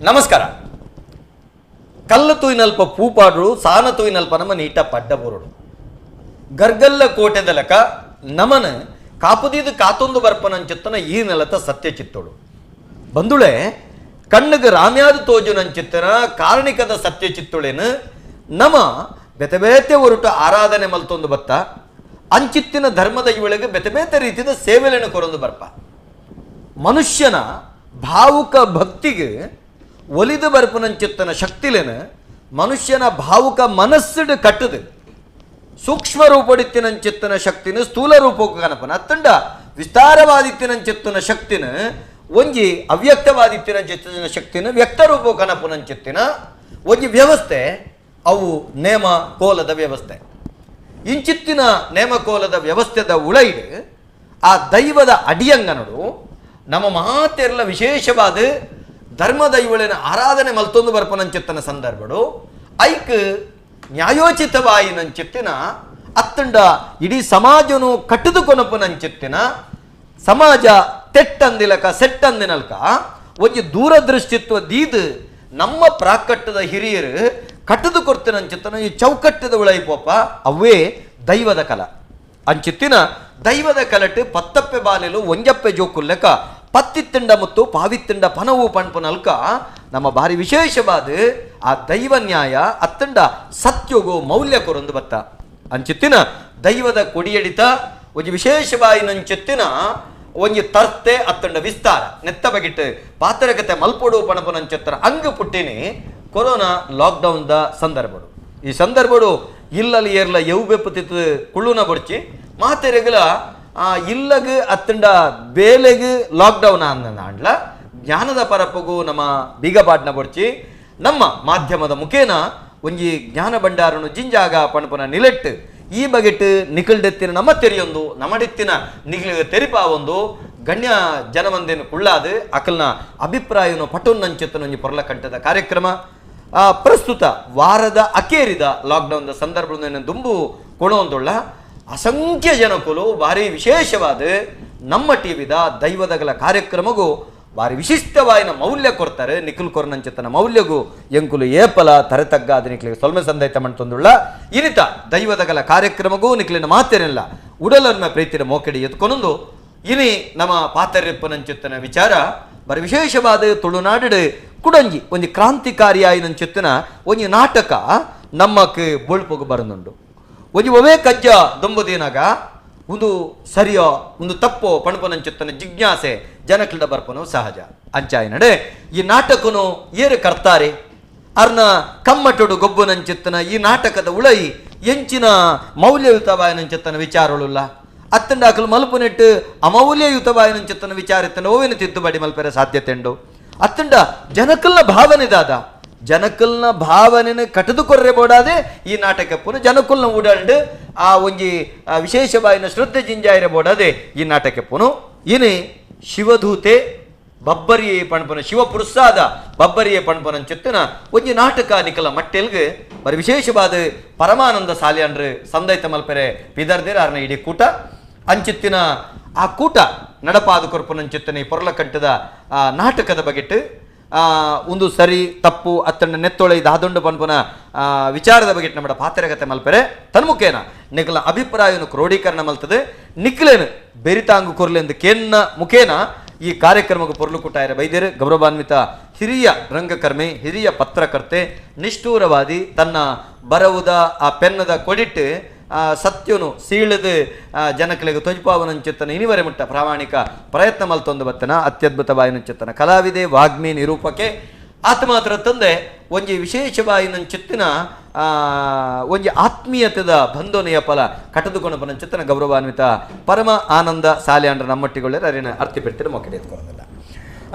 ನಮಸ್ಕಾರ. ಕಲ್ಲು ತೂಯಿನಲ್ಪ ಪೂಪಾಡು, ಸಾನ ತೂಯಿನಲ್ಪ ನಮ್ಮ ನೀಟ ಪಡ್ಡ ಬೋರುಡು. ಗರ್ಗಲ್ಲ ಕೋಟೆದ ಲೆಕ್ಕ ನಮನ ಕಾಪುದೀದು ಕಾತೊಂದು ಬರ್ಪನಂಚಿತ್ತನ ಈ ನೆಲತ ಸತ್ಯ ಚಿತ್ತೋಡು. ಬಂದುಳೆ, ಕಣ್ಣಿಗೆ ರಾಮ್ಯಾದ ತೋಜುನಂಚಿತ್ತನ ಕಾರಣಿಕದ ಸತ್ಯ ಚಿತ್ತುಳೇನು ನಮ ಬೆತೆ ಬೇತೆ ಒರುಟು ಆರಾಧನೆ ಮಲ್ತೊಂದು ಬತ್ತ. ಅಂಚಿತ್ತಿನ ಧರ್ಮದ ಇವಳಿಗೆ ಬೆತೆ ಬೇತೆ ರೀತಿಯ ಸೇವೆಲೆನು ಕೊರೊಂದು ಬರ್ಪ. ಮನುಷ್ಯನ ಭಾವುಕ ಭಕ್ತಿಗೆ ಒಲಿದು ಬರ್ಪನಂಚಿತ್ತನ ಶಕ್ತಿಲೇನ ಮನುಷ್ಯನ ಭಾವುಕ ಮನಸ್ಸುಡು ಕಟ್ಟದು ಸೂಕ್ಷ್ಮ ರೂಪಡಿತ್ತಿನಂಚಿತ್ತನ ಶಕ್ತಿನ ಸ್ಥೂಲ ರೂಪಕ್ಕೆ ಕನಪನ ಅತ್ತಂಡ ವಿಸ್ತಾರವಾದಿತ್ತಿನಂಚಿತ್ತನ ಶಕ್ತಿನ ಒಂಜಿ ಅವ್ಯಕ್ತವಾದಿತ್ತಿನಂಚಿತ್ತನ ಶಕ್ತಿನ ವ್ಯಕ್ತ ರೂಪ ಕನಪನಂಚಿತ್ತಿನ ಒಂಜಿ ವ್ಯವಸ್ಥೆ ಅವು ನೇಮ ಕೋಲದ ವ್ಯವಸ್ಥೆ. ಇಂಚಿತ್ತಿನ ನೇಮಕೋಲದ ವ್ಯವಸ್ಥೆದ ಉಳೈಡು ಆ ದೈವದ ಅಡಿಯಂಗನಡು ನಮ್ಮ ಮಾತೆರ್ಲ ವಿಶೇಷವಾದ ಧರ್ಮ ದೈವಳಿನ ಆರಾಧನೆ ಮಲ್ತೊಂದು ಬರ್ಪನಂಚಿತ್ತನ ಸಂದರ್ಭಡು ಐಕ್ ನ್ಯಾಯೋಚಿತವಾಯಿನಂಚಿತ್ತಿನ ಅತ್ತಂಡ ಇಡೀ ಸಮಾಜನು ಕಟ್ಟದು ಕೊನಪನಂಚಿತ್ತಿನ ಸಮಾಜ ತೆಟ್ಟಂದಿಲಕ ಸೆಟ್ಟಂದಿನಲ್ಕ ಒಂಜಿ ದೂರದೃಷ್ಟಿತ್ವ ದೀದು ನಮ್ಮ ಪ್ರಾಕಟ್ಟದ ಹಿರಿಯರು ಕಟ್ಟದು ಕೊಡ್ತಿನಂಚಿತ್ತನ ಈ ಚೌಕಟ್ಟದ ಉಳೈಪೋಪ ಅವೇ ದೈವದ ಕಲ. ಅಂಚಿತ್ತಿನ ದೈವದ ಕಲಟು ಪತ್ತಪ್ಪೆ ಬಾಲೆಲು ಒಂಜಪ್ಪೆ ಜೋಕುಲ್ಲೆಕ ಪತ್ತಿತ್ತಂಡ ಮತ್ತು ಪಾವಿತ್ತಂಡ ಪನವು ಪಣ್ಪುನಲ್ಕ ನಮ್ಮ ಭಾರಿ ವಿಶೇಷವಾದ ಆ ದೈವ ನ್ಯಾಯ ಅತ್ತಂಡ ಸತ್ಯೋಗು ಮೌಲ್ಯ ಕೊರೊಂದು ಬತ್ತ. ಅಂಚಿತ್ತಿನ ದೈವದ ಕೊಡಿಯಡಿತ ಒಂಜಿ ವಿಶೇಷವಾಯಿನಂಚಿತ್ತಿನ ಒಂಜಿ ತರ್ತೆ ಅತ್ತಂಡ ವಿಸ್ತಾರ ನೆತ್ತ ಬಗಿಟ್ಟು ಪಾತ್ರಕತೆ ಮಲ್ಪೊಡು ಪಣಪುನಂಚಿತ್ತರ ಅಂಗು ಪುಟ್ಟಿನಿ ಕೊರೋನಾ ಲಾಕ್ಡೌನ್ the ಸಂದರ್ಭಡು. ಈ ಸಂದರ್ಭಡು ಇಲ್ಲಲ್ಲಿ ಏರ್ಲ ಯವು ಬೆಪ್ಪುತ್ತಿತ್ತು ಕುಳ್ಳುನ ಬೊಡ್ಚಿ ಮಾತೆರೆಗಲ ಆ ಇಲ್ಲಗ್ ಅತ್ತಂಡ ಬೇಲೆಗ್ ಲಾಕ್ಡೌನ್ ಅಂದ್ಲ ಜ್ಞಾನದ ಪರಪಗು ನಮ್ಮ ಬೀಗಪಾಟ್ನ ಬೊಡ್ಚಿ ನಮ್ಮ ಮಾಧ್ಯಮದ ಮುಖೇನ ಒಂಜಿ ಜ್ಞಾನ ಭಂಡಾರನು ಜಿಂಜಾಗ ಪಣಪುನ ನಿಲೆಟ್ಟು ಈ ಬಗೆಟ್ ನಿಖಲ್ಡೆತ್ತಿನ ನಮ್ಮ ತೆರಿಯೊಂದು ನಮಡೆತ್ತಿನ ನಿಖಲಿಗೆ ತೆರಿಪಾವೊಂದು ಗಣ್ಯ ಜನಮಂದಿನ ಕುಳ್ಳಾದು ಅಕಲ್ನ ಅಭಿಪ್ರಾಯನು ಪಟೊನ್ನಂಚಿತ್ತನ ಒಂಜಿ ಪೊರ್ಲ ಕಂಠದ ಕಾರ್ಯಕ್ರಮ. ಪ್ರಸ್ತುತ ವಾರದ ಅಕೇರಿದ ಲಾಕ್ಡೌನ್ ಸಂದರ್ಭದ ದುಂಬು ಕೊಣೊಂದುಳ್ಳ ಅಸಂಖ್ಯ ಜನಕುಲು ಭಾರಿ ವಿಶೇಷವಾದ ನಮ್ಮ ಟಿವಿದ ದೈವದಗಲ ಕಾರ್ಯಕ್ರಮಗೂ ಭಾರಿ ವಿಶಿಷ್ಟವಾಯಿನ ಮೌಲ್ಯ ಕೊಡ್ತಾರೆ. ನಿಖಿಲ್ ಕೊರ್ನಂಚಿತನ ಮೌಲ್ಯಗೂ ಎಂಕುಲು ಏಪಲ ತರೆತಗ್ಗಾದ ನಿಖಲಿಗೆ ಸೊಲ್ಮೆ ಸಂದೈತ ಮಂತೊಂದುಳ್ಳ ಇನಿತ ದೈವದಗಲ ಕಾರ್ಯಕ್ರಮಗೂ ನಿಖಲಿನ ಮಾತೇನಿಲ್ಲ ಉಡಲನ್ಮ ಪ್ರೀತಿನ ಮೋಕೆಡಿ ಎತ್ಕೊನೊಂದು ಇನಿ ನಮ್ಮ ಪಾತರ್ಯಪ್ಪನಂಚಿತ್ತನ ವಿಚಾರ ಬರಿ ವಿಶೇಷವಾದ ತುಳುನಾಡು ಕುಡಂಜಿ ಒಂಜಿ ಕ್ರಾಂತಿಕಾರಿಯಾಯಿನಂಚಿತ್ತನ ಒಂಜಿ ನಾಟಕ ನಮ್ಮಕ್ಕೆ ಬೊಳ್ಪುಗು ಬರನುಂಡು. ಒಂಜಿ ಒವೇ ಕಜ್ಜ ದೊಂಬುದಿನಾಗ ಒಂದು ಸರಿಯೋ ಒಂದು ತಪ್ಪೋ ಪಣಪನಂಚಿತ್ತನ ಜಿಜ್ಞಾಸೆ ಜನಕಲ್ಡ ಬರ್ಪನು ಸಹಜ. ಅಂಚಾಯಿ ನಡೆ ಈ ನಾಟಕನು ಏರು ಕರ್ತಾರೆ ಅರ್ನ ಕಮ್ಮಟುಡು ಗೊಬ್ಬುನಂಚಿತ್ತನ ಈ ನಾಟಕದ ಉಳೈ ಎಂಚಿನ ಮೌಲ್ಯಯುತವಾಯನಂಚಿತ್ತನ ವಿಚಾರಳುಲ್ಲ ಅತ್ತಂಡ ಅಕಲು ಮಲ್ಪುನೆಟ್ಟು ಅಮೌಲ್ಯಯುತವಾಯನಂಚಿತ್ತನ ವಿಚಾರ ಓವಿನ ತಿದ್ದುಬಡಿ ಮಲ್ಪೆರ ಸಾಧ್ಯತೆ ಉಂಡು. ಅತ್ತಂಡ ಜನಕಲ್ನ ಭಾವನೆ ದಾದ ಜನಕಲ್ನ ಭಾವನೆನ ಕಟದು ಕೊರ್ರೆ ಬೋಡಾದೆ ಈ ನಾಟಕ ಪುನ ಜನಕುಲ್ನ ಉಡಲ್ಡು ಆ ಒಂಜಿ ವಿಶೇಷವಾಯಿನ ಶ್ರದ್ಧೆ ಜಿಂಜಾಯಿರ ಬೋಡಾದೆ ಈ ನಾಟಕ ಪುನು ಇನಿ ಶಿವಧೂತೆ ಬಬ್ಬರಿಯೇ ಪಣ್ಪನ ಶಿವಪುರುಷಾದ ಬಬ್ಬರಿಯೇ ಪಣ್ಪನ ಚಿತ್ತನ ಒಂಜಿ ನಾಟಕ ನಿಕಲ ಮಟ್ಟೆಲ್ಗ್ ಬರಿ ವಿಶೇಷವಾದ ಪರಮಾನಂದ ಸಾಲಿಯನ್ರು ಸಂದೈತ ಮಲ್ಪೆರೆ ಪಿದರ್ದಿರ ಅರ್ನ ಇಡೀ ಕೂಟ ಅಂಚಿತ್ತಿನ ಆ ಕೂಟ ನಡಪಾದ ಕೊರ್ಪುನಂಚಿತ್ತನ ಈ ಪೊರ್ಲಕಂಟದ ನಾಟಕದ ಬಗೆಟ್ಟು ಒಂದು ಸರಿ ತಪ್ಪು ಅತ್ತಂಡ ನೆತ್ತೊಳೆ ದಾದೊಂಡು ಪನ್ಪುನ ವಿಚಾರದ ಬಗ್ಗೆ ನಮ್ಮ ಪಾತ್ರಗತೆ ಮಲ್ಪೆರೆ ತನ್ಮುಖೇನ ನಿಖಲ ಅಭಿಪ್ರಾಯವನ್ನು ಕ್ರೋಢೀಕರಣ ಮಲ್ತದೆ ನಿಖಲೇನು ಬೆರಿತಾಂಗು ಕೊರ್ಲೆಂದು ಕೇನ್ನ ಮುಖೇನ ಈ ಕಾರ್ಯಕ್ರಮಕ್ಕೆ ಪೊರ್ಲು ಕುಟಾಯರ ಬೈದ್ಯರು ಗೌರವಾನ್ವಿತ ಹಿರಿಯ ರಂಗಕರ್ಮಿ ಹಿರಿಯ ಪತ್ರಕರ್ತೆ ನಿಷ್ಠೂರವಾದಿ ತನ್ನ ಬರವುದ ಆ ಪೆನ್ನದ ಕೊಡಿಟ್ಟು ಸತ್ಯನು ಸೀಳದು ಜನಕಲಿಗೆ ತೊಜಪಾವನಂಚಿತ್ತನ ಇನಿವರೆ ಮುಟ್ಟ ಪ್ರಾಮಾಣಿಕ ಪ್ರಯತ್ನ ಮಲ್ತೊಂದು ಬತ್ತನ ಅತ್ಯದ್ಭುತ ಕಲಾವಿದೆ ವಾಗ್ಮಿ ನಿರೂಪಕೆ ಆತ ಮಾತ್ರ ತಂದೆ ಒಂಜಿ ವಿಶೇಷವಾಯಿನಂಚಿತ್ತಿನ ಒಂಜಿ ಆತ್ಮೀಯತೆದ ಬಂಧೋನೆಯ ಫಲ ಕಟದುಕೊಂಡ ಗೌರವಾನ್ವಿತ ಪರಮ ಆನಂದ ಸಾಲ್ಯಾಂಡ್ರ ನಮ್ಮಟ್ಟಿಗೊಳ್ಳೆ ಅರಿನ ಅರ್ತಿ ಪೆಡ್ತಿರ ಮೊಕ್ಕಡೆ ಎತ್ಕೊಳ್ಳೋದಿಲ್ಲ.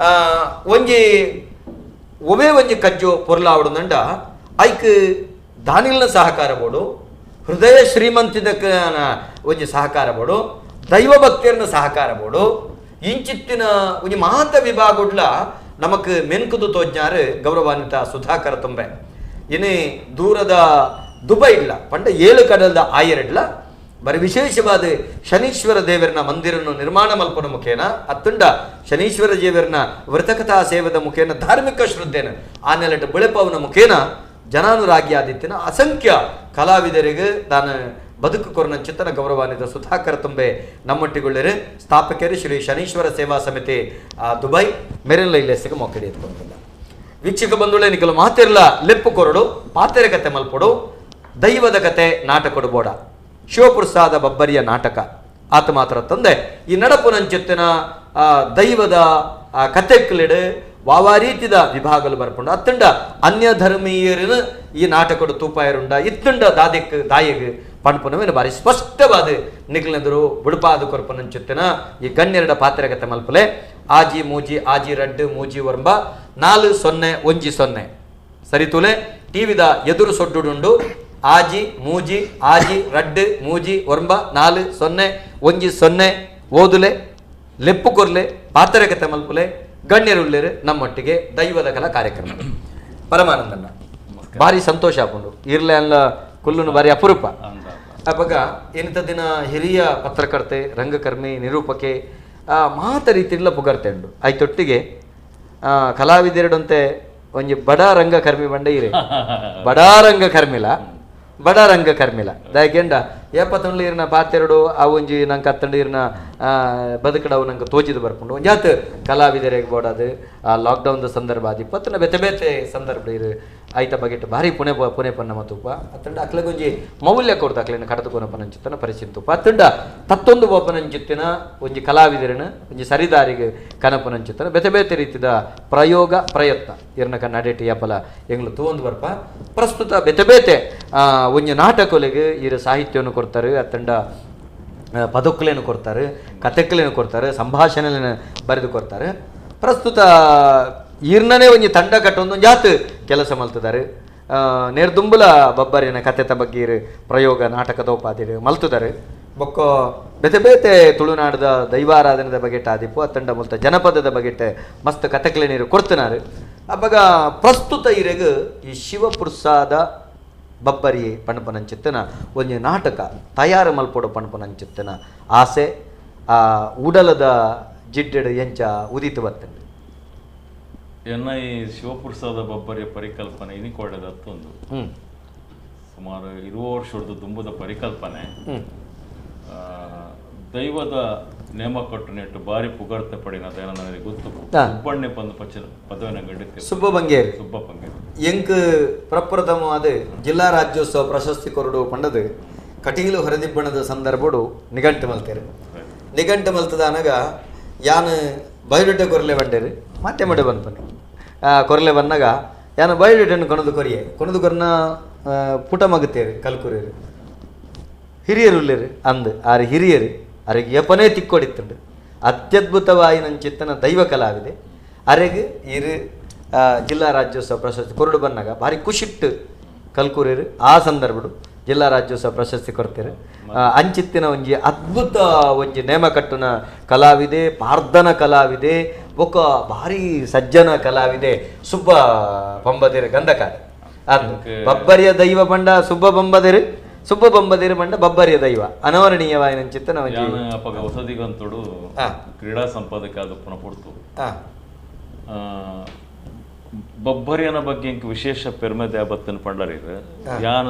ಒಂಜಿ ಒವೇ ಒಂಜಿ ಕಜ್ಜು ಪೊರ್ಲಾವಡುನಂಡ ಐಕ್ ದಾನಿಲ್ನ ಸಹಕಾರ ಬೋಡು, ಹೃದಯ ಶ್ರೀಮಂತಿದಕ್ಕ ಒಂಜಿ ಸಹಕಾರ ಬೋಡು, ದೈವ ಭಕ್ತಿಯರ್ನ ಸಹಕಾರ ಬೋಡು, ಇಂಚಿತ್ತಿನ ಒಂಜಿ ಮಾತ ವಿಭಾಗುಡ್ಲ ನಮಕ್ ಮೆನ್ಕುದು ತೋಜ್ಞಾರು ಗೌರವಾನ್ವಿತ ಸುಧಾಕರ ತುಂಬೆ. ಇನಿ ದೂರದ ದುಬೈ ಇಡ್ಲ ಪಂಡ ಏಳು ಕಡಲ್ದ ಆಯರಿಡ್ಲ ಬರಿ ವಿಶೇಷವಾದ ಶನೀಶ್ವರ ದೇವರನ ಮಂದಿರನ್ನು ನಿರ್ಮಾಣ ಮಲ್ಪನ ಮುಖೇನ ಅತ್ತುಂಡ ಶನೀಶ್ವರ ದೇವರನ ವ್ರತಕಥಾ ಸೇವದ ಮುಖೇನ ಧಾರ್ಮಿಕ ಶ್ರದ್ಧೆನ ಆ ನೆಲೆಟ್ ಬೆಳೆಪವನ ಮುಖೇನ ಜನಾನುರಾಗಿ ಆದಿತ್ತಿನ ಅಸಂಖ್ಯ ಕಲಾವಿದರಿಗೆ ತಾನು ಬದುಕು ಕೊರನಂಚಿತನ ಗೌರವಾನ್ವಿತ ಸುಧಾಕರ್ ತುಂಬೆ ನಮ್ಮೊಟ್ಟಿಗೊಳ್ಳರು ಸ್ಥಾಪಕರು ಶ್ರೀ ಶನೀಶ್ವರ ಸೇವಾ ಸಮಿತಿ ದುಬೈ ಮೆರೆಲ್ಲ ಇಲ್ಲೆಸ್ಸಿಗೆ ಮೊಕ್ಕಡಿ ಎತ್ಕೊಂಡಿಲ್ಲ. ವೀಕ್ಷಕ ಬಂಧುಗಳೇ, ನಿಕಲು ಮಾತಿರ್ಲ ಲೆಪ್ಪು ಕೊರಡು ಪಾತೆರೆ ಕತೆ ಮಲ್ಪೊಡು ದೈವದ ಕತೆ ನಾಟಕೊಡು ಬೋಡ ಶಿವಪ್ರಸಾದ ಬಬ್ಬರಿಯ ನಾಟಕ ಆತ ಮಾತ್ರ ತಂದೆ ಈ ನಡಪುನಂಚಿತ್ತಿನ ದೈವದ ಕತೆಕ್ಲಿಡು ವಾವಾ ರೀತಿದ ವಿಭಾಗಲು ಬರ್ಪುಂಡು ಅತ್ತುಂಡ ಅನ್ಯ ಧರ್ಮೀಯರನು ಈ ನಾಟಕಡು ತೂಪಾಯರುಂಡ ಇತ್ತುಂಡ ದಾದೆಕ್ ದಾಯಗ್ ಪಣ್ಪುನವೇನು ಬಾರಿ ಸ್ಪಷ್ಟವಾದ ನಿಗ್ಲೆಂದರು ಬುಡುಪಾದ ಕೊರ್ಪನಂಚುತ್ತಿನ ಈ ಗಣ್ಯರಡ ಪಾತ್ರಗತೆ ಮಲ್ಪಲೆ ಆಜಿ ಮೂಜಿ ಆಜಿ ರಡ್ಡು ಮೂಜಿ ಒರ್ಂಬ 4 0 1 0 ಸರಿ ತುಲೆ ಟಿವಿದ ಎದುರು ಸೊಡ್ಡುಡುಂಡು ಆಜಿ ಮೂಜಿ ಆಜಿ ರಡ್ಡು ಮೂಜಿ ಒರ್ಂಬ 4 0 1 0 ಓದುಲೆ ಲೆಪ್ಪು ಕೊರ್ಲೆ ಪಾತ್ರಗತೆ ಮಲ್ಪುಲೆ ಗಣ್ಯರುಳ್ಳೇರು ನಮ್ಮೊಟ್ಟಿಗೆ ದೈವದ ಕಲಾ ಕಾರ್ಯಕ್ರಮ. ಪರಮಾನಂದಣ್ಣ ಭಾರಿ ಸಂತೋಷ ಹಾಕೊಂಡು ಇರ್ಲೆ ಅಲ್ಲ ಕುಲ್ಲುನು ಭಾರಿ ಅಪರೂಪ. ಅವಾಗ ಏನಿತ ದಿನ ಹಿರಿಯ ಪತ್ರಕರ್ತೆ ರಂಗಕರ್ಮಿ ನಿರೂಪಕೆ ಮಾತ ರೀತಿಯಲ್ಲ ಪುಗರ್ತೆ ಉಂಡು ಆಯ್ತೊಟ್ಟಿಗೆ ಕಲಾವಿದೆರಡಂತೆ ಒಂಜಿ ಬಡ ರಂಗಕರ್ಮಿ ಬಂಡ ಇರೆ ಬಡ ರಂಗಕರ್ಮಿಲ ಬಡ ರಂಗಕರ್ಮಿಲ ದಾಯಕೆಂಡ ಏಪ ತುಂಡ್ಲಿ ಇರ್ನ ಪಾತೆರಡು ಆ ಒಂಜಿ ನಂಗೆ ಅತ್ತಂಡು ಇರ್ನ ಬದುಕಡವು ನಂಗೆ ತೋಜಿದು ಬರ್ಪುಂಡು ಒಂಜಾತ್ ಕಲಾವಿದರಿಗೆ ಬೋಡದು ಆ ಲಾಕ್ಡೌನ್ದ ಸಂದರ್ಭ ಅದು ಇಪ್ಪತ್ತನ ಬೇತೆ ಬೇತೆ ಸಂದರ್ಭ ಇರು ಆಯ್ತ ಬಗೆಟ್ ಭಾರಿ ಪುಣೆ ಪುಣೆ ಪನ್ನ ಮತ್ತುಪ್ಪ ಅತ್ತಂಡ ಅಕ್ಲಗೊಂಜಿ ಮೌಲ್ಯ ಕೊಡ್ದು ಅಕ್ಲಿನ ಕಡದುಕೊನಪನಂಚಿತ್ತನ ಪರಿಚಿಂತುಪ್ಪ ಅತ್ತಂಡ ತತ್ತೊಂದು ಬೋಪನಂಚಿತ್ತಿನ ಒಂಜಿ ಕಲಾವಿದರನ ಒಂಜಿ ಸರಿದಾರಿಗೆ ಕನಪನಂಚಿತ್ತನ ಬೇತೆ ಬೇತೆ ರೀತಿದ ಪ್ರಯೋಗ ಪ್ರಯತ್ನ ಇರ್ನ ಕನ್ನಡೇಟಿ ಯಪಲ ಎಂಗ್ಲು ತೂವೊಂದು ಬರ್ಪ. ಪ್ರಸ್ತುತ ಬೇತೆ ಬೇತೆ ಒಂಜಿ ನಾಟಕೊಲೆಗೆ ಇರ ಸಾಹಿತ್ಯವನ್ನು ಕೊಡ್ತಾರೆ ಅತ್ತಂಡ ಪದಕ್ಕಲೇನು ಕೊಡ್ತಾರೆ ಕತೆಕ್ಕಲೇನು ಕೊಡ್ತಾರೆ ಸಂಭಾಷಣೆಯನ್ನು ಬರೆದು ಕೊಡ್ತಾರೆ. ಪ್ರಸ್ತುತ ಈರ್ನನೇ ಒಂಜಿ ತಂಡ ಕಟ್ಟೊಂದು ಜಾತ್ ಕೆಲಸ ಮಲ್ತಿದ್ದಾರೆ. ನೇರ್ದುಂಬುಲ ಬಬ್ಬರಿನ ಕತೆತ ಬಗ್ಗೆ ಪ್ರಯೋಗ ನಾಟಕದೋಪಾದಿರು ಮಲ್ತಿದ್ದಾರೆ. ಬೊಕ್ಕ ಬೇತೆ ಬೇತೆ ತುಳುನಾಡದ ದೈವಾರಾಧನೆದ ಬಗೆಟ್ ಆದಿಪ್ಪು ಅತ್ತಂಡ ಮುಲ್ತ ಜನಪದದ ಬಗೆಟ್ ಮಸ್ತ್ ಕತೆಕ್ಲೆ ನೀರು ಕೊಡ್ತಿನಾರು. ಅಬ್ಬಗ ಪ್ರಸ್ತುತ ಇರೆಗ್ ಈ ಶಿವಪ್ರಸಾದ ಬಬ್ಬರಿ ಪಣಪನಂಚಿತ್ತನ ಒಂಜಿ ನಾಟಕ ತಯಾರು ಮಲ್ಪೊಡು ಪಣಪನಂಚಿತ್ತನ ಆಸೆ ಆ ಉಡಲದ ಜಿಡ್ಡೆಡು ಎಂಚ ಉದಿತು ಬರ್ತಂಡು. ಎನ್ನ ಈ ಶಿವಪ್ರಸಾದ ಬಬ್ಬರಿಯ ಪರಿಕಲ್ಪನೆ ಇನಿಕೋಡದ ಹತ್ತೊಂದು ಸುಮಾರು 20 ವರ್ಷದ ತುಂಬದ ಪರಿಕಲ್ಪನೆ. ದೈವದ ನೇಮ ಕಟ್ಟು ನೆಟ್ಟು ಬಾರಿ ಪುಗರ್ತೆ ಪಡಿನ ನನಗೆ ಗೊತ್ತು. ಸುಬ್ಬಣ್ಣೆ ಬಂದು ಪಚ್ಚ ಪದವಿನ ಗಡ್ಡೆ ಸುಬ್ಬ ಬಂಗೇರಿ ಸುಬ್ಬ ಬಂಗೇರಿ ಎಂಕ್ ಪ್ರಪ್ರಥಮವಾದ ಜಿಲ್ಲಾ ರಾಜ್ಯೋತ್ಸವ ಪ್ರಶಸ್ತಿ ಕೊರಡು ಪಂಡದು ಕಟೀಲು ಹೊರದಿಬ್ಬಣದ ಸಂದರ್ಭಡು ನಿಘಂಟು ಮಲ್ತೇರು. ನಿಘಂಟು ಮಲ್ತದ ಅನಗ ಯಾನು ಬಯೋಡೇಟ ಕೊರಲೆ ಬಂಡೇರು ಮತ್ತೆ ಮಡೆ ಬಂದ್ಪನೆ ಕೊರಲೆ ಬಂದಾಗ ಯಾನು ಬಯೋಡೇಟನ್ನು ಕೊನದು ಕೊರಿಯೆ ಕೊನದು ಕೊರನ ಪುಟ ಮಗುತ್ತೇರು ಕಲ್ಕುರೇರು ಹಿರಿಯರು ಉಳ್ಳೇರು ಅಂದು ಆರು ಹಿರಿಯರು ಅರೆಗೆ ಯಪನೇ ತಿಕ್ಕೊಡಿತ್ತುಂಡು ಅತ್ಯದ್ಭುತವಾಯಿನಂಚಿತ್ತನ ದೈವ ಕಲಾವಿದೆ ಅರೆಗೆ ಇರು ಜಿಲ್ಲಾ ರಾಜ್ಯೋತ್ಸವ ಪ್ರಶಸ್ತಿ ಕೊರಡು ಬಂದಾಗ ಭಾರಿ ಖುಷಿಟ್ಟು ಕಲ್ಕೂರೇರು ಆ ಸಂದರ್ಭಡು ಜಿಲ್ಲಾ ರಾಜ್ಯೋತ್ಸವ ಪ್ರಶಸ್ತಿ ಕೊಡ್ತೇರು. ಅಂಚಿತ್ತಿನ ಒಂಜಿ ಅದ್ಭುತ ಒಂಜಿ ನೇಮಕಟ್ಟುನ ಕಲಾವಿದೆ ಪಾರ್ದನ ಕಲಾವಿದೆ ಬೊಕ್ಕ ಭಾರಿ ಸಜ್ಜನ ಕಲಾವಿದೆ ಸುಬ್ಬ ಪಂಬದಿರು ಗಂಧಕಾರ ಅದು ಬಬ್ಬರಿಯ ದೈವ ಬಂಡ ಸುಬ್ಬ ಬಂಬದಿರು ಸುಬ್ಬ ಬಂಬದಿರು ಬಂಡ ಬಬ್ಬರಿಯ ದೈವ ಅನವರ್ಣೀಯವಾಯಿನ ಚಿತ್ತನ ಒಂಜಿ ಅಪಗ ಹೊಸದಿಗಂತುಡು ಕ್ರೀಡಾ ಸಂಪಾದಕ ಅದು ಪುನಃ ಪುಡ್ತು ಬಬ್ಬರಿಯನ ಬಗ್ಗೆ ಇಂಕ ವಿಶೇಷ ಪೆರ್ಮೆ ದ್ಯಾಬತ್ತನ ಪಂಡರಿರು ಯಾನ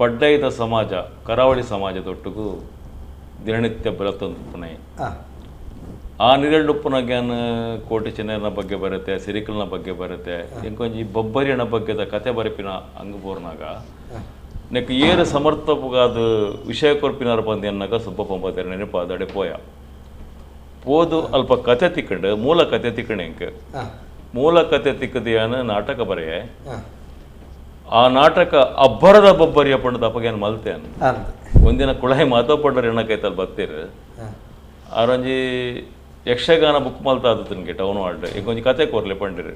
ಪಡ್ಡೈದ ಸಮಾಜ ಕರಾವಳಿ ಸಮಾಜದೊಟ್ಟಿಗೂ ದಿನನಿತ್ಯ ಬರತ್ತೊಂದು ಪುಣೆ ಆ ನಿರಳುಪ್ಪುನ ಕೋಟೆ ಚೆನ್ನನ ಬಗ್ಗೆ ಬರುತ್ತೆ ಸಿರಿಕಲ್ನ ಬಗ್ಗೆ ಬರುತ್ತೆ ಇಂಕೊಂಜಿ ಬಬ್ಬರಿಯನ ಬಗ್ಗೆದ ಕತೆ ಬರೆಪಿನ ಅಂಗಬೋರ್ನಾಗ ನೆಕ್ ಏರು ಸಮರ್ಥಪುಗಾದ ವಿಷಯ ಕೊರ್ಪಿನಾರ ಬಂದು ಎನ್ನಾಗ ಸುಬ್ಬ ಪಂಬತ್ತೇರ ನೆನಪು ಅದಡೆ ಪೋಯ ಪೋದು ಅಲ್ಪ ಕತೆ ತಿಕ್ಕಂಡು ಮೂಲ ಕತೆ ತಿಕ್ಕಣೆ ಇಂಕ ಮೂಲ ಕತೆ ತಿಕ್ಕದಿಯಾನ ನಾಟಕ ಬರೆಯೆ ಆ ನಾಟಕ ಅಬ್ಬರದ ಬಬ್ಬರಿಯ ಪಂಡದ ಅಪಗೇನು ಮಲ್ತೇನು ಒಂದಿನ ಕುಳಾಯಿ ಮಾತೋ ಪಂಡರ್ ಎಣ್ಣಕೈತಲ್ಲಿ ಬತ್ತೀರು ಆರೊಂಜಿ ಯಕ್ಷಗಾನ ಬುಕ್ ಮಲ್ತಾ ಆದತನಿಗೆ ಟೌನ್ ವಾರ್ಡ್ ಈಗ ಒಂಜಿ ಕತೆ ಕೋರ್ಲೆ ಪಂಡಿರು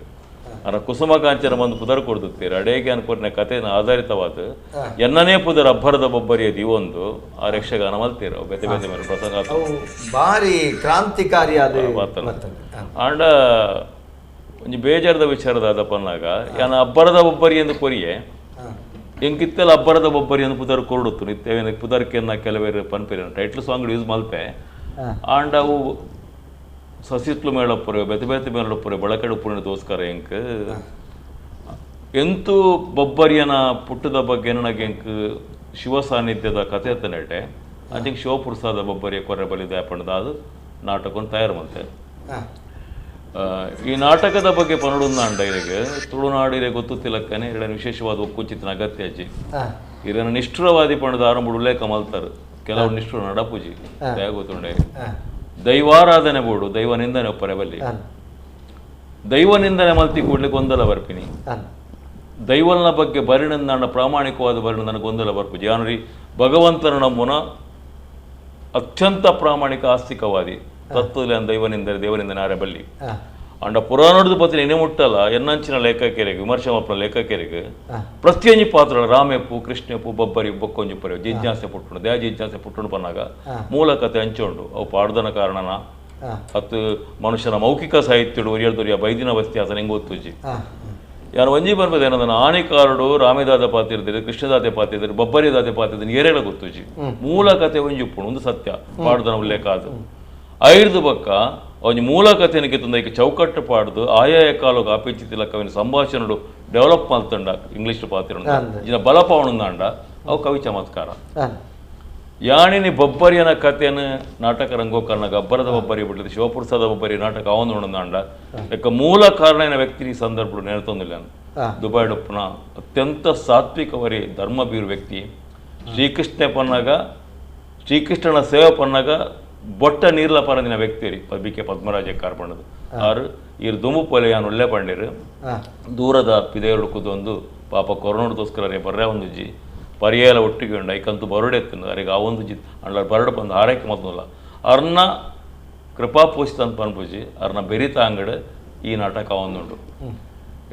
ಅರ ಕುಸುಮ ಕಾಂಚನ ಬಂದು ಪುದರ್ ಕೊಡ್ದುತ್ತೀರ ಅಡೇಗೆ ಅನ್ಕೊರ್ನೆ ಕಥೆನ ಆಧಾರಿತವಾದ ಎನ್ನನೇ ಪುದರ್ ಅಬ್ಬರದ ಬೊಬ್ಬರಿಯ ದಿವೊಂದು ಆ ಯಕ್ಷಗಾನ ಮಲ್ತೀರ ಬೇತೆ ಬೇತೆ ಮೇಲೆ ಪ್ರಸಂಗ ಭಾರಿ ಕ್ರಾಂತಿಕಾರಿಯಾದ ಆಂಡ ಒಂಜಿ ಬೇಜಾರದ ವಿಚಾರದ ಅದಪ್ಪನಾಗ ಯಾನ ಅಬ್ಬರದ ಬೊಬ್ಬರಿ ಎಂದು ಕೊರಿಯೆ ಎಂಕಿತ್ತೆಲ್ಲ ಅಬ್ಬರದ ಬೊಬ್ಬರಿ ಅಂದ್ ಪುದರ್ ಕೊರಡುತ್ತು ನಿತ್ಯ ಪುದರ್ಕೆನ್ನ ಕೆಲವೇರು ಪನ್ಪೇರು title song use ಮಲ್ಪೆ ಆಂಡ ಅವು ಸಸಿತ್ಲು ಮೇಳಪ್ಪುರೆ ಬೇತೆ ಬೇತೆ ಮೇಳಪ್ಪುರೆ ಬಳಕೆಡು ಪುಣ್ಯ ದೋಸ್ಕರ ಎಂಕ್ ಎಂತೂ ಬೊಬ್ಬರಿಯನ ಪುಟ್ಟದ ಬಗ್ಗೆ ನನಗೆ ಎಂಕ್ ಶಿವ ಸಾನ್ನಿಧ್ಯದ ಕಥೆ ತನೆಟೆ ಅಂಚಿಗೆ ಶಿವಪುರುಷಾದ ಬೊಬ್ಬರಿಯ ಕೊರೆ ಬಲಿದ ಪಂಡದ ಅದು ನಾಟಕವನ್ನು ತಯಾರು ಮಂತೆ. ಈ ನಾಟಕದ ಬಗ್ಗೆ ಪನಡುಂದಾಂಡ ಇರೆಗೆ ತುಳುನಾಡು ಇರೆ ಗೊತ್ತುತ್ತಿಲಕ್ಕನೆ ಎರಡನ ವಿಶೇಷವಾದ ಒಕ್ಕುಂಚಿತನ ಅಗತ್ಯ ಅಜ್ಜಿ. ಇದನ್ನು ನಿಷ್ಠುರವಾದಿ ಪಂಡದ ಆರಂಭ ಉಲ್ಲೇಖ ಮಲ್ತಾರೆ ಕೆಲವು ನಿಷ್ಠುರ ನಡಪುಜಿ ಗೊತ್ತುಂಡೆ ದೈವಾರಾಧನೆ ಬೋಡು ದೈವ ನಿಂದನೆ ಒಪ್ಪರೆ ಬಲ್ಲಿ ದೈವ ನಿಂದನೆ ಮಲ್ತಿ ಕೂಡ್ಲಿ ಗೊಂದಲ ಬರ್ಪಿನಿ ದೈವಲ್ನ ಬಗ್ಗೆ ಬರಿಣಂದಾಂಡ ಪ್ರಾಮಾಣಿಕವಾದ ಬರಿಣ ನನಗೆ ಗೊಂದಲ ಬರ್ಪುಜಿ. ಯಾನರಿ ಭಗವಂತನ ನಮ್ಮುನ ಅತ್ಯಂತ ಪ್ರಾಮಾಣಿಕ ಆಸ್ತಿಕವಾದಿ ತತ್ವದಲ್ಲಿ ದೈವನಿಂದರೆ ದೇವನಿಂದನೆ ಆರೆ ಬಲ್ಲಿ ಅಂಡ ಪುರಾಣದ ಪತ್ನಿ ಎನೆ ಮುಟ್ಟಲ್ಲ ಎನ್ನಂಚಿನ ಲೇಖಕರಿಗೆ ವಿಮರ್ಶೆ ಮಾತ್ರ ಲೇಖಕರಿಗೆ ಪ್ರತಿಯೊಂಜಿ ಪಾತ್ರ ರಾಮೇಪು ಕೃಷ್ಣಪ್ಪು ಬೊಬ್ಬರಿ ಬೊಕ್ಕೊಂಜಿ ಪರಿ ಜಿಜ್ಞಾಸೆ ಪುಟ್ಟುಂಡು ದೇಹ ಜಿಜ್ಞಾಸೆ ಪುಟ್ಟುಂಡು ಪನ್ನಾಗ ಮೂಲ ಕತೆ ಹಂಚುಂಡು ಅವು ಪಾಡ್ದನ ಕಾರಣನ ಅತ್ತು ಮನುಷ್ಯನ ಮೌಖಿಕ ಸಾಹಿತ್ಯಡು ಒರಿಯಲ್ದೊರಿಯ ಬೈದಿನ ವ್ಯತ್ಯಾಸ ನಿಂಗೆ ಗೊತ್ತುಜಿ. ಯಾರು ಒಂಜಿ ಬರ್ಬೋದು ಏನಂದ್ರೆ ಆಣಿಕಾರಡು ರಾಮೇದಾದ ಪಾತಿರ್ದಿರು ಕೃಷ್ಣದಾತೆ ಪಾತಿರ್ದಿರು ಬೊಬ್ಬರಿ ದಾತೆ ಪಾತಿರ್ದಿರು ಏರೇಳ ಗೊತ್ತುಜಿ ಮೂಲ ಕತೆ ಒಂಜಿ ಉಪ್ಪುಂಡು ಒಂದು ಸತ್ಯ ಪಾಡ್ದನ ಉಲ್ಲೇಖ ಅದು ಐರ್ದು ಬಕ್ಕ ಒಂಜಿ ಮೂಲ ಕಥೆನಿಗೆ ತಂದ ಚೌಕಟ್ಟು ಪಾಡ್ದು ಆಯಾಯ ಕಾಲಕ್ಕೆ ಅಪೇಕ್ಷಿತಿಲಕ್ಕ ಅವನ ಸಂಭಾಷಣೆಡು ಡೆವಲಪ್ ಮಾಡ್ತಂಡ ಇಂಗ್ಲೀಷ್ ಪಾತಿರ ಇನ್ನ ಬಲಪವಣಂದಾಂಡ ಅವು ಕವಿ ಚಮತ್ಕಾರ. ಯಾಣಿನಿ ಬೊಬ್ಬರಿಯನ ಕಥೆಯನ್ನು ನಾಟಕ ರಂಗೋಕರ್ಣ ಗಬ್ಬರದ ಬೊಬ್ಬರಿ ಬಿಡ್ಲಿದ್ದು ಶಿವಪುರುಷದ ಬೊಬ್ಬರಿ ನಾಟಕ ಅವನು ಉಣಂದಾಂಡ ಯಾಕ ಮೂಲ ಕಾರಣ ಏನ ವ್ಯಕ್ತಿ ಈ ಸಂದರ್ಭ ನೆನತೊಂದಿಲ್ಲ. ದುಬೈಡಪ್ಪನ ಅತ್ಯಂತ ಸಾತ್ವಿಕವರಿ ಧರ್ಮಬೀರು ವ್ಯಕ್ತಿ ಶ್ರೀಕೃಷ್ಣ ಪನ್ನಾಗ ಶ್ರೀಕೃಷ್ಣನ ಸೇವೆ ಪನ್ನಾಗ ಬೊಟ್ಟ ನೀರ್ಲ ಪರಂದಿನ ವ್ಯಕ್ತಿ ರೀ ಬಿ ಕೆ ಪದ್ಮರಾಜ ಕಾರ್ಪಣ್ಣದು ಆರು ಇರು ದುಂಬು ಪೊಲೆ ಯಾನ್ ಒಳ್ಳೆ ಪಂಡಿರು ದೂರದ ಪಿದೆಯರು ಕುದೊಂದು ಪಾಪ ಕೊರೋನಾದೋಸ್ಕರ ಬರ್ರೆ ಒಂದು ಜಿ ಪರ್ಯಾಯ ಒಟ್ಟಿಗೆ ಉಂಡು ಐಕಂತೂ ಬರಡೆ ಎತ್ತಿನ ಅರಿಗೆ ಆ ಒಂದು ಜಿ ಅಂಡ್ಲ ಬರಡು ಬಂದು ಆರೈಕೆ ಮೊದಲ ಅರ್ನ ಕೃಪಾ ಪೋಷಿತ ಅಂತ ಪನ್ಪುಜಿ ಅರ್ನ ಬೆರಿತ ಅಂಗಡಿ ಈ ನಾಟಕ ಒಂದುಂಡು.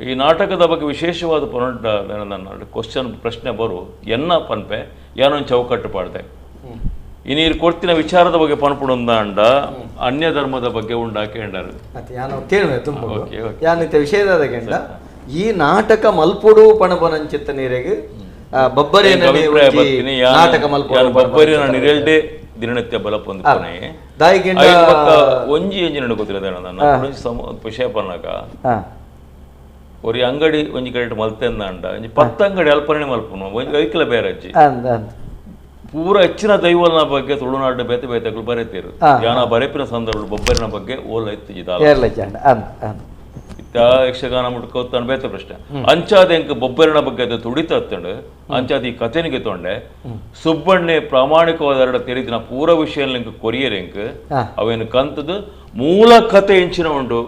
ಈ ನಾಟಕದ ಬಗ್ಗೆ ವಿಶೇಷವಾದ ಪೊನಟ ನನ್ನ ಕ್ವಶನ್ ಪ್ರಶ್ನೆ ಬರು ಎನ್ನ ಪನ್ಪೆ ಏನೊಂದು ಚೌಕಟ್ಟು ಪಾಡ್ದೆ ಇನ್ನು ಕೊಡ್ತಿನ ವಿಚಾರದ ಬಗ್ಗೆ ಪನ್ಪುಡುಂದಾಂಡ ಅನ್ಯ ಧರ್ಮದ ಬಗ್ಗೆ ಉಂಡಾಕೆ ಎಂಡಾರು ಯಾನಿತ ವಿಷಯದ ಕೆಂಡ ಈ ನಾಟಕ ಮಲ್ಪುಡು ಪಣಪನಂಚಿತ್ತ ನೀರಿಗೆ ಬೊಬ್ಬರಿ ನಾಟಕ ಮಲ್ಪುಡು ಬೊಬ್ಬರಿ ನಿರೆಲ್ಡೆ ದಿನನಿತ್ಯ ಬಲಪೊಂದು ಒಂಜಿ ಎಂಜಿನ ಗೊತ್ತಿಲ್ಲ ವಿಷಯ ಪನ್ನಾಗ ಒರಿ ಅಂಗಡಿ ಒಂಜಿ ಕಡೆ ಮಲ್ತೆಂದಾಂಡ ಒಂಜಿ ಪತ್ತು ಅಂಗಡಿ ಅಲ್ಪರಣೆ ಮಲ್ಪುನು ಒಂಜಿ ಐಕ್ಲ ಬೇರೆ ಅಜ್ಜಿ ಪೂರ ಹೆಚ್ಚಿನ ದೈವನ ಬಗ್ಗೆ ತುಳುನಾಡು ಬೇತೆ ಬೇತೆಗಳು ಬರೆತೀರು ಯಾನ ಬರೆಪಿನ ಸಂದರ್ಭ ಬೊಬ್ಬರಿನ ಬಗ್ಗೆ ಓಲ ಎತ್ತಿದ ಯಕ್ಷಗಾನ ಮುಟ್ಕೋತಾನ ಬೇತೆ ಪ್ರಶ್ನೆ ಅಂಚಾದ ಎಂಕ್ ಬೊಬ್ಬರಿನ ಬಗ್ಗೆ ಅದು ತುಡಿತತ್ತಂಡು ಅಂಚಾದ ಈ ಕಥೆನಿಗೆ ತೊಂಡೆ ಸುಬ್ಬಣ್ಣೆ ಪ್ರಾಮಾಣಿಕವಾದ ಎರಡ ತೆರಿದಿನ ಪೂರ ವಿಷಯ ಕೊರಿಯರ್ ಎಂಕ್ ಅವೇನು ಕಂತದ್ದು ಮೂಲ ಕಥೆ ಎಂಚಿನ ಉಂಡು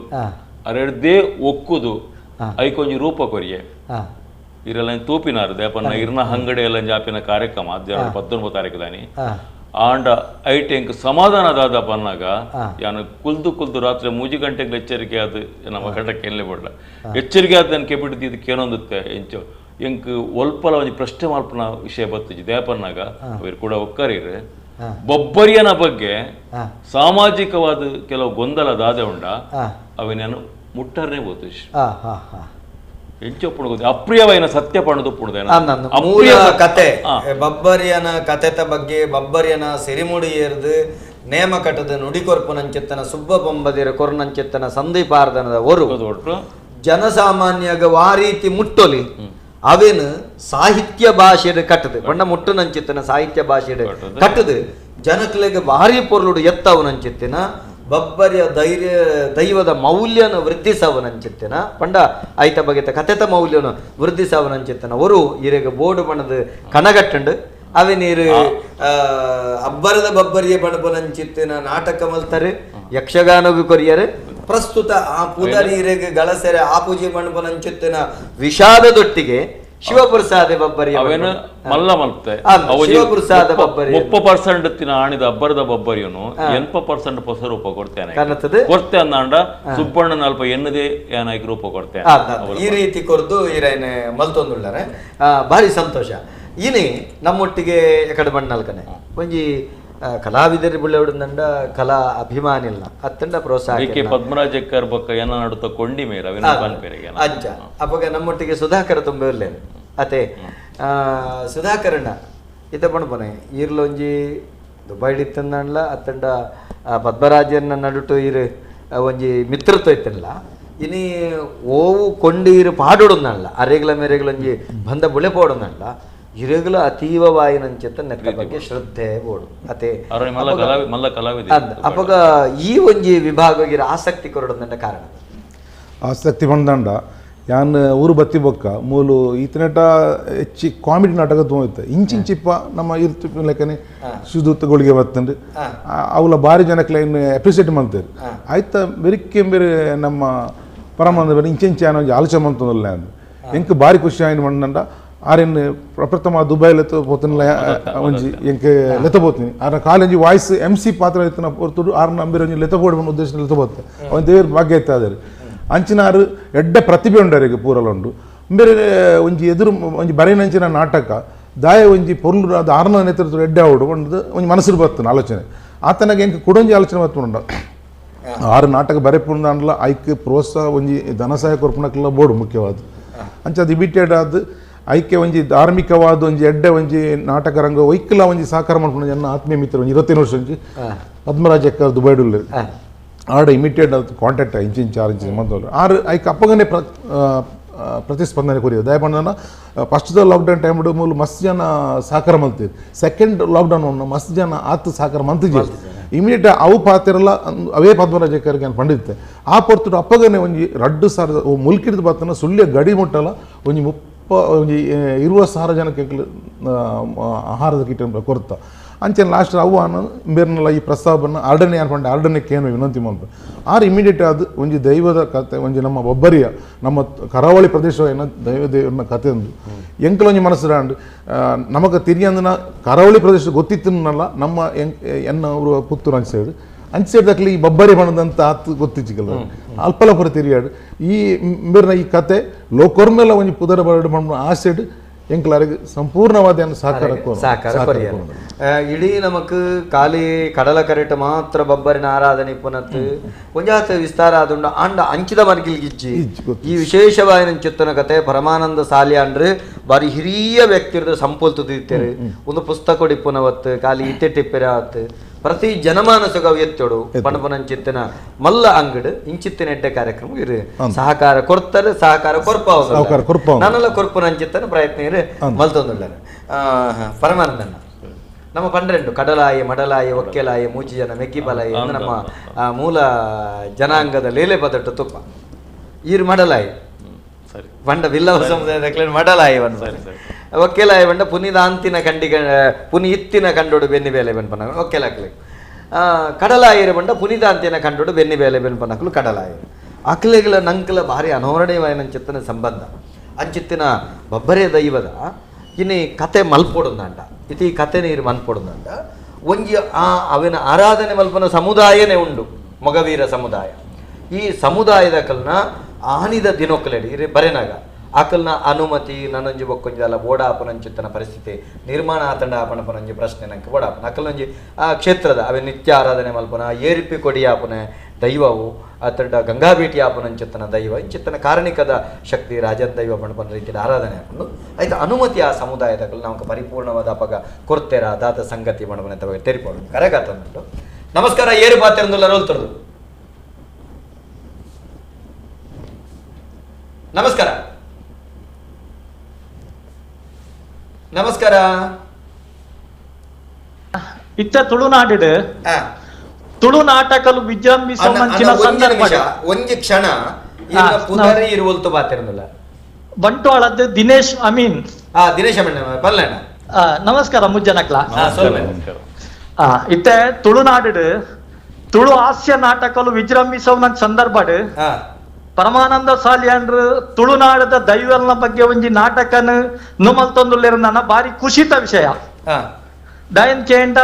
ಅರೆಡ್ದೇ ಒಕ್ಕುದು ಐಕೊಂಜಿ ರೂಪ ಕೊರಿಯೆ ಇರಲ್ಲ ತೂಪಿನಾರು ದೇಪನ್ನ ಇರ್ನ ಹಂಗಡಿ ಎಲ್ಲ ಜಾಪಿನ ಕಾರ್ಯಕ್ರಮ 19 ತಾರೀಕು ದಾನಿ ಆಂಡ ಐಟ್ ಎಂಕ್ ಸಮಾಧಾನ ದಾದ ಪನ್ನಾಗ ಯಾನು ಕುಲ್ದು ಕುಲ್ದು ರಾತ್ರಿ 3 ಗಂಟೆಗೆ ಎಚ್ಚರಿಕೆ ಅದು ನಮ್ಮ ಕಟ್ಟಕ್ಕೆ ಎಲ್ಲೇ ಬಿಡಲ ಎಚ್ಚರಿಕೆ ಆದ ನಾನು ಕೆಬಿಡ್ದು ಇದಕ್ಕೆ ಏನೊಂದುತ್ತೆ ಎಂಚು ಎಂಕ್ ಒಲ್ಪಲ ಒಂಜಿ ಪ್ರಶ್ನೆ ಮಾಲ್ಪನ ವಿಷಯ ಬತ್ತಿಜಿ ದೇಪನ್ನಾಗ ಅವರು ಕೂಡ ಒಕ್ಕರೀರು ಬೊಬ್ಬರಿಯನ ಬಗ್ಗೆ ಸಾಮಾಜಿಕವಾದ ಕೆಲವು ಗೊಂದಲ ದಾದೆ ಉಂಡ ಅವೇನೇನು ಮುಟ್ಟರ್ನೇ ಬೋತು ಅಪ್ರಿಯವಾಯಿನ ಸತ್ಯ ಪಣದು ಮೂಲ ಕತೆ ಬಬ್ಬರಿಯನ ಕತೆತ ಬಗ್ಗೆ ಬಬ್ಬರಿಯನ ಸಿರಿಮುಡಿ ಏರ್ದು ನೇಮ ಕಟ್ಟದ ನುಡಿಕೊರ್ಪುನಂಚಿತ್ತನ ಸುಬ್ಬ ಬೊಂಬದಿರ ಕೊರ್ನಂಚಿತ್ತನ ಸಂದೀಪಾರ್ದನದ ಒರು ಜನಸಾಮಾನ್ಯಗ ವಾ ರೀತಿ ಮುಟ್ಟೊಲಿ ಅವೇನು ಸಾಹಿತ್ಯ ಭಾಷೆಡ್ ಕಟ್ಟದು ಬಣ್ಣ ಮುಟ್ಟುನಂಚಿತ್ತನ ಸಾಹಿತ್ಯ ಭಾಷೆಡ್ ಕಟ್ಟದು ಜನಕ್ಲೆಗೆ ಭಾರಿ ಪೊರ್ಲುಡು ಎತ್ತವನಂಚಿತ್ತಿನ ಬಬ್ಬರಿಯ ಧೈರ್ಯ ದೈವದ ಮೌಲ್ಯನ ವೃದ್ಧಿಸವನಂಚಿತ್ತನ ಪಂಡ ಐತ ಬಗೆತ ಕತೆತ ಮೌಲ್ಯನ ವೃದ್ಧಿಸವನಂಚಿತ್ತನ ಒರು ಇರೆಗ ಬೋರ್ಡು ಬಣ್ಣದ ಕನಗಟ್ಟಂಡು ಅವೇ ನೀರು ಅಬ್ಬರದ ಬಬ್ಬರಿಯ ಬಣಪನಂಚಿತ್ತಿನ ನಾಟಕ ಮಲ್ತಾರೆ ಯಕ್ಷಗಾನಗೂ ಕೊರಿಯರು ಪ್ರಸ್ತುತ ಆ ಪೂಜಾರಿ ಇರೆಗೆ ಗಳಸೆರೆ ಆ ಪೂಜೆ ಮಣಪನಂಚಿತ್ತಿನ ವಿಷಾದದೊಟ್ಟಿಗೆ ಶಿವಪ್ರಸಾದ ಬಬ್ಬರಿ ಅವೇನು ಮಲ್ಲ ಮಲ್ತೆ ಶಿವಪ್ರಸಾದ ಬಬ್ಬರಿ 30% ತಿನ್ನ ಆಣಿದ ಅಬ್ಬರದ ಬಬ್ಬರಿಯನು 80% ಹೊಸ ರೂಪ ಕೊಡ್ತೇನೆ ಕೊಡ್ತೆ ಅಂದಾಂಡ ಸುಬ್ಬಣ್ಣನ ಅಲ್ಪ ಎನ್ನದೇ ಏನಾಗಿ ರೂಪ ಕೊಡ್ತೇನೆ ಈ ರೀತಿ ಕೊರ್ದು ಈರೇನೆ ಮಲ್ತೊಂದುಳ್ಳಾರೆ ಭಾರಿ ಸಂತೋಷ. ಈನೆ ನಮ್ಮೊಟ್ಟಿಗೆ ಎಕಡೆ ಬಣ್ಣಲ್ಕನೆ ಒಂಜಿ ಕಲಾವಿದರು ಬುಳ್ಳೆವಡುಂದಂಡ ಕಲಾ ಅಭಿಮಾನಿಲ್ಲ ಅತ್ತಂಡ ಪ್ರೋತ್ಸಾಹ ಕೆ ಪದ್ಮರಾಜಕ್ಕರ್ ಬೊಕ್ಕ ಏನ ನಡುತ್ತ ಕೊಂಡಿ ಮೇರ ಅಜ್ಜ ಅಪ್ಪಗ ನಮ್ಮೊಟ್ಟಿಗೆ ಸುಧಾಕರ ತುಂಬ ಇರ್ಲೇನು ಅತೆ. ಸುಧಾಕರಣ್ಣ ಇತ್ತ ಪಣಪನೆ ಈರ್ಲೊಂಜಿ ದುಬೈಡ್ ಇತ್ತಂದಣ್ಲ ಅತ್ತಂಡ ಪದ್ಮರಾಜನ ನಡುಟು ಇರು ಒಂಜಿ ಮಿತ್ರತ್ವ ಇತ್ತಲ್ಲ ಇನಿ ಓವು ಕೊಂಡು ಇರು ಪಾಡೋಡೊಂದಲ್ಲ ಅರೆಗ್ಲ ಮೇರೆಗ್ಲೊಂಜಿ ಬಂದ ಬುಳೆ ಪೋಡೊಂದಲ್ಲ ಇರೆಗ್ಲ ಅತೀವ ವಾಯಿನಂಚಿತ್ತ ನೆತ್ತ ಬಗ್ಗೆ ಶ್ರದ್ಧೆ ಬೋಡು ಅತೆ ಅಪಗ ಈ ಒಂಜಿ ವಿಭಾಗ ಆಸಕ್ತಿ ಕೊರಡೊಂದಂಡ ಕಾರಣ ಆಸಕ್ತಿ ಬಂದಂಡ ಯಾನ್ ಊರು ಬತ್ತಿ ಬೊಕ್ಕ ಮೂಲು ಈತನೇಟ ಹೆಚ್ಚಿ ಕಾಮಿಡಿ ನಾಟಕ ತೋಯ್ತು ಇಂಚಿಂಚಿಪ್ಪ ನಮ್ಮ ಇರ್ತು ಲೆಕ್ಕನೆ ಸುದೂತಗಳಿಗೆ ಬತ್ತಂಡು ಅವಲ ಭಾರಿ ಜನಕ್ಕೆ ಇನ್ನು ಅಪ್ರಿಸಿಯೇಟ್ ಮಾಡ್ತಾರೆ ಆಯ್ತಾ ಬೆರಿಕೆ ಬೇರೆ ನಮ್ಮ ಪರಮಾನಂದ ಬೇರೆ ಇಂಚಿಂಚಿ ಅನ್ನೋ ಒಂಜಿ ಆಲೋಚನೆ ಮಂತಂದಿಲ್ಲ ಅಂದು ಎಂಕ್ ಭಾರಿ ಖುಷಿ ಆಯ್ನ ಮಂಡಂಡ ಆರೆನ್ ಪ್ರಪ್ರಥಮ ದುಬೈ ಲೆತ್ತ ಪೋತನ ಒಂಜಿ ಎಂಕ್ ಲೆತ್ತ ಪೋತೀನಿ ಆರ್ನ college voice M C ಪಾತ್ರ ಇತ್ತನ ಪೊರ್ತುಡು ಆರ್ನ ಅಂಬೇರು ಒಂಜಿ ಲೆತ್ತ ಪೋಡು ಉದ್ದೇಶ ಲೆತ್ತ ಪೋತೆ ಅವನ ದೇವ್ರ ಭಾಗ್ಯ ಇತ್ತಾದರೆ ಅಂಚಿನಾರು ಎಡ್ಡೆ ಪ್ರತಿಭೆ ಉಂಡರಿಗೆ ಪೂರಲ ಉಂಡು ಬೇರೆ ಒಂಜಿ ಎದುರು ಒಂಜಿ ಬರೆನಂಚಿನ ನಾಟಕ ದಾಯ ಒಂಜಿ ಪೊರ್ಲು ಅದು ಆರ್ನ ನೇತೃತ್ವ ಎಡ್ಡೆ ಆವಡು ಒಂದು ಒಂಜಿ ಮನಸ್ಸು ಬರ್ತದೆ ಆಲೋಚನೆ ಆತನಾಗ ಎಂಕ್ ಕುಡೊಂಜಿ ಆಲೋಚನೆ ಬರ್ತುಂಡ ಆರು ನಾಟಕ ಬರೆಪುಂಡಾಂಡ್ಲ ಐಕ್ ಪ್ರೋತ್ಸಾಹ ಒಂಜಿ ಧನಸಹಾಯ ಕೊರ್ಪುನಕ್ಕೆಲ್ಲ ಬೋರ್ಡು ಮುಖ್ಯವಾದ ಅಂಚ ಅದು ಇಮಿಟೇಟ್ ಆದ್ ಐಕೆ ಒಂಜಿ ಧಾರ್ಮಿಕವಾದ ಒಂಜಿ ಎಡ್ಡೆ ಒಂಜಿ ನಾಟಕ ರಂಗ ಒಯ್ಕಲ ಒಂಜಿ ಸಹಕಾರ ಮಾಡ್ಕೊಂಡು ಜನ ಆತ್ಮೀಯ ಮಿತ್ರ ಒಂಜಿ 25 ವರ್ಷ ಒಂಜಿ ಪದ್ಮರಾಜ್ ಅಕ್ಕ ದುಬೈಡುಲ್ಲ ಆಡ ಇಮಿಡಿಯೇಟ್ ಅದು ಕಾಂಟ್ಯಾಕ್ಟ್ ಇಂಚಿಂಚ್ ಆರು ಇಂಚ್ ಮಂತವ್ರು ಆರು ಐಕ್ ಅಪ್ಪಗನೆ ಪ್ರತಿಸ್ಪಂದನೆ ಕೊರಿಯೋ ದಯಪಂಡ first lockdown time ಮೂಲು ಮಸ್ತ್ ಜನ ಸಹಕಾರ ಮಲ್ತೀರಿ ಸೆಕೆಂಡ್ ಲಾಕ್ಡೌನ್ ಮಸ್ತ್ ಜನ ಆತು ಸಹಕಾರ ಮಂತಿಜಿ ಇಮಿಡಿಯೇಟ್ ಅವು ಪಾತಿರಲ್ಲ ಅವೇ ಪದ್ಮರಾಜಕರಿಗೆ ಪಂಡಿತ್ತೆ ಆ ಪೊರ್ತುಡು ಅಪ್ಪಗನೆ ಒಂಜಿ ರಡ್ಡು ಸಾವಿರದ ಮುಲ್ಕಿಡ್ದು ಬತ್ತನ ಸುಳ್ಯ ಗಡಿ ಮುಟ್ಟಲ್ಲ ಒಂಜಿ ಒಂಜಿ 20,000 ಜನಕ್ಕೆ ಆಹಾರದ ಕಿಟ್ ಕೊರ್ತ ಅಂಚೆ ಲಾಸ್ಟ್ ಅವು ಅನ್ನ ಬೇರ್ನಲ್ಲ ಈ ಪ್ರಸ್ತಾವವನ್ನು ಆರ್ಡನೆ ಅನ್ಪಂಡೆ ಆರ್ಡನೆಕ್ಕೆ ಏನು ವಿನಂತಿ ಮಲ್ಪ ಆರು ಇಮಿಡಿಯೇಟ್ ಅದು ಒಂಜಿ ದೈವದ ಕತೆ ಒಂಜಿ ನಮ್ಮ ಒಬ್ಬರಿಯ ನಮ್ಮ ಕರಾವಳಿ ಪ್ರದೇಶ ಏನ ದೈವ ದೇವನ ಕತೆ ಒಂದು ಎಂಕಲೊಂಜಿ ಮನಸ್ಸು ನಮಗ ತಿರಿಯಂದನ ಕರಾವಳಿ ಪ್ರದೇಶ ಗೊತ್ತಿತ್ತನ್ನಲ್ಲ ನಮ್ಮ ಎನ್ನ ಅವರು ಪುತ್ತೂರು ಅಂಚ ಸೈಡ್ ಅಂಚ ಸೈಡ್ ದಕ್ಲಿ ಈ ಬಬ್ಬರಿ ಬಣ್ಣದಂತ ಆತು ಗೊತ್ತಿಚ್ಚಿಕಲ್ಲ ಅಲ್ಪಲಪುರ ತಿರಿಯಾಡು ಈ ಬೇರ್ನ ಈ ಕತೆ ಲೋಕೊರ್ಮೆಲ್ಲ ಒಂಜಿ ಪುದರ ಬರಡು ಮಣ್ಣು ಆ ಸೈಡ್ ಎಂಕಲಾರಿಗೆ ಸಂಪೂರ್ಣವಾದ ಸಹಕಾರ ಸಹಕಾರ ಇಡೀ ನಮಕ್ ಖಾಲಿ ಕಡಲ ಕರೆಟ್ ಮಾತ್ರ ಬಬ್ಬರಿನ ಆರಾಧನೆ ಪುನತ್ ಒಂಜಾತ ವಿಸ್ತಾರ ಆದುಂಡ ಆಂಡ ಅಂಚಿದ ಮರ್ಗಿಲ್ಗಿಜ್ಜಿ ಈ ವಿಶೇಷವಾದ ಚಿತ್ತನ ಕತೆ ಪರಮಾನಂದ ಸಾಲಿಯಾಂಡ್ರೆ ಬಾರಿ ಹಿರಿಯ ವ್ಯಕ್ತಿರದ ಸಂಪೊಲ್ತುದಿತ್ತೇರು ಒಂದು ಪುಸ್ತಕ ಡಿಪ್ಪುನವತ್ತು ಖಾಲಿ ಇತ್ತೆ ಟಿಪ್ಪೆರಾವತ್ತು ಪ್ರತಿ ಜನಮಾನಸಗ ಎತ್ತೋಡು ಪಣಪನಂಚಿತ್ತನ ಮಲ್ಲ ಅಂಗಡು ಇಂಚಿತ್ತಿನ ಎಡ್ಡೆ ಕಾರ್ಯಕ್ರಮ ಇರು ಸಹಕಾರ ಕೊಡ್ತಾರೆ ಸಹಕಾರ ಕೊರ್ಪ ನಾನೆಲ್ಲ ಕೊರ್ಪುನಂಚಿತ್ತನ ಪ್ರಯತ್ನ ಇರು ಮಲ್ತೊಂದುಳ್ಳ ಪರಮಾನಂದಣ್ಣ ನಮ್ಮ ಪಂಡ್ರೆಂಡು ಕಡಲಾಯಿ ಮಡಲಾಯಿ ಒಕ್ಕೆಲಾಯಿ ಮೂಚಿ ಜನ ಮೆಗ್ಗಿ ಬಲಾಯಿ ನಮ್ಮ ಮೂಲ ಜನಾಂಗದ ಲೇಲೆ ಪದಟ್ಟು ತುಪ್ಪ ಈರು ಮಡಲಾಯಿ ಬಂಡ ಬಿಲ್ಲವ ಸಮುದಾಯದ ಮಡಲಾಯಿ ಬಂಡ ಒಕ್ಕೆಲಾಯಿ ಬಂಡ ಪುನಿದಾಂತಿನ ಕಂಡಿ ಪುನಿ ಇತ್ತಿನ ಕಂಡೋಡು ಬೆನ್ನಿ ಬೇಲೆ ಬೆನ್ಪನ ಒಕ್ಕೆಲಾಕ್ಲಿ ಕಡಲಾಯಿರ ಬಂಡ ಪುನಿದಾಂತಿನ ಕಂಡೋಡು ಬೆನ್ನಿ ಬೇಲೆ ಬೆನ್ಪನಕ್ಲು ಕಡಲಾಯಿರು ಅಕ್ಲೆಗಳ ನಂಕಲ ಭಾರಿ ಅನೋರಣೀಯವಾಯಿನ ಸಂಬಂಧ ಅಂಚಿತ್ತಿನ ಬಬ್ಬರೇ ದೈವದ ಇನ್ನು ಕತೆ ಮಲ್ಪೊಡುಂದಾಂಡ ಇತಿ ಕತೆ ನೀರು ಮಲ್ಪೊಡುಂದಾಂಡ ಒಂಜಿ ಆ ಅವಿನ ಆರಾಧನೆ ಮಲ್ಪನ ಸಮುದಾಯನೇ ಉಂಡು ಮೊಗವೀರ ಸಮುದಾಯ ಈ ಸಮುದಾಯದ ಕಲ್ನ ಆನಿದ ದಿನೊಕ್ಕಲೆಡಿ ಇರೆ ಬರೆನಾಗ ಆಕಲ್ನ ಅನುಮತಿ ನನ್ನೊಂಜಿ ಬೊಕ್ಕೊಂಜಿ ಅಲ್ಲ ಬೋಡಾಪನಂಚಿತ್ತನ ಪರಿಸ್ಥಿತಿ ನಿರ್ಮಾಣ ಆತಂಡ ಆಪಣಪನಂಜಿ ಪ್ರಶ್ನೆ ನಂಗೆ ಬೋಡಾಪನ ಅಕಲ್ನೊಂಜಿ ಆ ಕ್ಷೇತ್ರದ ಅವೆ ನಿತ್ಯ ಆರಾಧನೆ ಮಲ್ಪನ ಏರಿಪಿ ಕೊಡಿಯಾಪನೆ ದೈವವು ಆತಂಡ ಗಂಗಾಭೇಟಿ ಆಪನಂಚಿತ್ತನ ದೈವ ಇಂಚಿತ್ತನ ಕಾರಣಿಕದ ಶಕ್ತಿ ರಾಜನ್ ದೈವ ಪಣಪನ ರೀತಿಯಲ್ಲಿ ಆರಾಧನೆ ಹಾಕೊಂಡು ಆಯ್ತು ಅನುಮತಿ ಆ ಸಮುದಾಯದ ನಮಗೆ ಪರಿಪೂರ್ಣವಾದ ಅಪಗ ಕೊರ್ತೆರ ದಾತ ಸಂಗತಿ ಮಣಪನ ತಮಗೆ ತೆರಿಪೋಡು ಕರೆಗಾತಂದುಂಟು. ನಮಸ್ಕಾರ ಏರು ಪಾತ್ರೆಂದುಲ್ಲ ರೋಲ್ತರದು. ನಮಸ್ಕಾರ ನಮಸ್ಕಾರ. ಇತ್ತ ತುಳುನಾಡು ತುಳು ನಾಟಕಲು ವಿಜೃಂಭಿಸುವ ಸಂದರ್ಭ ಒಂಜಿ ಕ್ಷಣ ಪುನರಿ ಇರುವಲ್ತು ಬಾತಿರಲಿಲ್ಲ ಬಂಟ್ವಾಳದ್ದು ದಿನೇಶ್ ಅಮೀನ್. ದಿನೇಶ್ ಅಮೀನ್ ಬಲ್ಲಣ್ಣ ನಮಸ್ಕಾರ ಮುಜ್ಜನಕ್ಲ. ಇತ್ತೆ ತುಳುನಾಡು ತುಳು ಹಾಸ್ಯ ನಾಟಕಲು ವಿಜೃಂಭಿಸುವ ಸಂದರ್ಭ ಪರಮಾನಂದ ಸಾಲಿಯನ್ರು ತುಳುನಾಡದ ದೈವನ ಬಗ್ಗೆ ಒಂಜಿ ನಾಟಕನ ನುಮಲ್ತೊಂದುಲ್ಲೇರ ಬಾರಿ ಖುಷಿತ ವಿಷಯ. ದಯನ್ ಕೇಂಡ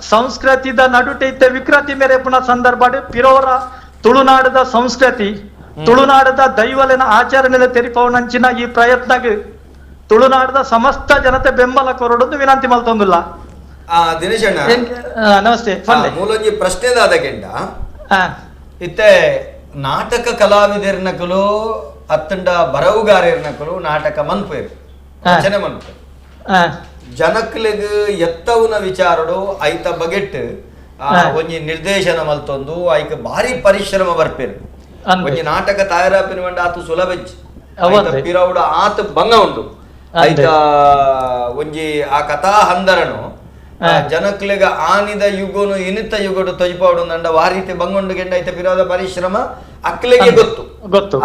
ಸಂಸ್ಕೃತಿದ ನಡುಟೆ ಇತ್ತೆ ವಿಕೃತಿ ಮೇರೆ ಪುನಃ ಸಂದರ್ಭ ಪಿರೋರ ತುಳುನಾಡದ ಸಂಸ್ಕೃತಿ ತುಳುನಾಡದ ದೈವಲಿನ ಆಚರಣೆ ತೆರಿಪವನಂಚಿನ ಈ ಪ್ರಯತ್ನಗ್ ತುಳುನಾಡದ ಸಮಸ್ತ ಜನತೆ ಬೆಂಬಲ ಕೊರಡೊಂದು ವಿನಂತಿ ಮಲ್ತೊಂದುಲ್ಲ. ದಿನೇಶಣ್ಣ ನಮಸ್ತೆ. ಮೂಲೊಂಜಿ ಪ್ರಶ್ನೆದಾದ ಕೆಂಡ ಇತ್ತೆ ನಾಟಕ ಕಲಾವಿದರ್ನಕಲು ಅತ್ತಂಡ ಬರವುಗಾರರ್ನಕಲು ನಾಟಕ ಮನ್ಪೇರು ರಚನೆ ಮನ್ಪೇರು. ಜನಕ್ಲೆಗ್ ಎತ್ತವುನ ವಿಚಾರಡು ಐತ ಬಗೆಟ್ ಒಂಜಿ ನಿರ್ದೇಶನ ಮಲ್ತೊಂದು ಐಕ್ ಭಾರಿ ಪರಿಶ್ರಮ ಬರ್ಪೇರು. ಒಂಜಿ ನಾಟಕ ತಯಾರಾಪಿನ ಮಂಡ ಆತು ಸುಲಭ ಪಿರವುಡ ಆತ ಭಂಗ ಉಂಡು. ಐತ ಒಂಜಿ ಆ ಕಥಾ ಹಂದರನು ಜನಕ್ಲೆಗ ಆನಿದ ಯುಗೋನು ಇನಿತ ಯುಗೋಡು ತೊಜಪಾಡು ಅಂಡ ವಾರೀತಿ ಬಂಗೊಂಡು ಗೆಂಡ ಐತ ಪಿರೋದ ಪರಿಶ್ರಮ ಅಕ್ಲೆಗೆ ಗೊತ್ತು ಗೊತ್ತು.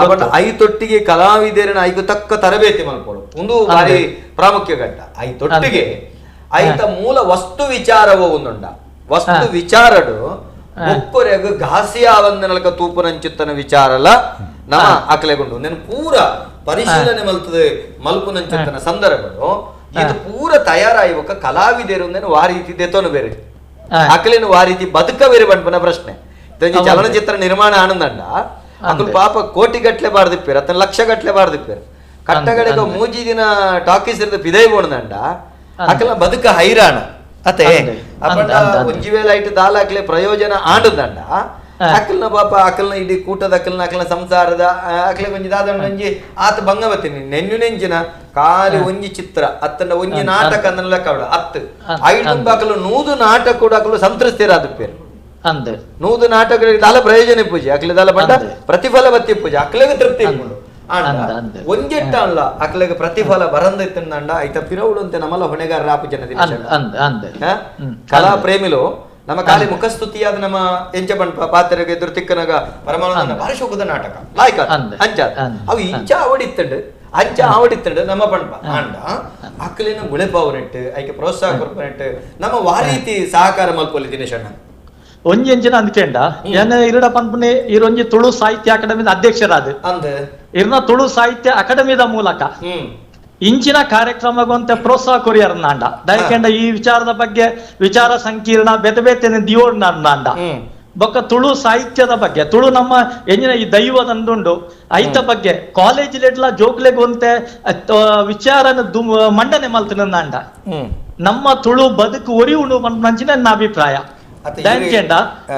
ಐತೊಟ್ಟಿಗೆ ಕಲಾವಿದರನ್ನ ಐಕು ತಕ್ಕ ತರಬೇತಿ ಮಲ್ಪಡು ಒಂದು ಭಾರಿ ಪ್ರಾಮುಖ್ಯ ಘಟ್ಟ. ಐತೊಟ್ಟಿಗೆ ಐತ ಮೂಲ ವಸ್ತು ವಿಚಾರವೋ ಒಂದುಂಡ ವಸ್ತು ವಿಚಾರಡು ಒಕ್ಕೊರೆಗ್ ಘಾಸಿಯಾವಂದನಲ್ಕ ತೂಪುನಂಚಿತ್ತನ ವಿಚಾರಲ ನಮ್ಮ ಅಕ್ಲೆಗುಂಡು ನೆನ್ ಪೂರ ಪರಿಶೀಲನೆ ಮಲ್ತದೆ ಮಲ್ಪುನಂಚಿತ್ತನ ಸಂದರ್ಭಗಳು ಇದು ಪೂರ ತಯಾರಾಯುವಕ ಕಲಾವಿದರು ವಾರೀತಿ ದೆತೋನು ಬೇರೆ ಅಕ್ಲೇನು ವಾರೀತಿ ಬದುಕ ಬೇರೆ ಬಂಡ್ಪನ ಪ್ರಶ್ನೆ. ಚಲನಚಿತ್ರ ನಿರ್ಮಾಣ ಆನಂದಂಡ ಅಕಲು ಪಾಪ ಕೋಟಿ ಗಟ್ಲೆ ಬಾರ್ದಿಪ್ಪೇರು ಅತನ ಲಕ್ಷ ಗಟ್ಲೆ ಬಾರ್ದಿಪ್ಪೇರು ಕಟ್ಟಗಡೆಗೆ ಮೂಜಿ ದಿನ ಟಾಕೀಸ್ ಇರದ ಪಿದೈ ಬೋಣದಂಡ ಅಕಲ ಬದುಕ ಹೈರಾಣ ಅತೆ ಅಪಂಡ ಒಂಜಿ ವೇಳೆ ಐಟ್ ದಾಲ ಅಕ್ಲೆ ಪ್ರಯೋಜನ ಆಂಡದಂಡ ಅಕಲ್ನ ಪಾಪ ಅಕಲ್ನ ಇಡೀ ಕೂಟದ ಅಕಲ್ನ ಅಕಲ್ನ ಸಂಸಾರದ ಅಕ್ಲೆ ಒಂಜಿ ದಾದಂಡ ಒಂಜಿ ಆತ ಭಂಗವತಿನಿ ನೆನ್ನು ನೆಂಜಿನ ಖಾಲಿ ಒಂಜಿ ಚಿತ್ರ ಅತ್ತನ ಒಂಜಿ ನಾಟಕ ಅಂದನ ಲೆಕ್ಕ ಅತ್ತು ಐದು ಅಕಲು 100 ನಾಟಕ ಕೂಡ ಅಕಲು ಸಂತೃಪ್ತಿರಾದ ಪೇರು. 100 ನಾಟಕ ದಾಲ ಪ್ರಯೋಜನ ಪೂಜೆ ಅಕ್ಲೆ ದಾಲ ಪಟ್ಟ ಪ್ರತಿಫಲ ಬತ್ತಿ ಪೂಜೆ ಅಕ್ಲೆಗೆ ತೃಪ್ತಿ ಇಪ್ಪುಂಡು. ಆಂಡ ಒಂಜೆಟ್ಟ ಅಲ್ಲ ಅಕ್ಲೆಗೆ ಪ್ರತಿಫಲ ಬರಂದ ಇತ್ತಂಡ ಐತ ಪಿರವುಡು ನಮ್ಮಲ್ಲ ಹೊಣೆಗಾರರ ಆಪು ಜನ ಕಲಾ ಪ್ರೇಮಿಲು ನಮ್ಮ ಖಾಲಿ ಮುಖಸ್ತುತಿಯಾದ ನಮ್ಮ ಎಂಚ ಪಂಪ ಪಾತ್ರೆಗೆ ಎದುರು ತಿಕ್ಕನಾಗ ಪರಮಾನಂದ ಭಾರಿ ಶೋಕದ ನಾಟಕ ಲಾಯ್ಕ ಅಂಚ ಅವು ಇಂಚ ಆವಡಿತ್ತಂಡು ಅಂಚ ಆವಡಿತ್ತಂಡು ನಮ್ಮ ಪಂಪ. ಆಂಡ ಅಕ್ಲಿನ ಬುಳೆಪಾವನೆಟ್ಟು ಐಕೆ ಪ್ರೋತ್ಸಾಹ ಕೊರ್ಪನೆಟ್ಟು ನಮ್ಮ ವಾರೀತಿ ಸಹಕಾರ ಮಲ್ಪೊಲಿ ದಿನೇಶಣ್ಣ. ಒಂಜಿ ಎಂಚಿನ ಅಂದ್ಕೇಂಡ ಏನ ಇರಡ ಪನ್ಪುನೆ ಇರೊಂಜಿ ತುಳು ಸಾಹಿತ್ಯ ಅಕಾಡೆಮಿದ ಅಧ್ಯಕ್ಷರಾದ ಇರ್ನ ತುಳು ಸಾಹಿತ್ಯ ಅಕಾಡೆಮಿದ ಮೂಲಕ ಇಂಚಿನ ಕಾರ್ಯಕ್ರಮಗೊಂತೆ ಪ್ರೋತ್ಸಾಹ ಕೊರಿಯರ್ ನಾಂಡ ದಯಕೆಂಡ ಈ ವಿಚಾರದ ಬಗ್ಗೆ ವಿಚಾರ ಸಂಕೀರ್ಣ ಬೇತೆ ಬೇತೆ ದಿಯೋಡ್ ನಾಂಡ ಬೊಕ್ಕ ತುಳು ಸಾಹಿತ್ಯದ ಬಗ್ಗೆ ತುಳು ನಮ್ಮ ಎಂಜಿನ ಈ ದೈವದಂದುಂಡು ಐತ ಬಗ್ಗೆ ಕಾಲೇಜ್ ಲೆಡ್ಲ ಜೋಕ್ಲೆಗೊಂತೆ ವಿಚಾರನ ಮಂಡನೆ ಮಲ್ತಿನ ನಾಂಡ ನಮ್ಮ ತುಳು ಬದುಕು ಒರಿ ಉಂಡು ನಂಚಿನ ನನ್ನ ಅಭಿಪ್ರಾಯ. ದಯಕೆಂಡ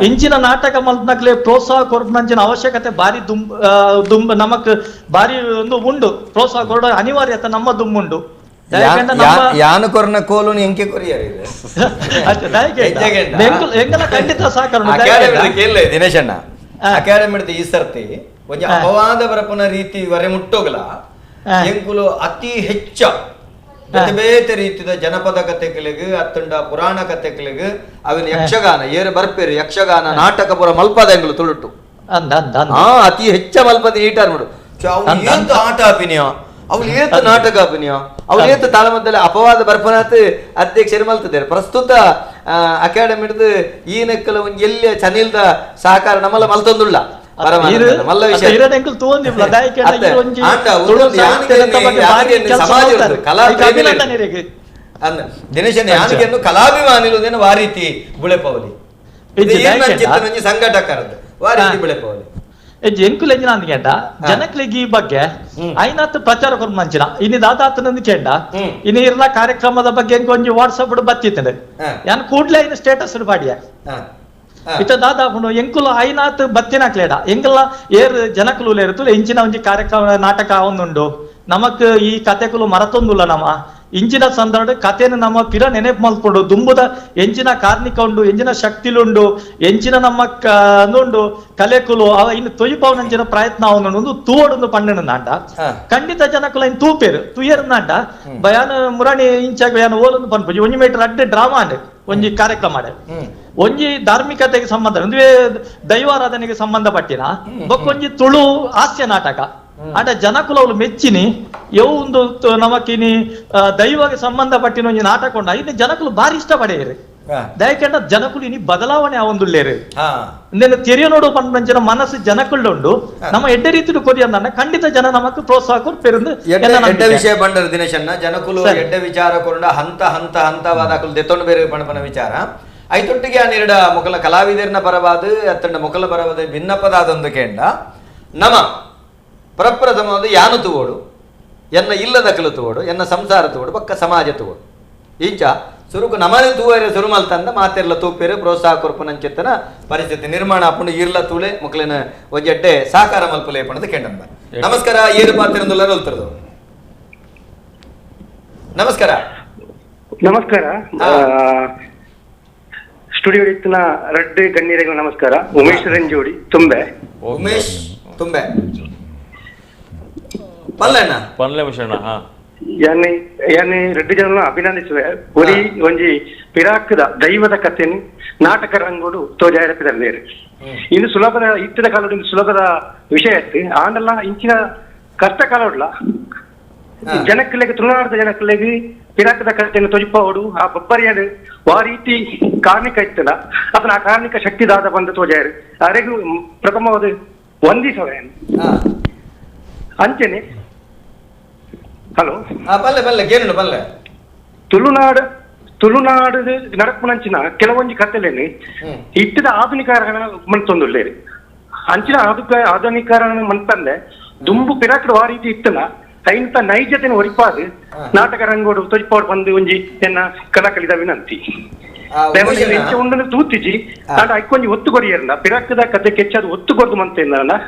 ಇಂಚಿನ ನಾಟಕ ಮಲ್ಪನಕ್ಲೆ ಪ್ರೋತ್ಸಾಹ ಕೊರ್ಪನಂಚಿನ ಅವಶ್ಯಕತೆ ಬಾರಿ ದುಂಬ ನಮಕ್ ಬಾರಿ ಒಂದು ಉಂಡು ಪ್ರೋತ್ಸಾಹ ಕೊರಡ ಅನಿವಾರ್ಯತೆ ನಮ್ಮ ದುಂಬುಂಡು. ಯಾನು ಕೊರ್ನ ಕೋಲು ಎಂಕೆ ಕೊರಿಯರ್ ಖಂಡಿತ ಸಹಕಾರ ದಿನೇಶಣ್ಣ. ಅಕಾಡೆಮಿ ಈ ಸರ್ತಿ ಒಂಜಿ ಅಪವಾದ ಬರಪುನ ರೀತಿ ವರೆ ಮುಟ್ಟೋಗಲ ಎಂಕುಲು ಅತಿ ಹೆಚ್ಚ ಬೇತೆ ಬೇತೆ ರೀತಿಯ ಜನಪದ ಕಥೆಗಳಿಗೆ ಅತ್ತಂಡ ಪುರಾಣ ಕಥೆಗಳಿಗೆ ಅವನ ಯಕ್ಷಗಾನ ಏರು ಬರ್ಪೇರು ಯಕ್ಷಗಾನ ನಾಟಕ ಪುರ ಮಲ್ಪದ ಎಂಗಳು ತುಳುಟು ಅತಿ ಹೆಚ್ಚ ಮಲ್ಪದ ಈಟಾರ್ ನೋಡು ಏತ ಆಟ ಅಭಿನಯ ಅವ್ರು ಏತ ನಾಟಕ ಅಭಿನಯ ಅವ್ರು ಏತ ತಾಳಮದ್ದಲೆ ಅಪವಾದ ಬರ್ಪನಾತ್ ಅಧ್ಯಕ್ಷರು ಮಲ್ತಿದ್ದಾರೆ. ಪ್ರಸ್ತುತ ಅಕಾಡೆಮಿ ಈ ನೆಕ್ಕಲ ಒಂಜಿ ಎಲ್ಲಿಯ ಚನಿಲ್ದ ಸಹಕಾರ ನಮ್ಮಲ್ಲ ಮಲ್ತೊಂದುಳ್ಳ ದಿನೇಶನ್ ಯಾನಿಗೆನ್ನು ಕಲಾಭಿಮಾನಿಲು ವಾರೀತಿ ಬುಳೆಪವಲಿ ಸಂಘಟಕರದ್ದು ವಾರೀತಿ ಬುಳೆಪವಲಿ ಎಂಕುಲು ಎಂಜಿನ ಅಂದ್ಕೇಂಡ ಜನಕ್ಲೆಗ್ ಈ ಬಗ್ಗೆ ಐನಾತ್ ಪ್ರಚಾರ ಕೊರ್ಪು ಮಂಚಿನ ಇನಿ ದಾದಾತನ ಕೇಂಡ ಇನಿ ಇರ್ನ ಕಾರ್ಯಕ್ರಮದ ಬಗ್ಗೆ ಒಂಜಿ ವಾಟ್ಸಪ್ ಬತ್ತಿತ್ತಂಡೆ ಯಾನ್ ಕೂಡ್ಲೆ ಇನ್ನು ಸ್ಟೇಟಸ್ ಪಾಡಿಯ ಇತ್ತ ದಾದಾಪುಂಡು ಎಂಕುಲು ಐನಾತ್ ಬತ್ತಿನಕ್ಲೇಡ ಎಂಕಲ್ಲ ಏರ್ ಜನಕುಲು ಇರ್ತುಲ್ಲ ಇಂಚಿನ ಒಂಜಿ ಕಾರ್ಯಕ್ರಮ ನಾಟಕ ಒಂದುಂಡು ನಮಕ್ ಈ ಕತೆಕುಲು ಮರತೊಂದುಲ್ಲ ನಮ್ಮ ಇಂಚಿನ ಸಂದರ್ಭ ಕಥೆನ ನಮ್ಮ ಪಿರ ನೆನಪು ಮಲ್ಕೊಂಡು ದುಂಬುದ ಎಂಚಿನ ಕಾರ್ಣಿಕ ಉಂಡು ಎಂಚಿನ ಶಕ್ತಿಲುಂಡು ಎಂಚಿನ ನಮ್ಮ ಉಂಡು ಕಲೆಕುಲು ಅವ ಇನ್ನು ತೊಯ್ಪವನಂಚಿನ ಪ್ರಯತ್ನ ಅವನು ತೂವಡೊಂದು ಪಣ್ಣನಾಂಡ ಖಂಡಿತ ಜನಕುಲ ಇನ್ ತೂಪೇರು ತುಯರ್ನಾಂಡ ಬಯಾನ ಮುರಾಣಿ ಇಂಚಾಗ ಬಯಾನ ಓಲೊಂದು ಪನ್ಪುಜಿ ಒಂಜಿ ಮೀಟರ್ ಅಡ್ಡೆ ಡ್ರಾಮಾ ಅಂಡೆ ಒಂಜಿ ಕಾರ್ಯಕ್ರಮ ಆಡೆ ಒಂಜಿ ಧಾರ್ಮಿಕತೆಗೆ ಸಂಬಂಧ ಒಂದುವೇ ದೈವಾರಾಧನೆಗೆ ಸಂಬಂಧಪಟ್ಟಿನ ಬೊಕ್ಕೊಂಜಿ ತುಳು ಹಾಸ್ಯ ನಾಟಕ ಆಟ ಜನಕುಲ ಅವ್ಲು ಮೆಚ್ಚಿನಿ ಯವು ಒಂದು ನಮಕಿನಿ ದೈವಗೆ ಸಂಬಂಧಪಟ್ಟಿನ ಒಂಜಿ ನಾಟಕ ಉಂಡ ಇನ್ನು ಜನಕುಲು ಭಾರಿ ಇಷ್ಟ ಪಡೆಯರು ದಯಕೆಂಡ ಜನಕುಲು ಇನಿ ಬದಲಾವಣೆ ಆವೊಂದುಲ್ಲೇರು ಇಂದೆನ ತೆರಿಯ ನೋಡು ಪಂಚಿನ ಮನಸ್ಸು ಜನಕುಳ್ಳು ಉಂಡು ನಮ್ಮ ಎಡ್ಡೆ ರೀತಿಡು ಕೊರಿಯಂದನ್ನ ಖಂಡಿತ ಜನ ನಮಕ್ ಪ್ರೋತ್ಸಾಹ ಕೊರ್ಪೆರಂದು ಎಡ್ಡೆ ವಿಷಯ ಬಂಡರು ದಿನೇಶಣ್ಣ ಜನಕುಲು ಎಡ್ಡೆ ವಿಚಾರ ಕೊರಂಡ ಹಂತ ಹಂತ ಹಂತವಾದ ಅಕುಲು ದೆತ್ತೊಂಡು ಬೇರೆ ಪಣಪನ ವಿಚಾರ ಐತೊಟ್ಟಿಗೆ ಆ ನಿರಡ ಮೊಕಲ ಕಲಾವಿದರ್ನ ಪರವಾದ ಅತ್ತಂಡ ಮೊಕಲ ಪರವಾದ ಭಿನ್ನಪದಾದೊಂದು ಕೇಂಡ ನಮ ಪ್ರಪ್ರಥಮವಾದ ಯಾನು ತೂವೋಡು ಎನ್ನ ಇಲ್ಲದ ಕಲು ತೂವೋಡು ಎನ್ನ ಸಂಸಾರ ತೂವೋಡು ಪಕ್ಕ ಸಮಾಜ ತೂವೋಡು ಇಂಚ ಸುರುಕು ನಮನೆ ತೂವರೆ ಸುರುಮಲ್ ತಂದ ಮಾತೆರ್ಲ ತೂಪೇರು ಪ್ರೋತ್ಸಾಹ ಕೊರ್ಪುನಂಚಿತ್ತನ ಪರಿಸ್ಥಿತಿ ನಿರ್ಮಾಣ ಆಪುಂಡು ಇರ್ಲ ತೂಳೆ ಮೊಕಲಿನ ಒಂಜೆಡ್ಡೆ ಸಹಕಾರ ಮಲ್ಪುಲೆ ಪಣದ ಕೆಂಡಂಬ. ನಮಸ್ಕಾರ, ಏರು ಪಾತಿರಂದುಲ್ಲ ಒಲ್ತರದು. ನಮಸ್ಕಾರ. ನಮಸ್ಕಾರ. ಸ್ಟುಡಿಯೋ ಇತ್ತಿನ ರಡ್ಡು ಗಣ್ಯರಿಗೆ ನಮಸ್ಕಾರ. ಉಮೇಶ್ ರಂಜೋಡಿ ತುಂಬೆ. ಉಮೇಶ್ ತುಂಬೆ ಪಲ್ಲಣ್ಣ ಪನ್ಲೆ ಮಿಷಣ್ಣ. ಹಾ ಯಾನೆ ಯಾನೆ ರೆಡ್ಡಿ ಜನ ಅಭಿನಂದಿಸುವೆ. ಒರಿ ಒಂಜಿ ಪಿರಾಕದ ದೈವದ ಕಥೆನು ನಾಟಕ ರಂಗೋಡು ತೋಜಾಯಿರಪಿದರ್ಲೇರು. ಇನ್ನು ಸುಲಭದ ಇತ್ತಿನ ಕಾಲದ ಸುಲಭದ ವಿಷಯ ಇತ್ತು. ಆಂಡಲ್ಲ ಇಂಚಿನ ಕಷ್ಟ ಕಾಲೋಡ್ಲ ಜನಕ್ಕಲೆಗೆ ತುಳುನಾಡದ ಜನಕ್ಕಲೆಗೆ ಪಿರಾಕದ ಕಥೆಯನ್ನು ತೊಜಿಪೋಡು ಆ ಬೊಬ್ಬರಿಯನು ಆ ರೀತಿ ಕಾರ್ಣಿಕ ಇತ್ತಲ್ಲ ಅದನ್ನ ಆ ಕಾರ್ಣಿಕ ಶಕ್ತಿ ದಾದ ಬಂದು ತೋಜಾಯರು ಅರೆಗೂ ಪ್ರಥಮವಾದ ವಂದಿಸವೆ ಅಂಚೆನೆ. ಹಲೋ ಬಲ್ಲೆ ಬಲ್ಲೆ ಕೇಳು ಬಲ್ಲೆ. ತುಳುನಾಡು ತುಳುನಾಡು ನಡಪುನಂಚಿನ ಕೆಲವೊಂಜಿ ಕಥೆಲೇನು ಇಟ್ಟದ ಆಧುನಿಕರಣ ಮನ್ತೊಂದುಳ್ಳೇರು. ಅಂಚಿನ ಆಧುನಿಕರಣ ಮನ್ಪಂದೆ ದುಂಬು ಪಿರಾಕಡು ಆ ರೀತಿ ಇತ್ತನ ಐಂತ ನೈಜತೆನ ಒರಿಪಾದು ನಾಟಕ ರಂಗೋಡು ತೊಜಿಪಾಡು ಬಂದು ಒಂಜಿ ಎನ್ನ ಕಲಾಕಲಿದ ವಿನಂತಿ. ಉಂಡನ್ನು ತೂತಿಜಿ ನಾಟ ಐಕೊಂಜಿ ಒತ್ತು ಕೊರಿಯರ್ನ ಪಿರಾಕದ ಕತೆ ಕೆಚ್ಚದು ಒತ್ತು ಕೊರ್ದು ಮಂತೇನ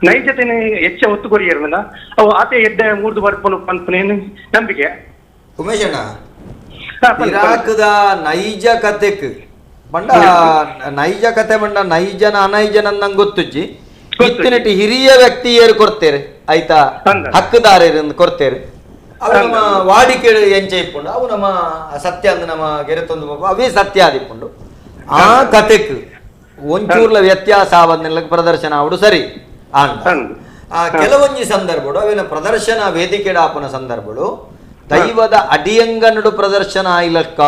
ನೈಜತೆನೆ ಹೆಚ್ಚ ಒತ್ತು ಕೊರಿಯರ್ನ ಅವು ಆತೆ ಎಡ್ಡೆ ಮೂರ್ದು ಬರ್ಪನು ಪನ್ಪನೇನು ನಂಬಿಕೆ. ಉಮೇಶಣ್ಣ, ಪಿರಾಕದ ನೈಜ ಕತೆಕ್ ಬಂಡ ನೈಜ ಕತೆ ಬಂಡ ನೈಜನ ಅನೈಜನ ನಂಗೆ ಗೊತ್ತುಜ್ಜಿ. ಇತ್ತಿನಟ್ಟಿ ಹಿರಿಯ ವ್ಯಕ್ತಿ ಏರು ಕೊಡ್ತೇರೆ ಆಯ್ತಾ, ಹಕ್ಕುದಾರರು ಕೊಡ್ತೇರೆ. ಅವು ನಮ್ಮ ವಾಡಿಕೆ ಎಂಚ ಇಪ್ಪುಂಡು ಅವು ನಮ್ಮ ಸತ್ಯ ಅಂದ್ ನಮ್ಮ ಗೆರೆತೊಂದು ಅವೇ ಸತ್ಯ ಆದಿಪ್ಪುಂಡು. ಆ ಕತೆಕ್ ಒಂಚೂರ್ಲ ವ್ಯತ್ಯಾಸ ಆವನ್ನೆಲ್ಲ ಪ್ರದರ್ಶನ ಅವಡು ಸರಿ. ಆಂಡ ಆ ಕೆಲವೊಂಜಿ ಸಂದರ್ಭಡು ಅವಿನ ಪ್ರದರ್ಶನ ವೇದಿಕೆ ಆಪುನ ಸಂದರ್ಭಡು ದೈವದ ಅಡಿಯಂಗನಡು ಪ್ರದರ್ಶನ ಇಲಕ್ಕ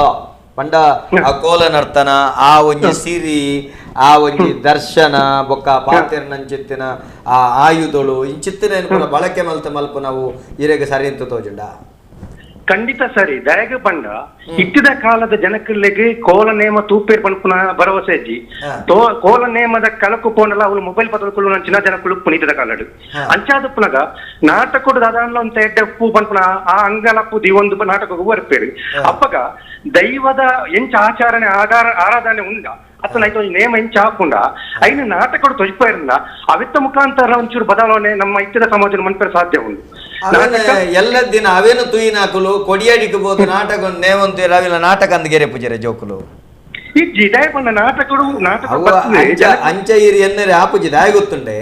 ಪಂಡ ಆ ಕೋಲ ನರ್ತನ ಆ ಒಂಜಿ ಸಿರಿ ಆ ಒಂಜಿ ದರ್ಶನ ಬೊಕ್ಕ ಪಾತೆರ್ನಂಚಿತ್ತಿನ ಆ ಆಯುಧಳು ಇಂಚಿತ್ತಿನ ಏನ್ ಬಳಕೆ ಮಲ್ತ ಮಲ್ಪ ನಾವು ಇರೆಗೆ ಸರಿ ಅಂತ ತೋಜುಂಡ. ಖಂಡಿತ ಸರಿ. ದಯಗ ಪಂಡ ಇಟ್ಟಿದ ಕಾಲದ ಜನಕ್ಕಲೆಗೆ ಕೋಲ ನೇಮ ತೂಪೇರ್ ಪನ್ಪುನ ಭರವಸೆ ಅಜ್ಜಿ. ಕೋಲ ನೇಮದ ಕಲಕು ಪೋನಲ್ಲ ಅವಳು ಮೊಬೈಲ್ ಪದಕುಲು ಚಿನ್ನ ಜನಕ್ಕಳು ಪುನೀತದ ಕಾಲಡು ಅಂಚಾದಪ್ಪನಗ ನಾಟಕೊಡು ದಾದಾನ್ಲ ಅಂತ ಎಡ್ಡೆ ಉಪ್ಪು ಪನ್ಪುನ ಆ ಅಂಗಲಪ್ಪು ದಿವೊಂದು ನಾಟಕಕ್ಕೂ ಬರ್ಪೇರು. ಅಪ್ಪಗ ದೈವದ ಎಂಚ ಆಚರಣೆ ಆರಾಧನೆ ಉಂಡ ಅತನ ಆಯ್ತು ನೇಮ ಎಂಚ ಹಾಕೊಂಡ ಐನ ನಾಟಕಡು ತೊಜಿಪೇರ್ನ ಅವಿತ್ತ ಮುಖಾಂತರ ಒಂಚೂರು ಬದಲಾವಣೆ ನಮ್ಮ ಇತ್ತಿದ ಸಮಾಜದ ಮನ್ಪೇರ್ ಸಾಧ್ಯ ಉಂಟು. ಎಲ್ಲ ದಿನ ಅವೇನು ತುಯಿನಾಕುಲು ಕೊಡಿಯಾಡಿಕಬಹುದು ನಾಟಕ ನೇವಂತ ಅವಿಲ್ಲ ನಾಟಕ ಅಂದ್ಗೆರೆ ಪೂಜಾರೆ ಜೋಕುಲು ಇಜ್ಜಿ ದಯಪಂಡ ನಾಟಕಡು ನಾಟಕ ಅಂಚ ಇರಿ ಎನ್ನರೆ ಆಪುಜಿ ದಾಯ ಗೊತ್ತುಂಡೆ.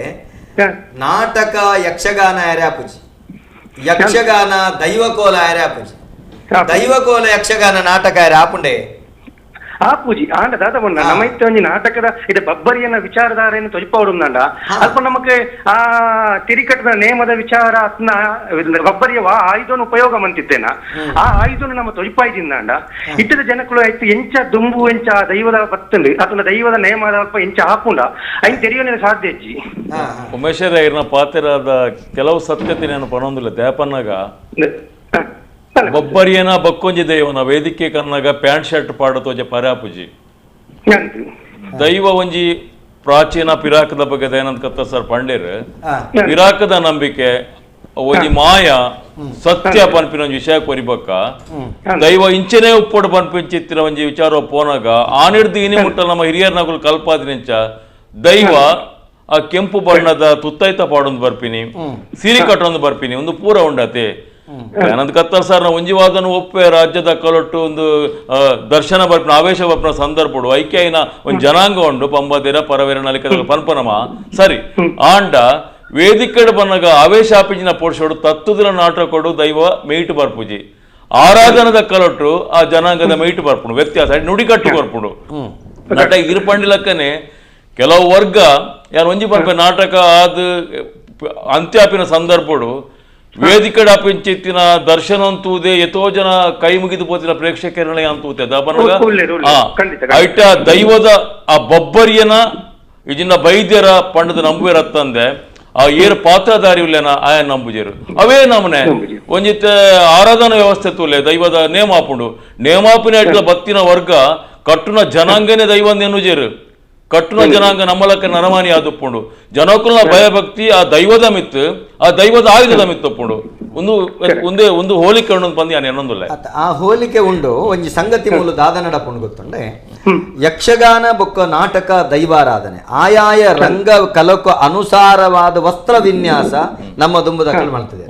ನಾಟಕ ಯಕ್ಷಗಾನ ಯಾರೇ ಆಪುಜಿ, ಯಕ್ಷಗಾನ ದೈವಕೋಲ ಯಾರೇ ಆಪುಜಿ, ದೈವಕೋಲ ಯಕ್ಷಗಾನ ನಾಟಕ ಯಾರೇ ಆಪುಂಡೆ ಆ ಪೂಜಿ. ಆಂಡ ದಾದ ಬಣ್ಣ ನಮ್ಮ ಇತ್ತ ಒಂಜಿ ನಾಟಕದ ಇದು ಬಬ್ಬರಿಯನ್ನ ವಿಚಾರಧಾರೆಯನ್ನು ತೊಜಿಪೌಡುಂದಾಂಡ ಅಲ್ಪ ನಮಕ್ ಆ ತಿರಿಕಟ್ಟದ ನೇಮದ ವಿಚಾರ ಅತ್ನ ಬಬ್ಬರಿಯ ಆಯುಧನ ಉಪಯೋಗ ಮಂತಿದ್ದೇನ ಆ ಆಯುಧನ ನಮ್ಮ ತೊಜಿಪಾಯ್ದಿಂದಾಂಡ ಇಟ್ಟದ ಜನಕ್ಕಳು ಆಯ್ತು ಎಂಚ ದುಂಬು ಎಂಚ ದೈವದ ಬತ್ತಂಡು ಅತನ ದೈವದ ನೇಮದ ಅಲ್ಪ ಎಂಚ ಹಾಪುಂಡ ಐನ್ ತೆರಿಯೋನೇ ಸಾಧ್ಯ ಅಜ್ಜಿ. ಉಮೇಶರ ಇರ್ನ ಪಾತಿರಾದ ಕೆಲವು ಸತ್ಯತೆ ನಾನು ಪಣೊಂದಿಲ್ಲ. ದೇಪನ್ನಾಗ ಬೊಬ್ಬರಿಯನ ಬಕ್ಕೊಂಜಿ ದೈವನ ವೇದಿಕೆ ಕನ್ನಗ ಪ್ಯಾಂಟ್ ಶರ್ಟ್ ಪಾಡತೋಜೆ ಪರಾಪುಜಿ ದೈವ ಒಂಜಿ ಪ್ರಾಚೀನ ಪಿರಾಕದ ಬಗ್ಗೆ ದಯಾನಂದ ಕತ್ತ ಸರ್ ಪಂಡೇರ್ ಪಿರಾಕದ ನಂಬಿಕೆ ಒಂಜಿ ಮಾಯ ಸತ್ಯ ಪನ್ಪಿನ ಒಂಜಿ ವಿಷಯ ಕೊರಿಬಕ್ಕ ದೈವ ಇಂಚನೇ ಉಪ್ಪೋಡು ಪನ್ಪಿಂಚಿತ್ತಿನ ಒಂಜಿ ವಿಚಾರ ಪೋನಾಗ ಆನಿಡ್ದು ಇನಿ ಮುಟ್ಟಲ್ ನಮ್ಮ ಹಿರಿಯರ್ ನಗುಲು ಕಲ್ಪಾದಿನಿಂಚ ದೈವ ಆ ಕೆಂಪು ಬಣ್ಣದ ತುತ್ತೈತ ಪಾಡೊಂದು ಬರ್ಪಿನಿ ಸಿರಿ ಕಟ್ಟೊಂದು ಬರ್ಪಿನಿ ಒಂದು ಪೂರ ಉಂಡತೆ. ದಯಾನಂದ ಕತ್ತರ್ ಸರ್ ಒಂಜಿವಾದನು ಒಪ್ಪೆ ರಾಜ್ಯದ ಕಲೊಟ್ಟು ಒಂದು ದರ್ಶನ ಬರ್ಪಿನ ಆವೇಶ ಬರ್ಪಿನ ಸಂದರ್ಭಡು ಐಕ್ಯನ ಒಂದು ಜನಾಂಗ ಉಂಡು ಪಂಬದಿರ ಪರವೇರ ನಲಿಕ ಪನ್ಪನಮ ಸರಿ. ಆಂಡ ವೇದಿಕೆಡು ಬನ್ನಗ ಆವೇಶ ಆಪಿಜಿನ ಪೋಷೋಡು ತತ್ತುದಿನ ನಾಟಕೊಡು ದೈವ ಮೇಯ್ಟು ಬರ್ಪುಜಿ ಆರಾಧನದ ಕಲೊಟ್ಟು ಆ ಜನಾಂಗದ ಮೇಯ್ಟು ಬರ್ಪುಂಡು ವ್ಯತ್ಯಾಸ ನುಡಿಕಟ್ಟು ಬರ್ಪುಂಡು. ನಟ ಇರುಪಂಡಿಲಕ್ಕನೆ ಕೆಲವು ವರ್ಗ ಯಾರು ಒಂಜಿ ಬರ್ಪೆ ನಾಟಕ ಆದ ಅಂತ್ಯಾಪಿನ ಸಂದರ್ಭಡು ವೇದಿಕೆಡ ಪಿಂಚಿತ್ತಿನ ದರ್ಶನ ಅಂತೂದೆ ಎತೋ ಜನ ಕೈ ಮುಗಿದು ಪೋತಿನ ಪ್ರೇಕ್ಷಕರನ್ನ ಅಂತೂತೆ ಐಟ ದೈವದ ಆ ಬೊಬ್ಬರಿಯನ ಇಜಿನ ಬೈದ್ಯರ ಪಂಡದ ನಂಬುವೆರತ್ತಂದೆ ಆ ಏರು ಪಾತ್ರಧಾರಿ ಉಲ್ಲೇನ ಆಯ ನಂಬುಜೇರು ಅವೇ ನಮನೆ ಒಂಜಿತ್ತೆ ಆರಾಧನಾ ವ್ಯವಸ್ಥೆ ತುಲೆ ದೈವದ ನೇಮಾಪುಂಡು ನೇಮಾಪಿನ ಇಟ್ಲ ಬತ್ತಿನ ವರ್ಗ ಕಟ್ಟುನ ಜನಾಂಗನೇ ದೈವ ನೆನ್ನುಜೇರು ಕಟ್ಟುನ ಜನಾಂಗ ನಮ್ಮಲಕ್ಕ ನರಮಾನಿ ಆದುಪ್ಪುಂಡು ಜನಕುಲ್ನ ಭಯಭಕ್ತಿ ಆ ದೈವದ ಮಿತ್ತು ಆ ದೈವದ ಆಯುಧದ ಮಿತ್ತೊಪ್ಪುಂಡು ಒಂದು ಒಂದೇ ಒಂದು ಹೋಲಿಕೆ ಉಂಡು ಬಂದು ನಾನು ಎನ್ನೊಂದುಲ್ಲ. ಆ ಹೋಲಿಕೆ ಉಂಡು ಒಂಜಿ ಸಂಗತಿ ಮೂಲ ದಾದ ನಡಪುಂಡು ಗೊತ್ತುಂಡೆ. ಯಕ್ಷಗಾನ ಬೊಕ್ಕ ನಾಟಕ ದೈವಾರಾಧನೆ ಆಯಾಯ ರಂಗ ಕಲಕ ಅನುಸಾರವಾದ ವಸ್ತ್ರ ವಿನ್ಯಾಸ ನಮ್ಮ ದುಂಬುದಕ್ಕಲು ಮಾಡ್ತದೆ.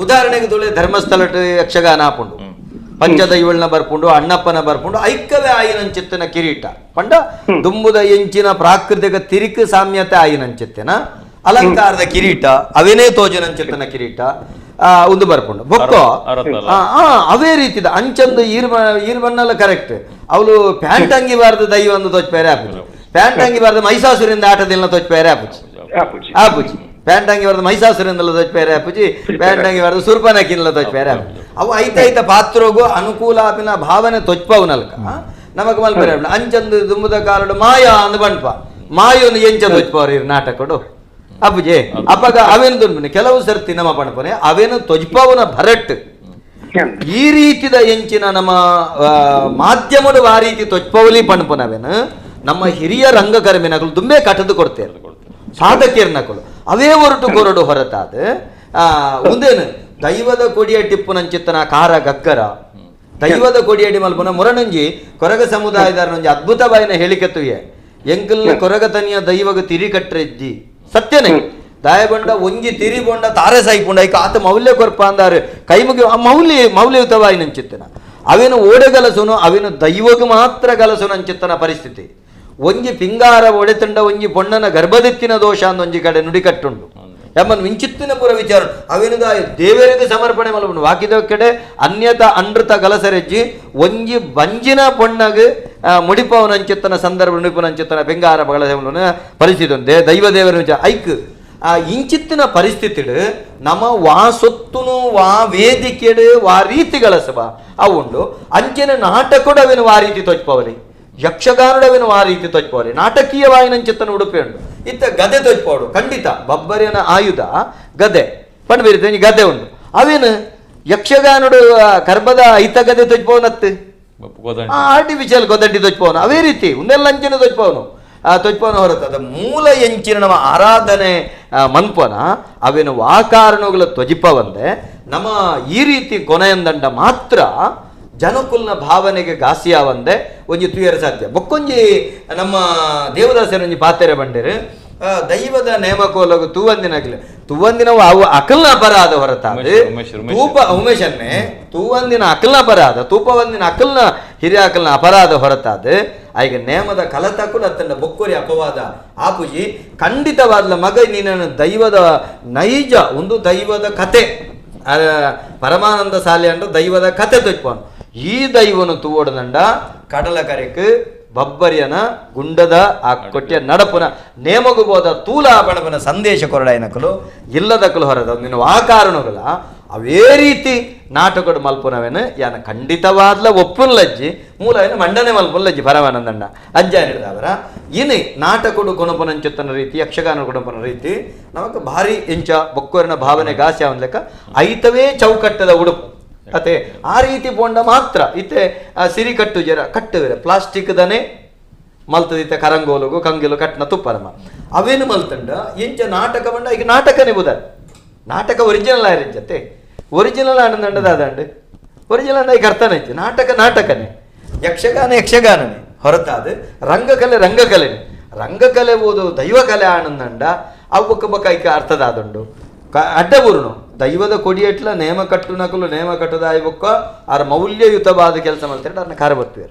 ಉದಾಹರಣೆಗೆ ತುಳಿ ಧರ್ಮಸ್ಥಳ ಯಕ್ಷಗಾನ ಆಪುಂಡು ಪಂಚದೈವಳ್ನ ಬರ್ಪುಂಡು, ಅಣ್ಣಪ್ಪನ ಬರ್ಪುಂಡು, ಐಕ್ಕವೇ ಆಯಿನಂಚಿತ್ತಿನ ಕಿರೀಟ ಪಂಡ ದುಂಬುದ ಎಂಚಿನ ಪ್ರಾಕೃತಿಕ ತಿರಿಕು ಸಾಮ್ಯತೆ ಆಯಿನಂಚಿತ್ತಿನ ಅಲಂಕಾರದ ಕಿರೀಟ ಅವೇನೇ ತೋಜನಂಚಿತ್ತಿನ ಕಿರೀಟ ಒಂದು ಬರ್ಪುಂಡು ಬೊಕ್ಕೋ ಅವೇ ರೀತಿದ ಅಂಚಂದು ಈರ್ಬಣ್ಣಲ್ಲ ಕರೆಕ್ಟ್. ಅವಳು ಪ್ಯಾಂಟ್ ಅಂಗಿ ಬಾರ್ದು ದೈವ ಒಂದು ತೋಚ್ಪೇರೆ ಆಪುಜಿ, ಪ್ಯಾಂಟ್ ಅಂಗಿ ಬಾರ್ದು ಮೈಸಾಸುರಿಂದ ಆಟದಿಲ್ಲ ತೋಚ್ಪೇರೆ ಆಪುಜಿ ಆಪುಜಿ, ಪ್ಯಾಂಟ್ ಅಂಗಿ ಬಾರ್ದು ಮೈಸಾಸುರಿಂದಲ ತೋಚ್ಪೇರೆ ಆಪುಜಿ, ಪ್ಯಾಂಟ್ ಅಂಗಿ ಬಾರ್ದು ಸುರ್ಪನಕ್ಕಿಂದಲ ತೋಚ್ಪೇರೆ ಆಪುಜಿ. ಅವು ಐತ ಐತ ಪಾತ್ರಗೂ ಅನುಕೂಲ ಆಪಿನ ಭಾವನೆ ತೊಚ್ಪವನಲ್ಕ ನಮಕ್ ಮಲ್ಪೇರೆ ಅಂಚಂದು ದುಂಬುದ ಕಾಲಡು ಮಾಯಾ ಅಂದ್ ಬಣ್ಪ ಮಾಯೊಂದು ಎಂಚ ತೊಚ್ಪವ್ರು ಇರ್ ನಾಟಕಡು ಅಪ್ಪುಜೆ. ಅಪ್ಪಗ ಅವೇನು ದುಂಬುನೆ ಕೆಲವು ಸರ್ತಿ ನಮ್ಮ ಪಣಪನೆ ಅವೇನು ತೊಜ್ಪವನ ಭರಟ್ ಈ ರೀತಿದ ಎಂಚಿನ ನಮ್ಮ ಮಾಧ್ಯಮದ ಆ ರೀತಿ ತೊಜ್ಪವಲಿ ಪಣಪನವೇನು ನಮ್ಮ ಹಿರಿಯ ರಂಗಕರ್ಮಿನಕಲು ದುಂಬೆ ಕಟ್ಟದು ಕೊಡ್ತೇವೆ ಸಾಧಕಿಯರ್ನಕಲು ಅವೇ ಹೊರಟು ಕೊರಡು ಹೊರತಾದ ಒಂದೇನು ದೈವದ ಕೊಡಿಯ ಟಿಪ್ಪುನಂಚಿತ್ತನ ಕಾರ ಗಗ್ಗರ ದೈವದ ಕೊಡಿಯಡಿ ಮಲ್ಪುನ ಮುರಣಂಜಿ ಕೊರಗ ಸಮುದಾಯದಾರನೊಂಜಿ ಅದ್ಭುತ ಬಾಯಿನ ಹೇಳಿಕೆ ತುಯ್ಯೆ ಎಂಕಲ್ನ ಕೊರಗತನಿಯ ದೈವಗ ತಿರಿ ಕಟ್ಟರೆಜ್ಜಿ ಸತ್ಯನೇ ದಾಯಬೊಂಡ ಒಂಜಿ ತಿರಿ ಬೊಂಡ ತಾರೆ ಸಾಯಿಪುಂಡ ಐಕ ಆತ ಮೌಲ್ಯ ಕೊರ್ಪ ಅಂದಾರೆ ಕೈಮುಗಿ ಮೌಲ್ಯ ಮೌಲ್ಯಯುತವಾಯಿ ನಂಚಿತ್ತನ ಅವೇನು ಓಡೆಗಲಸುನು ಅವೇನು ದೈವಗ ಮಾತ್ರ ಗಲಸುನು ಅಂಚಿತ್ತನ ಪರಿಸ್ಥಿತಿ. ಒಂಜಿ ಪಿಂಗಾರ ಒಡೆತಂಡ ಒಂಜಿ ಪೊಣ್ಣನ ಗರ್ಭದೆತ್ತಿನ ದೋಷ ಅಂದ ಒಂಜಿ ಕಡೆ ನುಡಿಕಟ್ಟುಂಡು ಎಮ್ಮನ್ ವಿಂಚಿತ್ತಿನ ಪೂರ ವಿಚಾರ ಅವೇನು ದೇವರಿಗೆ ಸಮರ್ಪಣೆ ಮಲ್ಪುಂಡು ವಾಕಿದ ಕಡೆ ಅನ್ಯತ ಅನೃತ ಗಲಸರೆಜ್ಜಿ ಒಂಜಿ ಬಂಜಿನ ಪೊಣ್ಣಗ್ ಮುಡಿಪವನಂಚಿತ್ತನ ಸಂದರ್ಭ ನುಡಿಪವನಂಚಿತ್ತನ ಪಿಂಗಾರ ಬಗಳ ಪರಿಸ್ಥಿತಿ ಉಂಟು ದೈವ ದೇವರ ವಿಚಾರ ಐಕ್ ಆ ಇಂಚಿತ್ತಿನ ಪರಿಸ್ಥಿತಿಡು ನಮ್ಮ ವಾ ಸೊತ್ತುನು ವಾ ವೇದಿಕೆಡು ವಾ ರೀತಿ ಗಲಸಬ ಅವು ಉಂಡು ಅಂಚಿನ ನಾಟಕಡು ಅವೇನು ವಾ ರೀತಿ ತೊಚ್ಪವಲಿ ಯಕ್ಷಗಾನಡವೇನು ಆ ರೀತಿ ತೊಚ್ಪವಲಿ ನಾಟಕೀಯವಾಯಿನಂಚಿತ್ತನ ಉಡುಪಿ ಉಂಡು ಇತ್ತ ಗದೆ ತೊಚ್ಪವಡು ಖಂಡಿತ ಬಬ್ಬರಿಯನ ಆಯುಧ ಗದೆ ಪಂಡ್ ಬೇರೆ ಗದೆ ಉಂಡು ಅವೇನು ಯಕ್ಷಗಾನಡು ಕರ್ಬದ ಐತ ಗದೆ ತೊಚ್ಪವನತ್ತು ಆರ್ಟಿಫಿಷಿಯಲ್ ಗೊದಂಟಿ ತೊಚ್ಪವನು ಅವೇ ರೀತಿ ಒಂದೆಲ್ಲ ಅಂಚಿನ ತೊಚ್ಪವನು ಆ ತೊಚ್ಪವನ ಹೊರತು ಅದ ಮೂಲ ಎಂಚಿನ ನಮ್ಮ ಆರಾಧನೆ ಮನ್ಪನ ಅವೇನು ವಾಕಾರಣಗಳ ತ್ವಜಿಪವಂದೆ ನಮ್ಮ ಈ ರೀತಿ ಕೊನೆಯಂದಂಡ ಮಾತ್ರ ಜನಕುಲ್ನ ಭಾವನೆಗೆ ಗಾಸಿಯಾವಂದೆ ಒಂಜಿ ತುಯರ ಸಾಧ್ಯ. ಬೊಕ್ಕೊಂಜಿ ನಮ್ಮ ದೇವದಾಸರೊಂಜಿ ಪಾತೆರೆ ಬಂಡಿರು ದೈವದ ನೇಮಕೋಲಗು ತೂವಂದಿನಗಲಿ ತೂವಂದಿನ ಅವು ಅಕಲ್ನ ಅಪರಾಧ ಹೊರತಾದ ತೂಪ ಉಮೇಶನ್ನೇ ತೂವಂದಿನ ಅಕಲ್ನ ಅಪರಾಧ ತೂಪವಂದಿನ ಅಕಲ್ನ ಹಿರಿಯ ಅಕಲ್ನ ಅಪರಾಧ ಹೊರತಾದ ಈಗ ನೇಮದ ಕಲತಕುಲ ಅತ್ತಂಡ ಬೊಕ್ಕೊರಿ ಅಪವಾದ ಆಪುಜಿ ಖಂಡಿತವಾದ ಮಗ ನೀನು ದೈವದ ನೈಜ ಒಂದು ದೈವದ ಕತೆ ಪರಮಾನಂದ ಸಾಲೆ ಅಂಡ ದೈವದ ಕತೆ ತೊಚ್ಪವನು ಈ ದೈವನು ತೂವಡದಂಡ ಕಡಲ ಕರೆಕ್ ಬಬ್ಬರಿಯನ ಗುಂಡದ ಆ ಕೊಟ್ಟಿಯ ನಡಪುನ ನೇಮಗು ಬೋದ ತೂಲ ಬಣಪನ ಸಂದೇಶ ಕೊರಡಾಯನಕಲು ಇಲ್ಲದಕಲು ಹೊರದ ನಿನ್ನ ಆ ಕಾರಣಗಳ ಅವೇ ರೀತಿ ನಾಟಕಡು ಮಲ್ಪುನವೇನು ಯಾನ ಖಂಡಿತವಾದ್ಲ ಒಪ್ಪುನ್ಲಜ್ಜಿ ಮೂಲ ಏನು ಮಂಡನೆ ಮಲ್ಪುನ್ಲಜ್ಜಿ ಪರಮಾನಂದಂಡ ಅಜ್ಜಾನಿಡ್ದವರ ಇನಿ ನಾಟಕಡು ಗುಣಪನಂಚುತ್ತನ ರೀತಿ ಯಕ್ಷಗಾನ ಗುಣಪನ ರೀತಿ ನಮಕ್ ಭಾರಿ ಎಂಚ ಬೊಕ್ಕೋರಿನ ಭಾವನೆ ಗಾಸಿ ಅವನ್ ಲೆಕ್ಕ ಐತವೇ ಚೌಕಟ್ಟದ ಉಡುಪು ಅತೆ ಆ ರೀತಿ ಪೋಂಡ ಮಾತ್ರ ಇತ್ತೆ ಸಿರಿ ಕಟ್ಟು ಜರ ಕಟ್ಟುವಿರ ಪ್ಲಾಸ್ಟಿಕ್ ದನೆ ಮಲ್ತದಿತ್ತ ಕರಂಗೋಲುಗು ಕಂಗಿಲು ಕಟ್ಟನ ತುಪ್ಪರಮ್ಮ ಅವೇನು ಮಲ್ತಂಡ ಎಂಚ ನಾಟಕ ಬಂಡ ಈಗ ನಾಟಕನೇ ಬುದ ನಾಟಕ ಒರಿಜಿನಲ್ ಆಯ್ರಂಚತ್ತೆ ಒರಿಜಿನಲ್ ಆನಂದಂಡದ ಅದಂಡು ಒರಿಜಿನಲ್ ಅಂಡ ಈಗ ಅರ್ಥನೇ ಇತ್ತು ನಾಟಕ ನಾಟಕನೇ ಯಕ್ಷಗಾನ ಯಕ್ಷಗಾನನೇ ಹೊರತಾದ ರಂಗಕಲೆ ರಂಗಕಲೆನೇ ರಂಗಕಲೆ ಓದು ದೈವಕಲೆ ಆನಂದಂಡ ಅವಕ್ಕ ಬೊಕ್ಕ ಐಕ ಅರ್ಥದಾದುಂಡು ಅಡ್ಡಬೂರುನು ದೈವದ ಕೊಡಿಯಟ್ಲ ನೇಮ ಕಟ್ಟು ನಕಲು ನೇಮ ಕಟ್ಟುದಾಯ ಬೊಕ್ಕ ಆರ ಮೌಲ್ಯಯುತವಾದ ಕೆಲಸ ಮಾಡ್ತಾರೆ ಅದನ್ನ ಖಾರ ಬರ್ತೀವಿ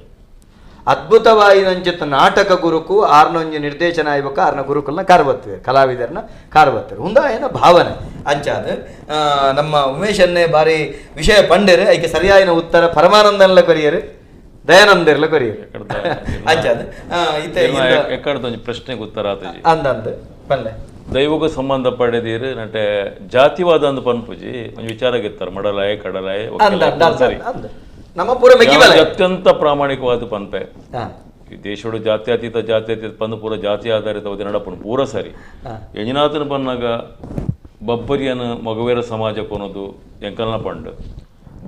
ಅದ್ಭುತವಾಯಿನಂಚಿತ ನಾಟಕ ಗುರುಕು ಆರ್ನೊಂಜಿ ನಿರ್ದೇಶನ ಆಯ್ಬೊಕ್ಕ ಆರ್ನ ಗುರುಕುಲ್ನ ಖಾರ ಬರ್ತೀವಿ ಕಲಾವಿದರನ್ನ ಖಾರ ಬರ್ತಾರೆ ಉಂದ ಏನ ಭಾವನೆ ಅಂಚಾದ ನಮ್ಮ ಉಮೇಶನ್ನೇ ಬಾರಿ ವಿಷಯ ಪಂಡೇರು ಐಕೆ ಸರಿಯಾಯಿನ ಉತ್ತರ ಪರಮಾನಂದನ್ಲ ಕೊರಿಯರು ದಯಾನಂದರ್ಲ ಕೊರಿಯರು ಅಂಚಾದ ಎಕ್ಕಡ್ದೊಂಜಿ ಪ್ರಶ್ನೆಗೆ ಉತ್ತರ ಆತಜಿ ಅಂದಂದು ಪಲ್ಲೆ ದೈವಕ್ಕೂ ಸಂಬಂಧ ಪಡೆದಿರು ನಟೆ ಜಾತಿವಾದ ಅಂದ್ ಪನ್ಪುಜಿ ಒಂದು ವಿಚಾರ ಮಡಲಾಯ ಕಡಲಾಯ ಸರಿ ನಮ್ಮ ಪೂರ ಅತ್ಯಂತ ಪ್ರಾಮಾಣಿಕವಾದ ಪನ್ಪೆ ಈ ದೇಶಡು ಜಾತ್ಯತೀತ ಜಾತ್ಯತೀತ ಪಂದು ಪೂರ ಜಾತಿ ಆಧಾರಿತ ನಡಪನು ಪೂರ ಸರಿ ಯಜನಾಥನ ಪನ್ನಾಗ ಬಬ್ಬರಿಯನ ಮಗವೇರ ಸಮಾಜ ಕೊನೋದು ಎಂಕಲ್ನ ಪಂಡು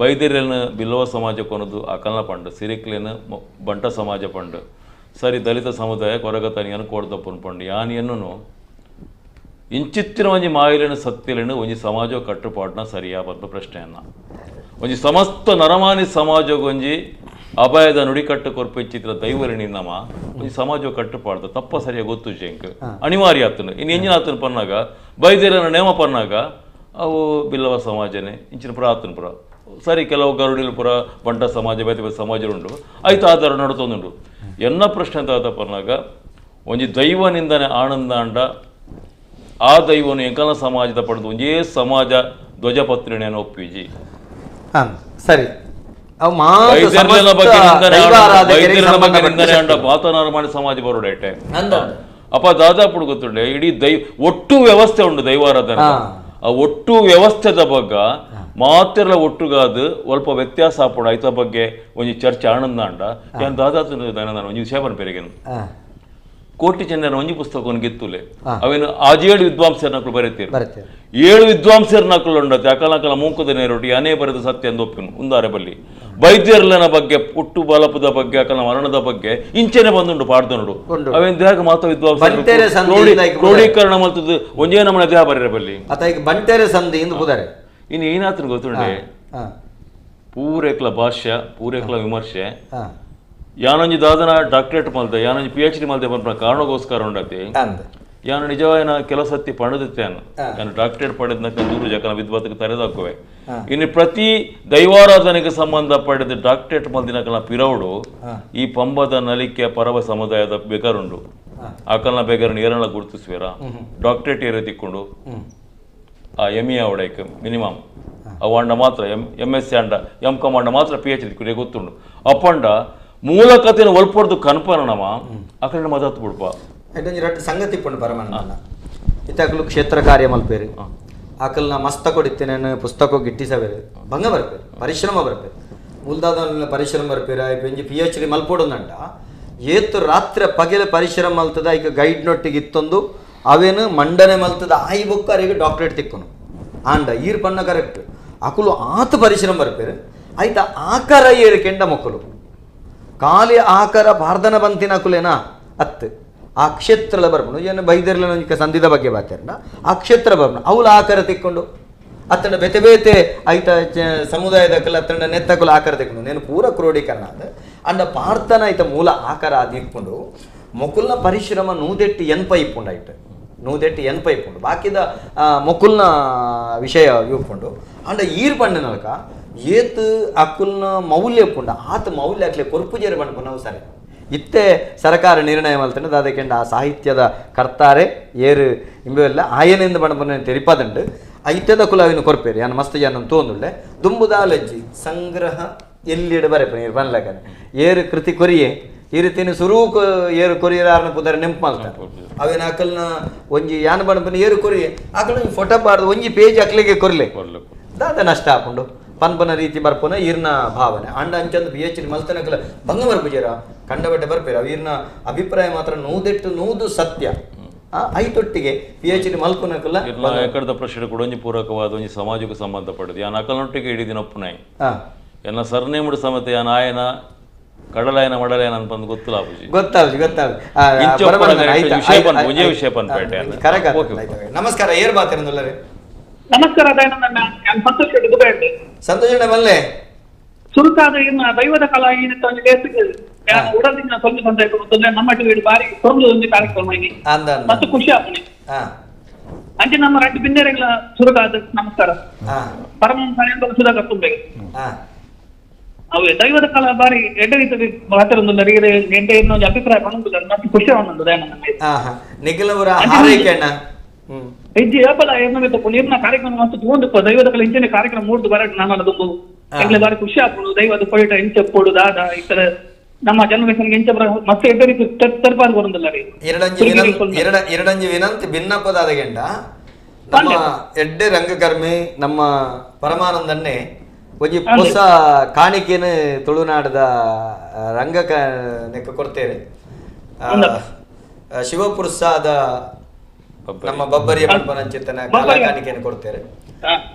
ಬೈದಿರನ ಬಿಲ್ಲವ ಸಮಾಜ ಕೊನೋದು ಅಕಲ್ನ ಪಂಡು ಸಿರಿಕ್ಲೇನ ಬಂಟ ಸಮಾಜ ಪಂಡು ಸರಿ ದಲಿತ ಸಮುದಾಯ ಕೊರಗತನಿಯನ್ನು ಕೋಡ್ದಪ್ಪನ ಪಂಡು ಯಾನಿಯನ್ನು ಇಂಚಿತ್ತಿನ ಒಂಜಿ ಮಾಯಿಲೇನು ಸತ್ತಿಲೇನು ಒಂಜಿ ಸಮಾಜ ಕಟ್ಟುಪಾಟನ ಸರಿಯಾ ಪನ್ಪ ಪ್ರಶ್ನೆಯನ್ನ ಒಂಜಿ ಸಮಸ್ತ ನರಮಾನಿ ಸಮಾಜಗೊಂಜಿ ಅಭಯದ ನುಡಿಕಟ್ಟು ಕೊರ್ಪಿಚ್ಚಿತ್ರ ದೈವರಿ ನಿನ್ನಮ ಒಂಜಿ ಸಮಾಜ ಕಟ್ಟುಪಾಡ್ದ ತಪ್ಪ ಸರಿಯಾಗಿ ಗೊತ್ತು ಜಂಕ್ ಅನಿವಾರ್ಯ ಆತನು ಇನ್ನು ಎಂಜಿನ ಆತನ ಪನ್ನಾಗ ಬೈದಿರನ ನೇಮ ಪನ್ನಾಗ ಅವು ಬಿಲ್ಲವ ಸಮಾಜನೇ ಇಂಚಿನ ಪುರ ಆತನ ಪುರ ಸರಿ ಕೆಲವು ಗರುಡಿಲು ಪುರ ಬಂಟ ಸಮಾಜ ಬೇತೆ ಬೇತೆ ಸಮಾಜ ಉಂಡು ಆಯ್ತು ಆಧಾರ ನಡತೊಂದುಂಡು. ಎನ್ನ ಪ್ರಶ್ನೆ ದಾದಪ್ಪನಾಗ ಒಂಜಿ ದೈವ ನಿಂದನೆ ಆನಂದಾಂಡ ಆ ದೈವನು ಎಂಕಲ ಸಮಾಜದ ಪಡೆದು ಒಂಜೇ ಸಮಾಜ ಧ್ವಜಪತ್ರಿಣೆಯನ್ನು ಒಪ್ಪಿಜಿ. ಸರಿ, ಬಗ್ಗೆ ನಿಂದನೆ ಅಂಡ ಮಾತನಾಡ ಮಾಡಿ ಸಮಾಜ ಬರೋಡೈಟೆ ಅಪ್ಪ ದಾದಾಪುಡು ಗೊತ್ತುಂಡೆ ಇಡೀ ದೈವ ಒಟ್ಟು ವ್ಯವಸ್ಥೆ ಉಂಡು ದೈವಾರಾಧನೆ. ಆ ಒಟ್ಟು ವ್ಯವಸ್ಥೆದ ಬಗ್ಗೆ ಮಾತೆಲ್ಲ ಒಟ್ಟುಗಾದು ಸ್ವಲ್ಪ ವ್ಯತ್ಯಾಸ ಆಪುಂಡು. ಐತ ಬಗ್ಗೆ ಒಂಜಿ ಚರ್ಚೆ ಆನಂದಾಂಡ ಯಾನ್ ದಾದಾ ಒಂಜಿ ವಿಷಯ ಪನ್ಪೆರೆಗೆನು ಕೋಟಿ ಚಂದ್ರನ ಒಂಜಿ ಪುಸ್ತಕವನ್ನು ಗೆತ್ತುಲೆ ಅವೇನು ಆಜೇಳು ವಿದ್ವಾಂಸರನ್ನಕಲು ಬರೀತೀರು. 7 ವಿದ್ವಾಂಸರನ್ನಕಲು ಉಂಡತೆ ಅಕಲಕಲ ಮೂಕದ ನೇರೊಟ್ಟಿ ಅನೇ ಬರೆದ ಸತ್ಯ ಎಂದು ಒಪ್ಪಿನು ಉಂದಾರೆ ಬಲ್ಲಿ ವೈದ್ಯರ್ಲನ ಬಗ್ಗೆ ಪುಟ್ಟು ಬಲಪದ ಬಗ್ಗೆ ಅಕಲ ಮರಣದ ಬಗ್ಗೆ ಇಂಚೆನೆ ಬಂದುಂಡು ಪಾಡ್ದನುಡು ಅವೇನು ದೇಹ ಮಾತ ವಿದ್ವಾಂಸ ಕ್ರೋಢೀಕರಣ ಮಲ್ತದ್ದು ಒಂಜೇ ನಮ್ಮನೆ ದೇಹ ಬರೀರ ಬಲ್ಲಿ ಬಂಟೆರೆ ಸಂಧಿ ಎಂದು ಬುದಾರೆ. ಇನ್ನು ಏನಾತ್ರ ಗೊತ್ತುಂಡೆ ಪೂರೇಕ್ಲ ಭಾಷ್ಯ ಪೂರೇಕ್ಲ ವಿಮರ್ಶೆ ಯಾನೊಂಜಿ ದಾದನ ಡಾಕ್ಟರೇಟ್ ಮಲ್ತೆ ಯಾನೊಂಜಿ PhD ಮಲ್ತೆ ಪನ್ಪುನ ಕಾರಣಕ್ಕೋಸ್ಕರ ಉಂಡತಿ ಯಾನು ನಿಜವಾಯನ ಕೆಲವು ಸತ್ತಿ ಪಡೆದಿತ್ತೇನು ಯಾನು ಡಾಕ್ಟರೇಟ್ ಪಡೆದನಕ ದೂರು ಜಕನ ವಿದ್ವತ್ಗೆ ತರೆದಾಕುವೆ. ಇನ್ನು ಪ್ರತಿ ದೈವಾರಾಧನೆಗೆ ಸಂಬಂಧ ಪಡೆದ ಡಾಕ್ಟರೇಟ್ ಮಲ್ದಿನಕಲ ಪಿರೌಡು ಈ ಪಂಬದ ನಲಿಕೆ ಪರವ ಸಮುದಾಯದ ಬೇಕರುಂಡು ಆಕಲ್ನ ಬೇಕರನ್ನು ಏರನ್ನ ಗುರುತಿಸುವಿರ ಡಾಕ್ಟರೇಟ್ ಏರ ತಿಕ್ಕೊಂಡು ಆ ಎಮ್ ಎ ಅವಡೈಕ್ ಮಿನಿಮಮ್ ಅವು ಅಂಡ ಮಾತ್ರ M S C ಅಂಡ ಎಂ ಕಾಮ್ ಅಂಡ ಮಾತ್ರ PhD ಕುಡಿಯ ಗೊತ್ತುಂಡು ಅಪ್ಪಂಡ ಮೂಲ ಕಥೆನ ಒಲ್ಪೊಡ್ದು ಕನ್ಪನ ನಮ ಅಕಡೆ ಮದತ್ ಬಿಡ್ಪ. ಎಡ್ಡೊಂಜಿ ರಡ್ಡ್ ಸಂಗತಿ ಇಪ್ಪುಂಡು ಪರಮಾನಂದನ ಇತ್ತಾಕಲು ಕ್ಷೇತ್ರ ಕಾರ್ಯ ಮಲ್ಪೇರು ಆಕಲ್ನ ಮಸ್ತ ಕೊಡಿತ್ತೇನೆ ಪುಸ್ತಕ ಗಿಟ್ಟಿಸಬೇರು ಭಂಗ ಬರ್ಪೇರು ಪರಿಶ್ರಮ ಬರ್ಪೇರು ಮುಲ್ದಾದ ಪರಿಶ್ರಮ ಬರ್ಪೇರು ಆಯ್ತು ಒಂಜಿ PhD ಮಲ್ಪೊಡೊಂದಂಡ ಏತು ರಾತ್ರಿ ಪಗೆಲ ಪರಿಶ್ರಮ ಮಲ್ತದ ಈಗ ಗೈಡ್ ನೊಟ್ಟಿಗೆ ಇತ್ತೊಂದು ಅವೇನು ಮಂಡನೆ ಮಲ್ತದ ಆಯಿ ಬೊಕ್ಕ ಅರೆಗೆ ಡಾಕ್ಟರೇಟ್ ತಿಕ್ಕೊನು ಆಂಡ ಈರ್ ಪನ್ನ ಕರೆಕ್ಟ್ ಅಕುಲು ಆತ ಪರಿಶ್ರಮ ಬರ್ಪೇರು ಆಯ್ತಾ ಆಕಾರ ಏರು ಕೆಂಡ ಮೊಕ್ಕಲು ಖಾಲಿ ಆಕಾರ ಭಾರ್ದನ ಬಂತಿನ ಅಕುಲೇನಾ ಅತ್ತು ಆ ಕ್ಷೇತ್ರಲ ಬರ್ಪುಂಡು ಏನು ಬೈದರ್ಲ ಸಂಧಿದ ಬಗ್ಗೆ ಬಾತಾರನ ಆ ಕ್ಷೇತ್ರ ಬರ್ಪುಂಡು ಅವಳು ಆಕಾರ ತಿಕ್ಕೊಂಡು ಅತ್ತಂಡ ಬೇತೆ ಬೇತೆ ಐತ ಸಮುದಾಯದ ಕಲ ಅತ್ತಂಡ ನೆತ್ತಕುಲ ಆಕಾರ ತಿಕ್ಕೊಂಡು ನೇನು ಪೂರ ಕ್ರೋಢೀಕರಣ ಅದು ಅಂಡ ಪಾರ್ಥನ ಐತ ಮೂಲ ಆಕಾರ ಅದು ಇಕ್ಕೊಂಡು ಮೊಕುಲ್ನ ಪರಿಶ್ರಮ ನೂದೆಟ್ಟು ಎನ್ಪೈ ಇಪ್ಪುಂಡು ಐಟ್ ನೂದೆಟ್ಟು ಎನ್ಪೈ ಇಪ್ಪುಂಡು ಬಾಕಿದ ಮೊಕುಲ್ನ ವಿಷಯ ಇವ್ಕೊಂಡು ಅಂಡ ಈರ್ ಪಂಡನಲ್ಕ ಏತ್ ಅಕುಲ್ನ ಮೌಲ್ಯ ಇಪ್ಪುಂಡು ಆತ ಮೌಲ್ಯ ಅಕ್ಲೆ ಕೊರ್ಪುಜೇರು ಪಂಡ್ಪು ನಾವು ಸರಿ ಇತ್ತೆ ಸರ್ಕಾರ ನಿರ್ಣಯ ಮಲ್ತಂಡು ದಾದಕೆಂಡ ಆ ಸಾಹಿತ್ಯದ ಕರ್ತಾರೆ ಏರು ಇಂಬೆಲ್ಲ ಆಯನಿಂದ ಪಂಡ್ಪುನ ತೆರಿಪದಂಡು ಆ ಇತ್ತೆದ ಕುಲಾವಿನ ಕೊರ್ಪೇರಿ ಯಾನ್ ಮಸ್ತ್ ಜನ ತೋಂದುಳ್ಳೆ ದುಂಬುದಾಲಜ್ಜಿ ಸಂಗ್ರಹ ಎಲ್ಲಿಡ ಬರೆಪುನ ಏರು ಪನ್ಲಕನೆ ಏರು ಕೃತಿ ಕೊರಿಯೆ ಈ ರೀತಿನ ಸುರೂಕ್ ಏರು ಕೊರಿಯರಾರನ ಪುದರ ನೆಂಪು ಮಲ್ತಾರೆ ಅವೇನು ಅಕಲ್ನ ಒಂಜಿ ಯಾನ್ ಪಂಡ್ಪುನ ಏರು ಕೊರಿಯೆ ಅಕಲ್ ಫೋಟೋ ಬಾರ್ದು ಒಂಜಿ ಪೇಜ್ ಅಕ್ಲಿಗೆ ಕೊರ್ಲೆ ದಾದ ನಷ್ಟ ಹಾಕೊಂಡು ಪನ್ಪನ ರೀತಿ ಬರ್ಪುನ ಈರ್ನ ಭಾವನೆ ಅಂಡ ಅಂಚಂದು PhD ಮಲ್ತನಕಲ ಭಂಗ ಬರ್ಪುಜೇರ ಕಂಡಬಟ್ಟೆ ಬರ್ಪೇರ ಈರ್ನ ಅಭಿಪ್ರಾಯ ಮಾತ್ರ ನೂದೆಟ್ಟು ನೂದು ಸತ್ಯ ಐತೊಟ್ಟಿಗೆ PhD ಮಲ್ಪುನಕಲ ಎಕಡದ ಪ್ರಶ್ನೆ ಕೂಡ ಒಂಜಿ ಪೂರಕವಾದ ಒಂಜಿ ಸಮಾಜಕ್ಕೆ ಸಂಬಂಧಪಟ್ಟது ಯಾನ್ ಅಕಲ್ನೊಟ್ಟಿಗೆ ಇಡೀ ದಿನ ಒಪ್ಪುನಾಯಿ ಎನ್ನ ಸರ್ನೇಮುಡು ಸಮೇತ ಯಾನ್ ಆಯನ ಕಡಲಾಯನ ಮಡಲಾಯನ ಅಂತ ಗೊತ್ತಿಲ್ಲ ಗೊತ್ತಾಗ ಗೊತ್ತಾಗ ವಿಷಯ ಪನ್ಪೇಟೆ. ನಮಸ್ಕಾರ ಏರ್ ಬಾತಿರಂದುಲ್ಲರೆ. ನಮಸ್ಕಾರ ಸಂತೋಷ್ ದುಬೈ. ಸಂತೋಷ್ ಮಲ್ಲೆ ಸುರುಕಾದ ಇನ್ನ ದೈವದ ಕಲಾ ಉಡದಿನ ಸ್ವಲ್ಪ ಸಂತೋಷ ನಮ್ಮ ಟಿವಿ ಬಾರಿ ತೊಂದು ಒಂದು ಕಾರ್ಯಕ್ರಮ ಇಲ್ಲಿ ಮತ್ತು ಖುಷಿ ಆಪುಣೆ ಅಂಚೆ ನಮ್ಮ ರಡ್ಡು ಬಿನ್ನೆರೆಗಳ ಸುರುಕಾದ ನಮಸ್ಕಾರ ಪರಮ ಸುಧಾಕರ್ ತುಂಬೆ ಅವೇ ದೈವದ ಕಲಾ ಬಾರಿ ಎಡ್ಡೆ ರೀತಿ ಮಾತಾಡೊಂದು ಇನ್ನೊಂದು ಅಭಿಪ್ರಾಯ ಪಣುಂಡು ಮತ್ತೆ ಖುಷಿ ಆವೊಂದು ದಯಾನಂದ ನಿಖಿಲವರ ಹಾರೈಕೆ ಅಣ್ಣ ಹೆಜ್ಜೆ ಏಪಲ ಏನ ನೀರಿನ ಕಾರ್ಯಕ್ರಮ ಮತ್ತು ತೂಂದು ದೈವದ ಕಲೆ ಇಂಚನೆ ಕಾರ್ಯಕ್ರಮ ಮೂರ್ದು ಬರ ನಾನು ದುಂಬು ಎಂಗ್ಲೆ ಬಾರಿ ಖುಷಿ ಆಪುಂಡು ದೈವದ ಪೊಯಿಟ ಇಂಚ ಪೋಡು ದಾದ ಇತರ ನಮ್ಮ ಜನರೇಷನ್ಗೆ ಇಂಚ ಮತ್ತೆ ಎಡ್ಡೆ ರೀತಿ ತರ್ಪಾದು ಬರುಂದಿಲ್ಲ ರೀ. ಎರಡಂಜಿ ವಿನಂತಿ ಭಿನ್ನಪದಾದ ಗೆಂಡ ನಮ್ಮ ಎಡ್ಡೆ ರಂಗಕರ್ಮಿ ನಮ್ಮ ಪರಮಾನಂದನ್ನೇ ಒಂಜಿ ಹೊಸ ಕಾಣಿಕೆಯನ್ನು ತುಳುನಾಡದ ರಂಗ ಕೊಡ್ತೇವೆ. ಶಿವಪುರುಷಾದ ನಮ್ಮ ಬಬ್ಬರಿಯ ಪಂಪನಂಚಿತನ ಕಾಣಿಕೆಯನ್ನು ಕೊಡ್ತೇವೆ.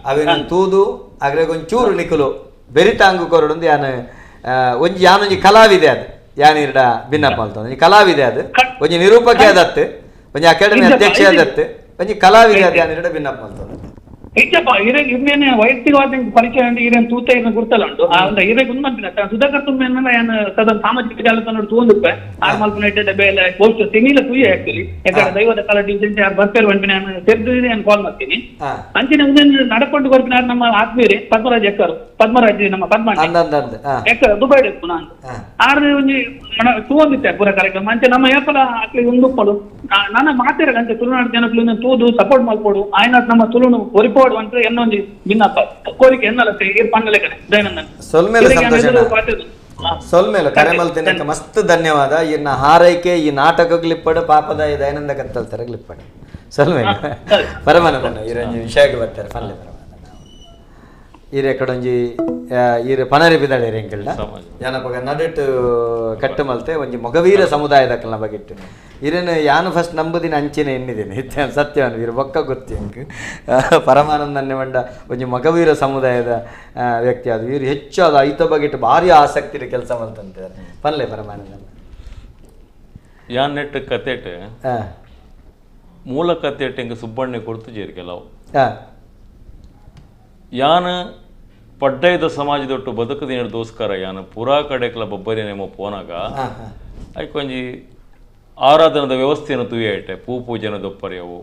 ಅವೇನು ತೂದು ಅಗ್ರೆಗೊಂಚೂರು ನಿಕುಲು ಬೆರಿತಾಂಗು ಕೊರಡೊಂದು ಯಾನ್ ಒಂಜಿ ಯಾನೊಂಜಿ ಕಲಾವಿದೆ ಅದು ಯಾನಿರ್ಡ ಭಿನ್ನಪ್ಪ ಅಂತ ಒಂಜಿ ಕಲಾವಿದೆ ಅದು ಒಂಜಿ ನಿರೂಪಕೆ ಅದತ್ತು ಒಂಜಿ ಅಕಾಡೆಮಿ ಅಧ್ಯಕ್ಷ ಅದತ್ತು ಒಂಜಿ ಕಲಾವಿದೆ ಅದು ಯಾನಿರ್ಡ ಭಿನ್ನಪ್ಪ ಅಂತ. ಇಜ್ಜಪ್ಪ ಇರೇ ಇರ್ನೇನೆ ವೈಯಕ್ತಿಕವಾದ ಪರಿಚಯ ಉಂಟು ಇರೇನು ತೂತ ಇರ್ನ ಗುರ್ತಲ್ಲ ಉಂಟು ಆ ಒಂದು ಇರೇ ಗುಂದ್ ಸುಧಾಕರ್ ತುಂಬ ಏನ್ ಸದನ್ ಸಾಮಾಜಿಕ ಜಾಲತಾಣ ತೂಂದುಪ್ಪೆ ಆರ್ ಮಲ್ಪನ ಇಡ್ಡೆ ಬೇಲೆ ಪೋಸ್ಟ್ ತಿಂಗಿಲ ತೂಯೆ ಆಕ್ಚುಲಿ ಯಾಕಂದ್ರೆ ದೈವದ ಕಾಲ ಡಿಸೆಂಟ್ ಯಾರು ಬರ್ತಾರೆ ಬಂದ್ಬಿನ ತೆರೆದು ನಾನು ಕಾಲ್ ಮಾಡ್ತೀನಿ. ಅಂಚಿನ ಉಂದೆನ್ ನಡಕೊಂಡು ಕೊರ್ಪಿನ ನಮ್ಮ ಆತ್ಮೀಯರೇ ಪದ್ಮರಾಜ್ ಎಕ್ಕರು, ಪದ್ಮರಾಜ್ ನಮ್ಮ ಪದ್ಮಣ್ಣ ಎಕ್ಕರು ದುಬೈ ನಾನು ಆರ್ ಒಂಜಿ ತೂಂದಿತ್ತೆ ಪೂರ ಕಾರ್ಯಕ್ರಮ. ಅಂಚೆ ನಮ್ಮ ಏಪಲ ಅಕ್ಲಿ ಉಂದುಪ್ಪಡು ನನ್ನ ಮಾತಿರ ಅಂಚೆ ತುಳುನಾಡು ಜನಕ್ಕಲು ತೂದು ಸಪೋರ್ಟ್ ಮಾಡ್ಕೊಡು ಆಯ್ನ ನಮ್ಮ ತುಳುನು ಒರಿಪೋಡು ಅಂತ ಎನ್ನೊಂಜಿ ಭಿನ್ನಪ್ಪ ಕೋರಿಕೆ ಎನ್ನಲ್ಲ ಇರ್ ಪಣ್ಣಲೆ ಕಡೆ ದೈನಂದನ್ ಸೊಲ್ಮೇಲೆ ಸಂತೋಷ ಸೊಲ್ಮೇಲೆ ಕರೆ ಮಲ್ತಿನಕ್ಕೆ ಮಸ್ತ್ ಧನ್ಯವಾದ. ಇನ್ನ ಹಾರೈಕೆ ಈ ನಾಟಕಗ್ಲಿಪ್ಪಡು ಪಾಪದ ಈ ದೈನಂದ ಕತ್ತಲ್ತಾರೆ ಗ್ಲಿಪ್ಪಡು ಸೊಲ್ಮೇಲೆ ಪರಮಾನಂದನ ಈರೊಂಜಿ ವಿಷಯಕ್ಕೆ ಬರ್ತಾರೆ ಪಲ್ಲೆ ಪರಮಾನಂದ ಈರೆ ಕಡೊಂಜಿ ಈರೆ ಪನರಿ ಬಿದಾಳೆ ಎಂಕಲ್ಡ ಜನಪಗ ನಡುಟು ಕಟ್ಟು ಮಲ್ತೆ ಒಂಜಿ ಮೊಗವೀರ ಸಮುದಾಯದ ಕಲ್ನ ಬಗೆಟ್ಟು ಇರೇನು ಯಾನು ಫಸ್ಟ್ ನಂಬುದಿನ ಅಂಚಿನ ಎನ್ನಿದ್ದೇನೆ ಸತ್ಯವನ್ನು ಇರು ಬೊಕ್ಕ ಗೊತ್ತಿ ಅಂಕ್ ಪರಮಾನಂದನ್ನೇ ಮಂಡ ಒಂಜಿ ಮೊಗವೀರ ಸಮುದಾಯದ ವ್ಯಕ್ತಿ ಅದು ಇವರು ಹೆಚ್ಚು ಅದು ಐತ ಬಗೆಟ್ಟು ಭಾರಿ ಆಸಕ್ತಿ ಕೆಲಸ ಮಲ್ತಂತಿದ್ದಾರೆ ಪಲ್ಲೆ ಪರಮಾನಂದನ. ಯಾನ್ ನೆಟ್ ಕತೆಟ್ ಮೂಲ ಕತೆಟ್ ಎಂಕ್ ಸುಬ್ಬಣ್ಣೆ ಕೊಡ್ತು ಜೇರು ಕೆಲವು ಯಾನ್ ಪಡ್ಡೈದ ಸಮಾಜದೊಟ್ಟು ಬದುಕದಿನ ದೋಸ್ಕರ ಯಾನು ಪೂರಾ ಕಡೆಕ್ಲ ಬೊಬ್ಬರಿ ನೇಮ ಪೋನಾಗ ಐಕೊಂಜಿ ಆರಾಧನದ ವ್ಯವಸ್ಥೆಯನ್ನು ತುಯ್ಯಾಯಿಟ್ಟೆ ಪೂ ಪೂಜೆನ ದೊಪ್ಪರಿಯವು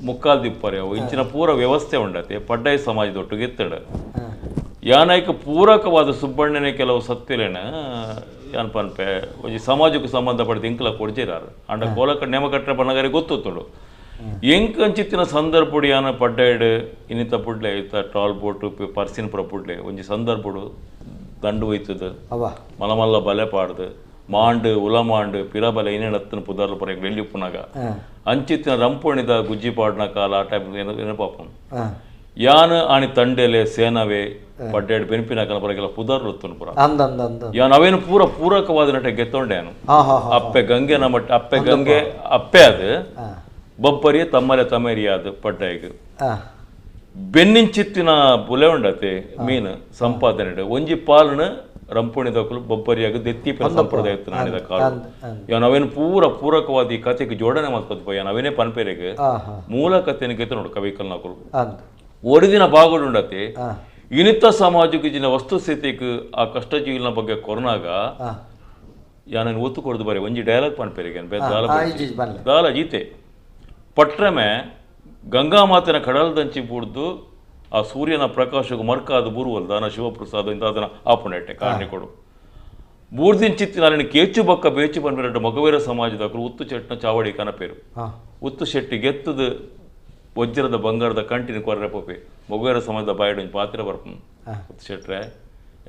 ಮುಕ್ಕಾಲ್ ದಿಪ್ಪರಿಯವು ಇಂಚಿನ ಪೂರ ವ್ಯವಸ್ಥೆ ಉಂಡತೆ ಪಡ್ಡೈ ಸಮಾಜದೊಟ್ಟಿಗೆ ಎತ್ತಡ ಯಾನೈಕ ಪೂರಕವಾದ ಸುಬ್ಬಣ್ಣನೆ ಕೆಲವು ಸತ್ಯಲೇನ ಯಾನ್ ಪನ್ಪೆ ಒಂಜಿ ಸಮಾಜಕ್ಕೆ ಸಂಬಂಧಪಟ್ಟ ಇಂಕ್ಲ ಕೊಡ್ಜಿರಾರು ಅಂಡ ಕೋಲಕ ನೇಮ ಕಟ್ಟರೆ ಬಣ್ಣಗಾರಿ ಗೊತ್ತುತ್ತುಂಡು ಎಂಕಂಚಿತ್ತಿನ ಸಂದರ್ಭಡು ಯಾನ ಪಡ್ಡೈಡ್ ಇನ್ನಿತ ಪುಡ್ಲೆ ಇತ್ತ ಟಾಲ್ ಬೋಟು ಪರ್ಸಿನ ಪುರ ಪುಡ್ಲೆ ಒಂಜಿ ಸಂದರ್ಭಡು ದಂಡು ಒಯ್ತದ ಮಲಮಲ್ಲ ಬಲೆ ಪಾಡ್ದು ಮಾಂಡು ಉಲಮಾಂಡು ಪಿರಬಲೆ ಇನ್ನೇನತ್ತನ ಪುದಾರ್ಲ ಪರ ಎಲ್ಲಿ ಉಪ್ಪುನಾಗ ಅಂಚಿತ್ತಿನ ರಂಪಣಿದ ಗುಜ್ಜಿ ಪಾಡ್ನ ಕಾಲ ಆ ಟೈಪ್ ನೆನಪಾಪನು ಯಾನ್ ಆಣಿ ತಂಡೆಲೆ ಸೇನವೆ ಪಡ್ಡೇಡ್ ಬೆನ್ಪಿನ ಕಾಲ ಪರಗೆಲ್ಲ ಪುದಾರ್ಲು ಪುರ ಯಾನ್ ಅವೇನು ಪೂರ ಪೂರಕವಾದ ನಟ ಗೆತ್ತೊಂಡೇನು ಅಪ್ಪೆ ಗಂಗೆ ನಮ್ಮ ಅಪ್ಪೆ ಗಂಗೆ ಅಪ್ಪೆ ಅದು ಬೊಬ್ಬರಿಯ ತಮ್ಮಲೆ ತಮೇರಿಯಾದ ಪಡ್ಡಾಯಿಗ್ ಬೆನ್ನಿಂಚಿತ್ತಿನ ಬುಲೆ ಉಂಡತೆ ಮೀನು ಸಂಪಾದನೆ ಒಂಜಿ ಪಾಲನ ರಂಪುಣಿದಕಲು ಬೊಬ್ಬರಿಯಾಗ ದೆತ್ತಿ ಸಂಪ್ರದಾಯ ನಾಡಿದ ಕಾಲ ಯಾನ್ ಅವೇನು ಪೂರ ಪೂರಕವಾದ ಈ ಕತೆಗೆ ಜೋಡಣೆ ಮಾಡ್ಕೊತ ಯಾನ್ ಅವೇನೇ ಪನ್ಪೇರೆಗೆ ಮೂಲ ಕಥೆನ ಗೆತ್ತ ನೋಡು ಕವಿಕಲ್ ನಾಕುಲು ಒರಿದಿನ ಬಾಗುಡುಂಡತೆ ಇನಿತ ಸಮಾಜಕ್ಕೆ ಜಿನ ವಸ್ತುಸ್ಥಿತಿಗೆ ಆ ಕಷ್ಟ ಜೀವನ ಬಗ್ಗೆ ಕೊರನಾಗ ಯಾನನ್ನು ಒತ್ತು ಕೊಡ್ದು ಬರೀ ಒಂಜಿ ಡೈಲಾಗ್ ಪನ್ಪೇರಿಗೆ ದಾಲ ಜೀತೆ ಪಟ್ರಮೆ ಗಂಗಾ ಮಾತಿನ ಕಡಲದಂಚಿ ಬೂಡ್ದು ಆ ಸೂರ್ಯನ ಪ್ರಕಾಶಕ್ಕೆ ಮರ್ಕಾದ ಬೂರುವಲ್ದ ದಾನ ಶಿವಪ್ರಸಾದ ಇಂದ ಅದನ್ನ ಆಪುಣೆಟ್ಟೆ ಕಾರಣಿಕೊಡು ಬೂರ್ದಿನ ಚಿತ್ತಿನ ಅಲ್ಲಿನ ಕೇಚು ಬಕ್ಕ ಬೇಚು ಪನ್ಪೆರಡು ಮಗವೀರ ಸಮಾಜದವರು ಉತ್ತು ಚೆಟ್ನ ಚಾವಡಿ ಕನಪೇರು ಉತ್ತು ಶೆಟ್ಟಿ ಗೆತ್ತದ ವಜ್ರದ ಬಂಗಾರದ ಕಂಟಿನ ಕೊರ್ರೆ ಪೋಪೆ ಮಗವೀರ ಸಮಾಜದ ಬಾಯಿಡು ಒಂಜಿ ಪಾತ್ರೆ ಬರ್ಪು ಉತ್ತು ಶೆಟ್ರೆ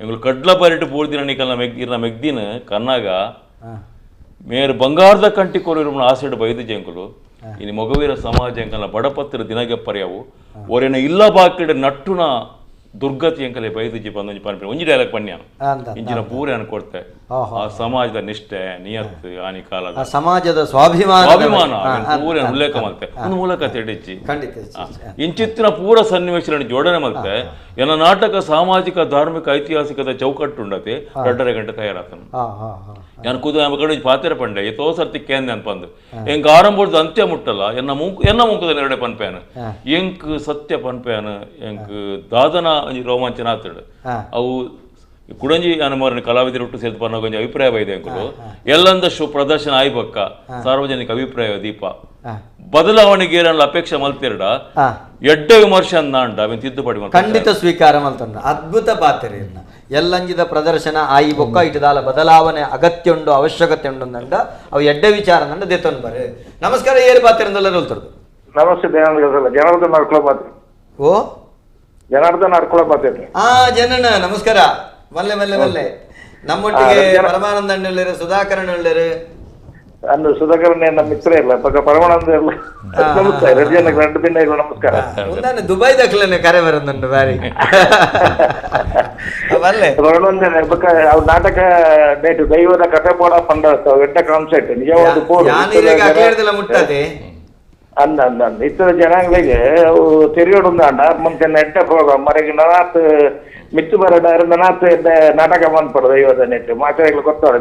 ಎಂಗಳು ಕಡ್ಲ ಬರಿಟ್ಟು ಬೂರ್ದಿನ ನಿಕಲ್ನ ಮೆಗ್ ಇರ್ನ ಮೆಗ್ದಿನ ಕನ್ನಾಗ ಮೇರು ಬಂಗಾರದ ಕಂಟಿ ಕೊರಿರು ಆಸೆಡ್ ಬೈದು ಜಂಕುಲು ಇನ್ನು ಮಗವೀರ ಸಮಾಜ ಎಂಕಲ್ನ ಬಡಪತ್ರ ದಿನಗೆಪ್ಪರಿಯವು ಒರೆನ ಇಲ್ಲ ಬಾಕಿಡ ನಟ್ಟುನ ದುರ್ಗತಿ ಎಂಕಲೆ ಬೈದುಜಿ ಬಂದೊಂಜಿ ಪನ್ಪೆ ಒಂಜಿ ಡೈಲಾಗ್ ಪನ್ಯಾನು ಇಂಚಿನ ಪೂರ ಕೊಡ್ತೆ ಆ ಸಮಾಜದ ನಿಷ್ಠೆ ನಿಯತ್ತು ಆನಿ ಕಾಲದ ಸಮಾಜದ ಸ್ವಾಭಿಮಾನ ಸ್ವಾಭಿಮಾನ ಪೂರ ಉಲ್ಲೇಖ ಮಲ್ತೆ ಒಂದು ಮೂಲಕ ತೆಡಿಚ್ಚಿ ಇಂಚಿತ್ತಿನ ಪೂರ ಸನ್ನಿವೇಶಗಳನ್ನು ಜೋಡಣೆ ಮಲ್ತೆ ಎಲ್ಲ ನಾಟಕ ಸಾಮಾಜಿಕ ಧಾರ್ಮಿಕ ಐತಿಹಾಸಿಕದ ಚೌಕಟ್ಟುಂಡತೆ 2.5 ಗಂಟೆ ತಯಾರಾತನು ಯಾನ್ ಕೂದು ನಮ್ಮ ಕಡೆ ಪಾತ್ರೆ ಪಂಡೆ ಎತ್ತೋ ಸರ್ತಿ ಕೇಂದ್ರ ಅನ್ಪಂದು ಎಂಕ್ ಆರಂಭದ ಅಂತ್ಯ ಮುಟ್ಟಲ್ಲ ಎನ್ನ ಮೂಕು ಎನ್ನ ಮೂಕದ ಎರಡೆ ಪನ್ಪೇನು ಎಂಕ್ ಸತ್ಯ ಪನ್ಪೇನು ಎಂಕ್ ದಾದನ ರೋಮಾಂಚನ ಆತಡು ಅವು ಕುಡಂಜಿ ಅನುಮಾನ ಕಲಾವಿದರು ಒಟ್ಟು ಸೇರ್ತು ಪನ್ನ ಕೊಂಚ ಅಭಿಪ್ರಾಯ ಇದೆ ಅಂಕುಲು ಎಲ್ಲಂದ ಶೋ ಪ್ರದರ್ಶನ ಆಯ್ಬಕ್ಕ ಸಾರ್ವಜನಿಕ ಅಭಿಪ್ರಾಯ ದೀಪ ಬದಲಾವಣೆಗೆ ಅಪೇಕ್ಷೆ ಮಲ್ತಿರಡ ಎಡ್ಡ ವಿಮರ್ಶೆ ಅಂದಾಂಡ ಅವನ್ ತಿದ್ದುಪಡಿ ಖಂಡಿತ ಸ್ವೀಕಾರ ಮಲ್ತಂಡ ಅದ್ಭುತ ಪಾತ್ರೆ ಎಲ್ಲಂಜಿದ ಪ್ರದರ್ಶನ ಆಯಿ ಬೊಕ್ಕ ಇಟ್ಟದಾಲ ಬದಲಾವಣೆ ಅಗತ್ಯ ಉಂಡು ಅವಶ್ಯಕತೆ ಉಂಡು ಅಂದ ಅವು ಎಡ್ಡ ವಿಚಾರ ಅಂದ ದೇತನ್ ಬರೆ. ನಮಸ್ಕಾರ, ಏರು ಪಾತ್ರೆ ಹೇಳ್ತಾರೆ. ನಮಸ್ತೆ ಜನಾರ್ದನ್ ಅರ್ಕುಳ ಪಾತ್ರೆ. ಓ ಜನಾರ್ದನ್ ಅರ್ಕುಳ ಪಾತ್ರೆ. ಹಾ ಜನಣ್ಣ ನಮಸ್ಕಾರ. ಮಲ್ಲೆ ಮಲ್ಲೆ ಮಲ್ಲೆ ನಮ್ಮೊಟ್ಟಿಗೆ ಪರಮಾನಂದ ಅಣ್ಣರು, ಸುಧಾಕರನ್ ಅಣ್ಣರು. ಅಂದು ಸುಧಾಕರನ್ ನಮ್ಮ ಮಿತ್ರ ಇಲ್ಲ ಪಕ್ಕ ಪರಮಾನಂದ ಇಲ್ಲ. ನಮಸ್ಕಾರ ಎರಡು ದಿನ ಇಲ್ಲ. ನಮಸ್ಕಾರ. ನಾನು ದುಬೈ ದಖಲನೆ ಕರೆ ಬರೋದುಂಟು ಬಾರಿ ಪರಮಾನಂದ ಅವ್ರ ನಾಟಕ ಡೇಟ್ ದೈವದ ಕಥೆ ಪೋಡ ಪಂಡ ಎಡ್ಡ ಕಾನ್ಸೆಪ್ಟ್ ನಿಜವಾದ ಮುಟ್ಟದೆ ಅಂದ ಅಂದ ಅಂದ ಇತರ ಜನಾಂಗಳಿಗೆ ಅವು ತೆರಿಯೋಡುಂದಾಂಡ ಮುಂಚೆ ಎಡ್ಡ ಪ್ರೋಗ್ರಾಮ್ ಮರೆಗೆ ನನಾತ್ ಮಿತ್ತು ಬರಡ ನನಾತ್ ನಾಟಕ ಬಂದ್ಪಡ ದೈವದ ನೆಟ್ಟು ಮಾತ್ರೆಗಳು ಗೊತ್ತಾಡ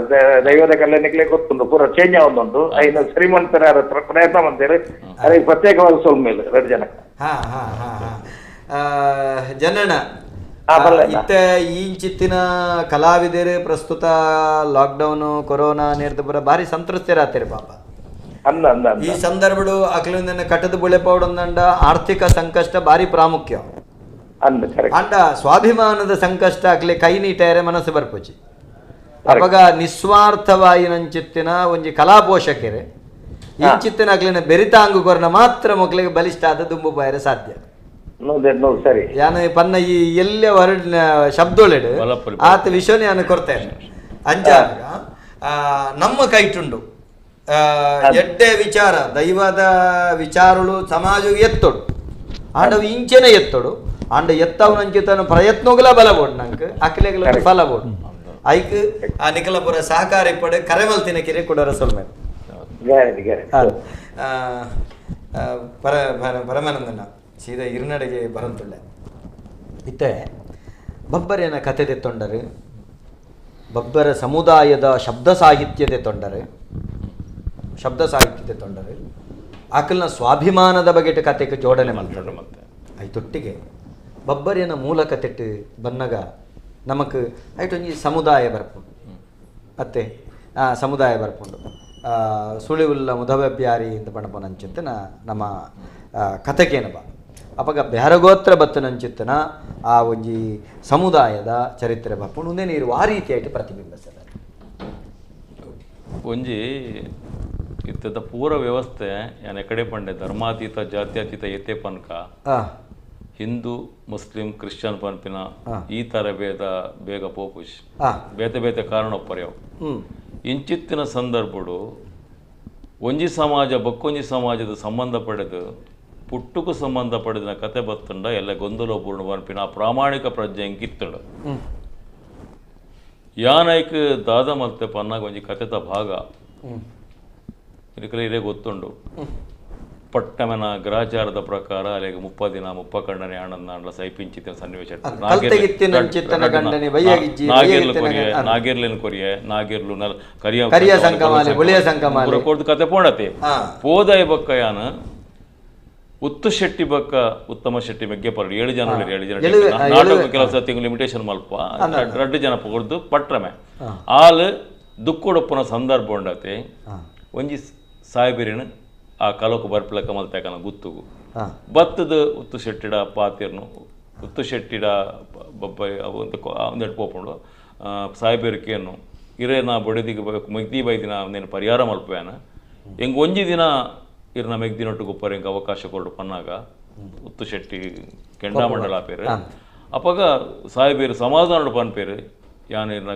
ದೈವದ ಕಲ್ಯಾಣಕ್ಕೆ ಗೊತ್ತುಂಟು ಪೂರ ಚೇಂಜ್ ಆವೊಂದುಂಟು ಐನ ಶ್ರೀಮಂತರ ಪ್ರಯತ್ನ ಬಂತೇಳಿ ಅದಕ್ಕೆ ಪ್ರತ್ಯೇಕವಾಗಿ ಸೊಲ್ಮೇಲೆ ಎರಡು ಜನ. ಹಾ ಹಾ ಹಾ ಹಾ ಜನನ ಇತ್ತೆ ಈಂಚಿತ್ತಿನ ಕಲಾವಿದರು ಪ್ರಸ್ತುತ ಲಾಕ್ಡೌನ್ ಕೊರೋನಾ ನೇರ್ದ ಭಾರಿ ಸಂತೃಪ್ತಿರಾತಿರಿ ಪಾಪ. ಈ ಸಂದರ್ಭಡು ಅಕ್ಲಿಂದ ಕಟ್ಟದ ಬುಳೆ ಪೌಡಂದಂಡ ಆರ್ಥಿಕ ಸಂಕಷ್ಟ ಭಾರಿ ಪ್ರಾಮುಖ್ಯ ಅಂಡ ಸ್ವಾಭಿಮಾನದ ಸಂಕಷ್ಟ ಅಕ್ಲೆ ಕೈ ನೀಟಾರೆ ಮನಸ್ಸು ಬರ್ಪುಚಿ. ಅವಾಗ ನಿಸ್ವಾರ್ಥವಾಯಿನಂಚಿತ್ತಿನ ಒಂಜಿ ಕಲಾ ಪೋಷಕರು ಇಂಚಿತ್ತಿನ ಅಕ್ಲಿನ ಬೆರಿತಾಂಗು ಕೊರನ ಮಾತ್ರ ಮಕ್ಕಳಿಗೆ ಬಲಿಷ್ಠ ಆದ ದುಂಬು ಬಾಯರೆ ಸಾಧ್ಯ. ಸರಿ ಯಾನ ಪನ್ನ ಈ ಎಲ್ಲ ಹೊರಡಿನ ಶಬ್ದೊಳೆಡು ಆತ ವಿಶ್ವನೇ ಯಾನು ಕೊಡ್ತೇನೆ ಅಂಜಾಗ ನಮ್ಮ ಕೈಟುಂಡು ಎಡ್ಡೆ ವಿಚಾರ ದೈವದ ವಿಚಾರಗಳು ಸಮಾಜ ಎತ್ತೊಡು ಆಂಡವು ಇಂಚೆನೆ ಎತ್ತೊಡು ಆಂಡ ಎತ್ತವನಂಚಿತನ ಪ್ರಯತ್ನಗಳ ಬಲಬೋಡು ನಂಗೆ ಅಖಿಲೆಗಳ ಫಲ ಬೋಡು ಐಕ್ ಆ ನಿಖಲಪುರ ಸಹಕಾರ ಇಪ್ಪಡು ಕರೆಮಲ್ ತಿನಕಿರೆ ಕುಡರ ಸೊಲ್ಮೆ ಪರ ಪರಮಾನಂದನ ಸೀದಾ ಇರುನಡೆಗೆ ಬರಂತುಳ್ಳೆ ಇತ್ತೆ ಬಬ್ಬರೇನ ಕತೆ ತೊಂಡರು ಬಬ್ಬರ ಸಮುದಾಯದ ಶಬ್ದ ಸಾಹಿತ್ಯದೆ ತೊಂಡರು ಶಬ್ದ ಸಾಹಿತ್ಯತೆ ತೊಂಡರು ಆಕಲ್ನ ಸ್ವಾಭಿಮಾನದ ಬಗೆಟ ಕತೆಗೆ ಜೋಡಣೆ ಮಾಡ್ತಾರೆ. ಮತ್ತೆ ಐತೊಟ್ಟಿಗೆ ಬಬ್ಬರಿನ ಮೂಲ ಕತೆಟ್ಟು ಬನ್ನಗ ನಮಕ್ ಐಟೊಂಜಿ ಸಮುದಾಯ ಬರ್ಪುಂಡು ಅತ್ತೆ ಆ ಸಮುದಾಯ ಬರ್ಪುಂಡು ಸುಳಿವುಲ್ಲ ಮುದವ್ಯಾರಿ ಅಂತ ಪಣಪನಂಚಿತ್ತನ ನಮ್ಮ ಕತೆಗೇನಪ್ಪ ಅಪಗ ಬ್ಯಾರಗೋತ್ರ ಬತ್ತನಂಚಿತ್ತನ ಆ ಒಂಜಿ ಸಮುದಾಯದ ಚರಿತ್ರೆ ಬರ್ಪುಂಡು ಒಂದೇ ನೀರು ಆ ರೀತಿಯಾയിട്ട് ಪ್ರತಿಬಿಂಬಿಸದ ಒಂಜಿ ಇತ್ತದ ಪೂರ ವ್ಯವಸ್ಥೆ ಯಾನೆ ಕಡೆ ಪಂಡೆ ಧರ್ಮಾತೀತ ಜಾತ್ಯತೀತ ಎತ್ತೆ ಪನ್ಕ ಹಿಂದೂ ಮುಸ್ಲಿಂ ಕ್ರಿಶ್ಚಿಯನ್ ಪನ್ಪಿನ ಈ ತರ ಭೇದ ಬೇಗ ಪೋಪುಷ್ ಬೇತೆ ಬೇತೆ ಕಾರಣ ಒಪ್ಪರ್ಯವು. ಇಂಚಿತ್ತಿನ ಸಂದರ್ಭಡು ಒಂಜಿ ಸಮಾಜ ಬಕ್ಕೊಂಜಿ ಸಮಾಜದ ಸಂಬಂಧ ಪಡೆದು ಪುಟ್ಟುಕು ಸಂಬಂಧ ಪಡೆದ ಕತೆ ಬತ್ತಂಡ ಎಲ್ಲ ಗೊಂದಲ ಪೂರ್ಣ ಪನ್ಪಿನ ಪ್ರಾಮಾಣಿಕ ಪ್ರಜ್ಞೆ ಇಂಕಿತ್ತಂಡು ಯಾನೈಕ್ ದಾದ ಮಲ್ತೆ ಪನ್ನಾಗ ಒಂಜಿ ಕತೆತ ಭಾಗ ಇದೇ ಗೊತ್ತುಂಡು. ಪಟ್ಟಮನ ಗ್ರಹಚಾರದ ಪ್ರಕಾರ ಅಲ್ಲಿಗೆ 30 ದಿನ 30 ಕಣ್ಣನೆ ಆನಂದ ಸೈಪಿಂಚಿತ ಸನ್ನಿವೇಶ ನಾಗೇರ್ಲಿನ ಕೊರಿಯ ನಾಗೇರ್ಲು ಕರಿಯ ಕೊಡ್ದು ಕತೆ ಪೋಣತೆ ಪೋದಯ ಬಕ್ಕಯಾನ ಉತ್ತು ಶೆಟ್ಟಿ ಬಕ್ಕ ಉತ್ತಮ ಶೆಟ್ಟಿ ಮೆಗ್ಗೆ ಪರಡು 7 ಜನ 7 ಜನ ನಾಟಕ ಕೆಲಸ ತಿಂಗಳು ಲಿಮಿಟೇಷನ್ ಮಲ್ಪ 2 ಜನ ಪೊಡ್ದು ಪಟ್ರಮೆ ಆಲ್ ದುಕ್ಕೊಡಪ್ಪನ ಸಂದರ್ಭ ಉಂಡತೆ ಒಂಜಿ ಸಾಹೇಬರಿನ ಆ ಕಲೋಕು ಬರ್ಪಲಕ ಮಲ್ತಕನ ಗುತ್ತುಗು ಬತ್ತದ ಉತ್ತು ಶೆಟ್ಟಿಡ ಪಾತಿರ್ನು ಉತ್ತು ಶೆಟ್ಟಿಡ ಬೊಬ್ಬೈ ಒಂದೆರಡು ಪೋಪುಂಡು ಸಾಹೇಬರಿಕೆಯನ್ನು ಇರೇ ನಾ ಬೊಡೆದಿಗೆ ಮೆಗ್ದಿ ಬೈದಿನ ಒಂದೇನು ಪರಿಹಾರ ಮಲ್ಪೇನ ಹೆಂಗೆ ಒಂಜಿ ದಿನ ಇರ್ನ ಮೆಗ್ದಿನೊಟ್ಟು ಗೊಪ್ಪರ ಹೆಂಗೆ ಅವಕಾಶ ಕೊರಡು ಪನ್ನಾಗ ಉತ್ತು ಶೆಟ್ಟಿ ಕೆಂಡಾಮಂಡಲ ಪೇರು ಅಪ್ಪಗ ಸಾಹೇಬೇರು ಸಮಾಧಾನ ಪನ್ಪೇರು ಯಾನ್ ಇರ್ನ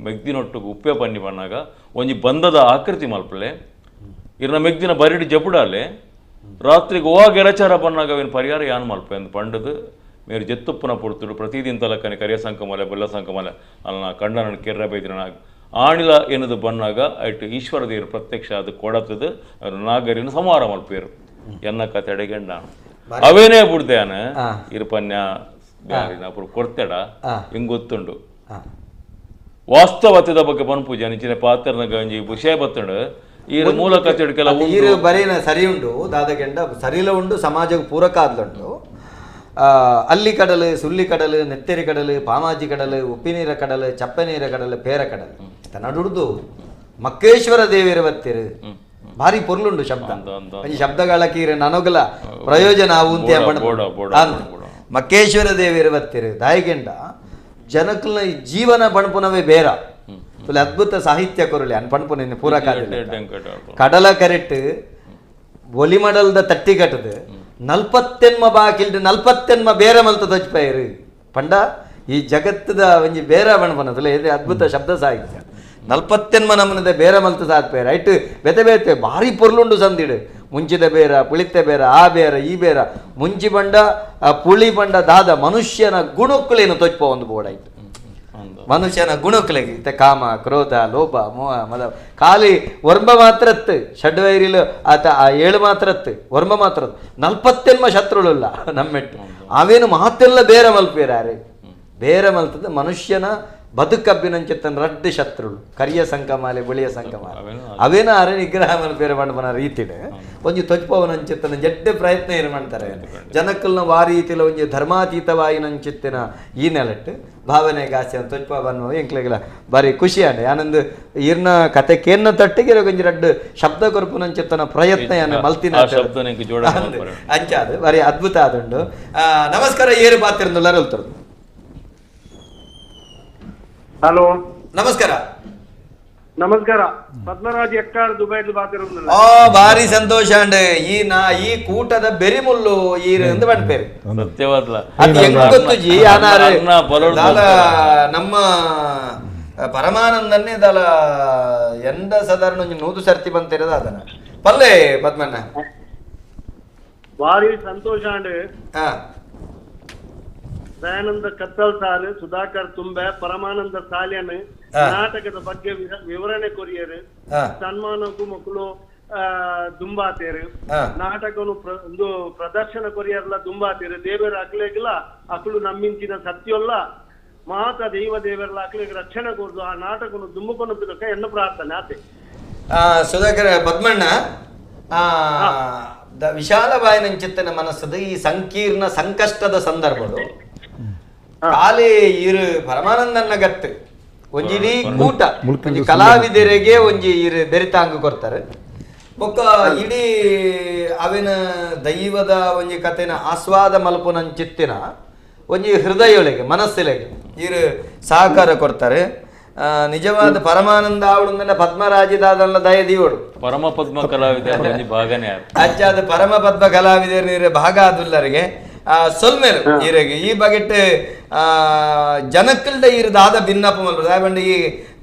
ಮೆಗ್ದಿನೊಟ್ಟು ಉಪ್ಪೆ ಪನ್ನಿ ಪನ್ನಾಗ ಒಂಜಿ ಬಂಧದ ಆಕೃತಿ ಮಲ್ಪಲೆ ಇರ್ನ ಮೆಗ್ದಿನ ಬರಿಡಿ ಜಪುಡಾಲೆ ರಾತ್ರಿಗೆ ಓ ಗೆರಚಾರ ಪನ್ನಾಗ ಅವೇನು ಪರಿಹಾರ ಯಾನ್ ಮಲ್ಪೆ ಅಂದ್ ಪಂಡದು ಮೇರು ಜೆತ್ತುಪ್ಪನ ಪೊಡ್ತುಡು ಪ್ರತಿದಿನ ತಲಕನೆ ಕರಿಯ ಸಂಕಮಲೆ ಬೊಲ್ಲ ಸಂಕಮಲೆ ಅಲ್ಲ ಕಂಡನ ಕೆರ್ರ ಬೈದಿನ ಆಣಿಲ ಏನದು ಬನ್ನಾಗ ಐಟು ಈಶ್ವರ ದೇವರು ಪ್ರತ್ಯಕ್ಷ ಅದು ಕೊಡತದ ನಾಗರಿನ ಸಂಹಾರ ಮಲ್ಪೇರು ಎನ್ನ ಕತೆ ಅಡೆಗೆಂಡ ಅವೇನೇ ಬುಡ್ದೇನ ಇರುಪನ್ಯ ಕೊಡ್ತೇಡ ಹಿಂಗ್ ಗೊತ್ತುಂಡು ವಾಸ್ತವತೆದ ಬಗ್ಗೆ ಪನ್ಪೂಜೆ ನಿಚಿನ ಪಾತ್ರನ ಗಂಜಿ ವಿಷಯ ಬತ್ತುಂಡು ಈ ಮೂಲ ಕತೆ ಕೆಲವು ಈರು ಬರೇನ ಸರಿ ಉಂಡು ದಾದಗೆಂಡ ಸರಿಲ ಉಂಡು ಸಮಾಜಕ್ಕೆ ಪೂರಕ ಆದ್ಲುಂಡು. ಅಲ್ಲಿ ಕಡಲು ಸುಳ್ಳಿ ಕಡಲು ನೆತ್ತೆರಿ ಕಡಲು ಪಾಮಾಜಿ ಕಡಲು ಉಪ್ಪಿನೀರ ಕಡಲು ಚಪ್ಪನೀರ ಕಡಲು ಪೇರ ಕಡಲು ನಡುಡ್ದು ಮಕ್ಕೇಶ್ವರ ದೇವಿಯರ ಬತ್ತಿರು ಭಾರಿ ಪೊರ್ಲುಂಡು ಶಬ್ದ ಶಬ್ದಗಳ ಕೀರ ನನಗಲ ಪ್ರಯೋಜನ ಆವು ಮಕ್ಕೇಶ್ವರ ದೇವಿಯರ ಬತ್ತಿರು ದಾಯಿಗೆಂಡ ಜನಕಲ್ನ ಜೀವನ ಬಣ್ಪುನವೇ ಬೇರ ಅದ್ಭುತ ಸಾಹಿತ್ಯ ಕೊರಲಿ ಅನ್ ಪಣ್ಪುನ ಪೂರಕ ಕಡಲ ಕರೆಟ್ ಒಲಿಮಡಲ್ದ ತಟ್ಟಿ ಕಟ್ಟದು ನಲ್ಪತ್ತೆನ್ಮ ಬಾಕಿಲ್ಡು ನಲ್ಪತ್ತೆನ್ಮ ಬೇರೆ ಮಲ್ತ ತಜ್ಪೈರು ಪಂಡ ಈ ಜಗತ್ತದ ಒಂಜಿ ಬೇರೆ ಬಣ್ಪನದಲ್ಲ ಇದೆ ಅದ್ಭುತ ಶಬ್ದ ಸಾಹಿತ್ಯ ನಲ್ಪತ್ತೆನ್ಮ ನಮನದ ಬೇರೆ ಮಲ್ತ ಸಾತ್ಪೇರು ಐಟ್ ಬೇತೆ ಬೇತೆ ಭಾರಿ ಪೊರ್ಲುಂಡು ಸಂದಿಡು ಮುಂಚಿದ ಬೇರ ಪುಳಿತ ಬೇರ ಆ ಬೇರ ಈ ಬೇರ ಮುಂಚಿ ಬಂಡ ಆ ಪುಳಿ ಬಂಡ ದಾದ ಮನುಷ್ಯನ ಗುಣಕ್ಕುಲೇನು ತೊಚ್ಪ ಒಂದು ಬೋರ್ಡ್ ಆಯ್ತು ಮನುಷ್ಯನ ಗುಣಕ್ಕಲೆಗೆ ಇತ್ತ ಕಾಮ ಕ್ರೋಧ ಲೋಭ ಮೋಹ ಮದ ಖಾಲಿ ವರ್ಮ ಮಾತ್ರತ್ತು ಷಡ್ವೈರಿಲು ಆತ ಆ ಏಳು ಮಾತ್ರತ್ತು ವರ್ಮ ಮಾತ್ರ ನಲ್ಪತ್ತೆನ್ಮ ಶತ್ರುಳುಲ್ಲ ನಮ್ಮೆಟ್ಟು ಅವೇನು ಮಹತ್ತೆಲ್ಲ ಬೇರೆ ಮಲ್ಪೇರಾರೆ ಬೇರೆ ಮಲ್ತದ ಮನುಷ್ಯನ ಬದುಕಬ್ಬಿನಂಚಿತ್ತನ ರಡ್ಡು ಶತ್ರುಳು ಕರಿಯ ಸಂಕಮಾಲೆ ಬಿಳಿಯ ಸಂಕಮಾಲೆ ಅವೇನ ಅರೆ ನಿಗ್ರಹ ಮಲ್ಪೇರೆ ಪಂಡಪನ ರೀತಿಡ್ ಒಂಜಿ ತೊಜ್ಪವನಂಚಿತ್ತನ ಜಡ್ಡೆ ಪ್ರಯತ್ನ ಏನು ಮಾಡ್ತಾರೆ ಜನಕ್ಕಲ್ನ ವಾ ರೀತಿಲ ಒಂಜಿ ಧರ್ಮಾತೀತವಾಯಿನಂಚಿತ್ತಿನ ಈ ನೆಲಟ್ಟು ಭಾವನೆ ಗಾಸಿ ಅಂತ ತೊಜ್ಪ ಬನ್ನುವ ಎಂಕ್ಲೆಗ್ಲ ಬಾರಿ ಖುಷಿ ಅಂಡೆ ಆನಂದ್ ಈರ್ನ ಕತೆ ಕೇನ್ನ ತಟ್ಟಿಗೆ ಒಂಜಿ ರಡ್ಡು ಶಬ್ದ ಕೊರ್ಪುನಂಚಿತ್ತನ ಪ್ರಯತ್ನ ಯಾನ ಮಲ್ತಿನ ಅಂಚಾದ ಬಾರಿ ಅದ್ಭುತ ಆದುಂಡು. ನಮಸ್ಕಾರ, ಏರು ಪಾತಿರಂದುಲ್ಲಾರ ಹೇಳ್ತಾರೆ. ಹಲೋ, ನಮಸ್ಕಾರ. ನಮಸ್ಕಾರ, ಪದ್ಮರಾಜ್ ಎಕ್ಕಾರ್ ದುಬೈಡ್ ಬಾತಿರುಂದಲ್ಲ. ಓ ಭಾರಿ ಸಂತೋಷ ಅಂಡ್ ಈ ನಾ ಈ ಕೂಟದ ಬೆರಿಮುಲ್ಲು ಈ ಎಂದು ಪನ್ಪೇರು ಸತ್ಯವಾದ್ಲ ಅದು ಹೆಂಗ್ ಗೊತ್ತು ಜಿ ಅನಾರೆ ದಾಲ ನಮ್ಮ ಪರಮಾನಂದನ್ನೇ ದಾಲ ಎಂದ ಸಾಧಾರಣ ಒಂಜಿ 100 ಸರ್ತಿ ಬಂತಿರೋದು ಅದನ್ನ ಪಲ್ಲೆ ಪದ್ಮಣ್ಣ ಭಾರಿ ಸಂತೋಷ ಅಂಡ್ ದಯಾನಂದ ಕತ್ತಲ್ ಸಾರ್, ಸುಧಾಕರ್ ತುಂಬೆ, ಪರಮಾನಂದ ಸಾಲ್ಯನ್ ನಾಟಕದ ಬಗ್ಗೆ ವಿವರಣೆ ಕೊರಿಯರು, ಸನ್ಮಾನಕ್ಕೂ ಮಕ್ಕಳು ದುಂಬಾತೇರು, ನಾಟಕನು ಒಂದು ಪ್ರದರ್ಶನ ಕೊರಿಯರ್ಲ ದುಂಬಾತೇರು. ದೇವರ ಅಕ್ಲೆಗ್ಲ ಅಕ್ಲು ನಮ್ಮಿಂಚಿನ ಸತ್ಯಲ್ಲ ಮಾತ ದೈವ ದೇವರಲ್ಲ ಅಕ್ಲೆಗ್ ರಕ್ಷಣೆ ಕೊರ್ದು ಆ ನಾಟಕನು ದುಂಬುಕೊಂಡು ಎನ್ನ ಪ್ರಾರ್ಥನೆ ಆತೆ. ಸುಧಾಕರ್ ಪದ್ಮಣ್ಣ, ವಿಶಾಲ ಬಾಯಿನಂಚಿತ್ತನ ಮನಸ್ಸದ ಈ ಸಂಕೀರ್ಣ ಸಂಕಷ್ಟದ ಸಂದರ್ಭಗಳು ಖಾಲಿ ಇರು ಪರಮಾನಂದನ್ನ ಗತ್ತು ಒಂಜಿ ಇಡೀ ಕೂಟ ಒಂಜಿ ಕಲಾವಿದರಿಗೆ ಒಂಜಿ ಇರು ಬೆರಿತಾಂಗ ಕೊಡ್ತಾರೆ. ಬೊಕ್ಕ ಇಡೀ ಅವಿನ ದೈವದ ಒಂಜಿ ಕಥೆನ ಆಸ್ವಾದ ಮಲ್ಪುನಂಚಿತ್ತಿನ ಒಂಜಿ ಹೃದಯೊಳಗೆ ಮನಸ್ಸಿಲೆಗೆ ಇರು ಸಹಕಾರ ಕೊಡ್ತಾರೆ. ನಿಜವಾದ ಪರಮಾನಂದ ಅವಳು ಪದ್ಮರಾಜದಾದಲ್ಲ ದಯದೀವಳು ಪರಮ ಪದ್ಮ ಕಲಾವಿದ ಭಾಗನೇ ಅಚ್ಚಾದ ಪರಮ ಪದ್ಮ ಕಲಾವಿದರ ಭಾಗ ಆದುಲ್ಲರಿಗೆ ಸೊಲ್ಮೇರು ಈರೆಗೆ ಈ ಬಗೆಟ್ ಜನಕ್ಕಲ್ದ ಈರದಾದ ಭಿನ್ನಪ್ಪ ಮಲ್ಪು ಈ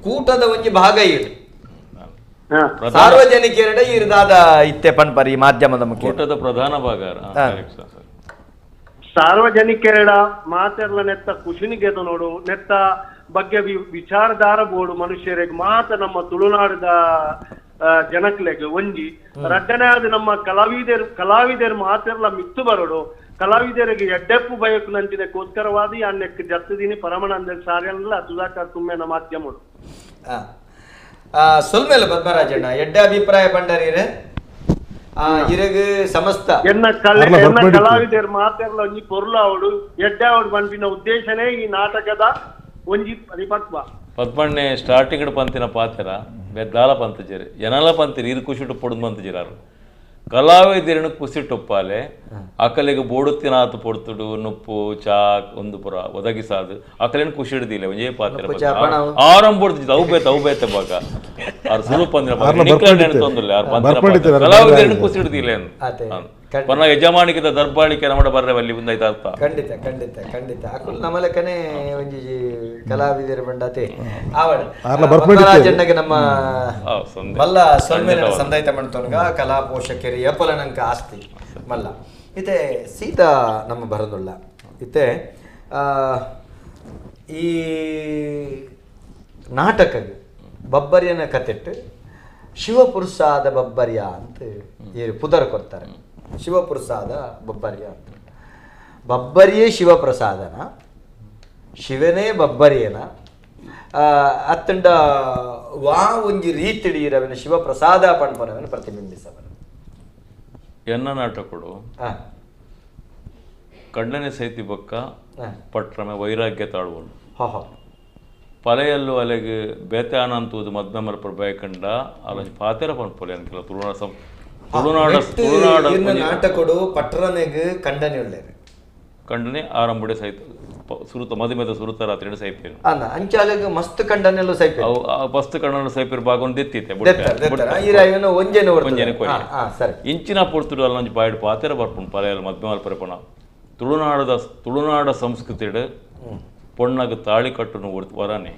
ಕೂಟದ ಒಂಜಿ ಭಾಗ ಈರು ಸಾರ್ವಜನಿಕರ ಈರದಾದ ಇತ್ತೆ ಪನ್ಪರ್ ಈ ಮಾಧ್ಯಮದ ಮುಖ್ಯ ಕೂಟದ ಪ್ರಧಾನ ಭಾಗ ಸಾರ್ವಜನಿಕರ ಮಾತೆರ್ಲ ನೆತ್ತ ಖುಷಿನಿಗೆದ ನೋಡು ನೆತ್ತ ಬಗ್ಗೆ ವಿಚಾರಧಾರ ಬೋಡು ಮನುಷ್ಯರಿಗೆ ಮಾತ ನಮ್ಮ ತುಳುನಾಡದ ಜನಕ್ಲೆಗ್ ಒಂಜಿ ರಡ್ಡನೇ ಆದ ನಮ್ಮ ಕಲಾವಿದರು ಮಾತೆರ್ಲ ಮಿತ್ತು ಬರೋಡು ಕಲಾವಿದರಿಗೆ ಎಡ್ಡೆಪ್ಪು ಬಯಕು ನಂಚಿನಕ್ಕೋಸ್ಕರವಾದಿ ಅನ್ನಕ್ಕೆ ಜತ್ತದೀನಿ ಪರಮಾನಂದ ಸಾರ್ಯಲ್ಲ ಸುಧಾಕರ್ ತುಮ್ಮೆನ ಮಾಧ್ಯಮಡು. ಸೊಲ್ಮೇಲೆ ಪದ್ಮರಾಜಣ್ಣ ಎಡ್ಡೆ ಅಭಿಪ್ರಾಯ ಪಂಡರೀರೆ ಇರಗು ಸಮಸ್ತ ಎನ್ನ ಕಲಾವಿದರು ಮಾತೆರ್ಲ ಒಂಜಿ ಪೊರ್ಲು ಅವಡು ಎಡ್ಡೆ ಅವಡು ಪನ್ಪಿನ ಉದ್ದೇಶನೇ ಈ ನಾಟಕದ ಒಂಜಿ ಪರಿಪಕ್ವ. ಪದ್ಮಣ್ಣೆ ಸ್ಟಾರ್ಟಿಂಗ್ ಪಂತಿನ ಪಾತ್ರ ಬೆದ್ದಾಲ ಪಂತಜೇರಿ ಜನಲ ಪಂತಿರಿ ಇರು ಖುಷಿಟ್ಟು ಪೊಡುದು ಪಂತಜಿರಾರು ಕಲಾವಿದರನ್ನು ಕುಸಿಟೊಪ್ಪಾಲೆ ಅಕಲೆಗೆ ಬೋಡುತ್ತಿನಾತು ಪೊಡ್ತುಡು ನುಪ್ಪು ಚಾ ಒಂದು ಪುರ ಒದಗಿಸಾದು ಅಕಲೇನು ಖುಷಿ ಹಿಡ್ದಿಲ್ಲ ಒಂಜೇ ಪಾತ್ರ ಆರಂಭ ಅವು ಬೇತ ಅವು ಬೇತ ಬಾಗ ಆರು ಸುಲಭ ಪಂದಿನ ಕಲಾವಿದರನ್ನು ಖುಷಿ ಹಿಡ್ದಿಲ್ಲ ಪನ್ನ ಯಜಮಾನಿಕೆ ದರ್ಬಾಳಿಕೆ ನಮ್ಮ ಬರ್ರೆ ವಲ್ಲಿ ಮುಂದಾಯ್ತು ಅರ್ಥ. ಖಂಡಿತ ಖಂಡಿತ ಖಂಡಿತ ಅಕುಲ್ ನಮಲಕನೆ ಒಂಜಿ ಕಲಾವಿದರ ಬಂಡಾತೆ ಆವಡ ಪದ್ಮರಾಜಣ್ಣಗೆ ನಮ್ಮ ಮಲ್ಲ ಸೊಲ್ಮೇಲೆ ಸಂದಾಯ್ತ ಮಾಡ್ತವನ್ಗ ಕಲಾ ಪೋಷಕರಿ ಎಪ್ಪಲನಂಕ ಆಸ್ತಿ ಮಲ್ಲ ಇತ್ತೆ ಸೀತಾ ನಮ್ಮ ಬರದುಳ್ಳ ಇತ್ತೆ ಈ ನಾಟಕ ಬಬ್ಬರಿಯನ ಕತೆಟ್ಟು ಶಿವಪುರುಷಾದ ಬಬ್ಬರಿಯ ಅಂತ ಪುದರ್ ಕೊಡ್ತಾರೆ. ಶಿವಪ್ರಸಾದ ಬಬ್ಬರಿಯ ಅಂತ ಬಬ್ಬರಿಯೇ ಶಿವಪ್ರಸಾದನ, ಶಿವನೇ ಬಬ್ಬರಿಯನ ಅತ್ತಂಡ ವಾ ಒಂಜಿ ರೀತಿಡೀರವನ ಶಿವಪ್ರಸಾದ ಪಣ್ಪನವನ ಪ್ರತಿಬಿಂಬಿಸವನು. ಎನ್ನ ನಾಟಕಡು ಕಣ್ಣನೆ ಸೈತಿ ಬೊಕ್ಕ ಪಟ್ರಮೆ ವೈರಾಗ್ಯ ತಾಳುವನು ಪಲೆಯಲ್ಲು ಅಲೆಗೆ ಬೇತೆ ಆನಂತುವುದು ಮದ್ಮೆ ಮಲ್ಪರ ಬಯಕಂಡ ಅಲಂಜಿ ಪಾತೆರ ಪನ್ಪೊಲೆ ಅನ್ಕೆಲ ತುಳುನಾಡ ತುಳುನಾಡ ತುಳುನಾಡ ನಾಟಕಡು ಪಟ್ರಮೆಗ್ ಖಂಡನೆ ಉಳ್ಳೇರು ಖಂಡನೆ ಆರಂಭಡೆ ಸಹಿತ ಸುರುತ ಮದುಮೆದ ಸುರುತ ರಾತ್ರಿ ಸೈಪೇರು ಅಲ್ಲ ಅಂಚಾಲೆಗ್ ಮಸ್ತ್ ಖಂಡನೆಲ್ಲ ಸೈಪೇರು ಅವು ಮಸ್ತ್ ಖಂಡನೆ ಸೈಪೇರು ಭಾಗ ದೆತ್ತಿತ್ತೆ ಒಂಜೆನೆ ಒಂಜೆನೆ ಕೊರಿ ಸರಿ ಇಂಚಿನ ಪೊರ್ತುಡು ಅಲ್ಲೊಂಜಿ ಬಾಯ್ಡ್ ಪಾತೆರ ಬರ್ಪುಂಡು ಪಲೆಯಲ್ಲ ಮದ್ಮೆ ಮಲ್ಪರೆ ಪಣ ತುಳುನಾಡದ ತುಳುನಾಡ ಸಂಸ್ಕೃತಿಡ್ ಪೊಣ್ಣಗ್ ತಾಳಿ ಕಟ್ಟುನು ವರನೆ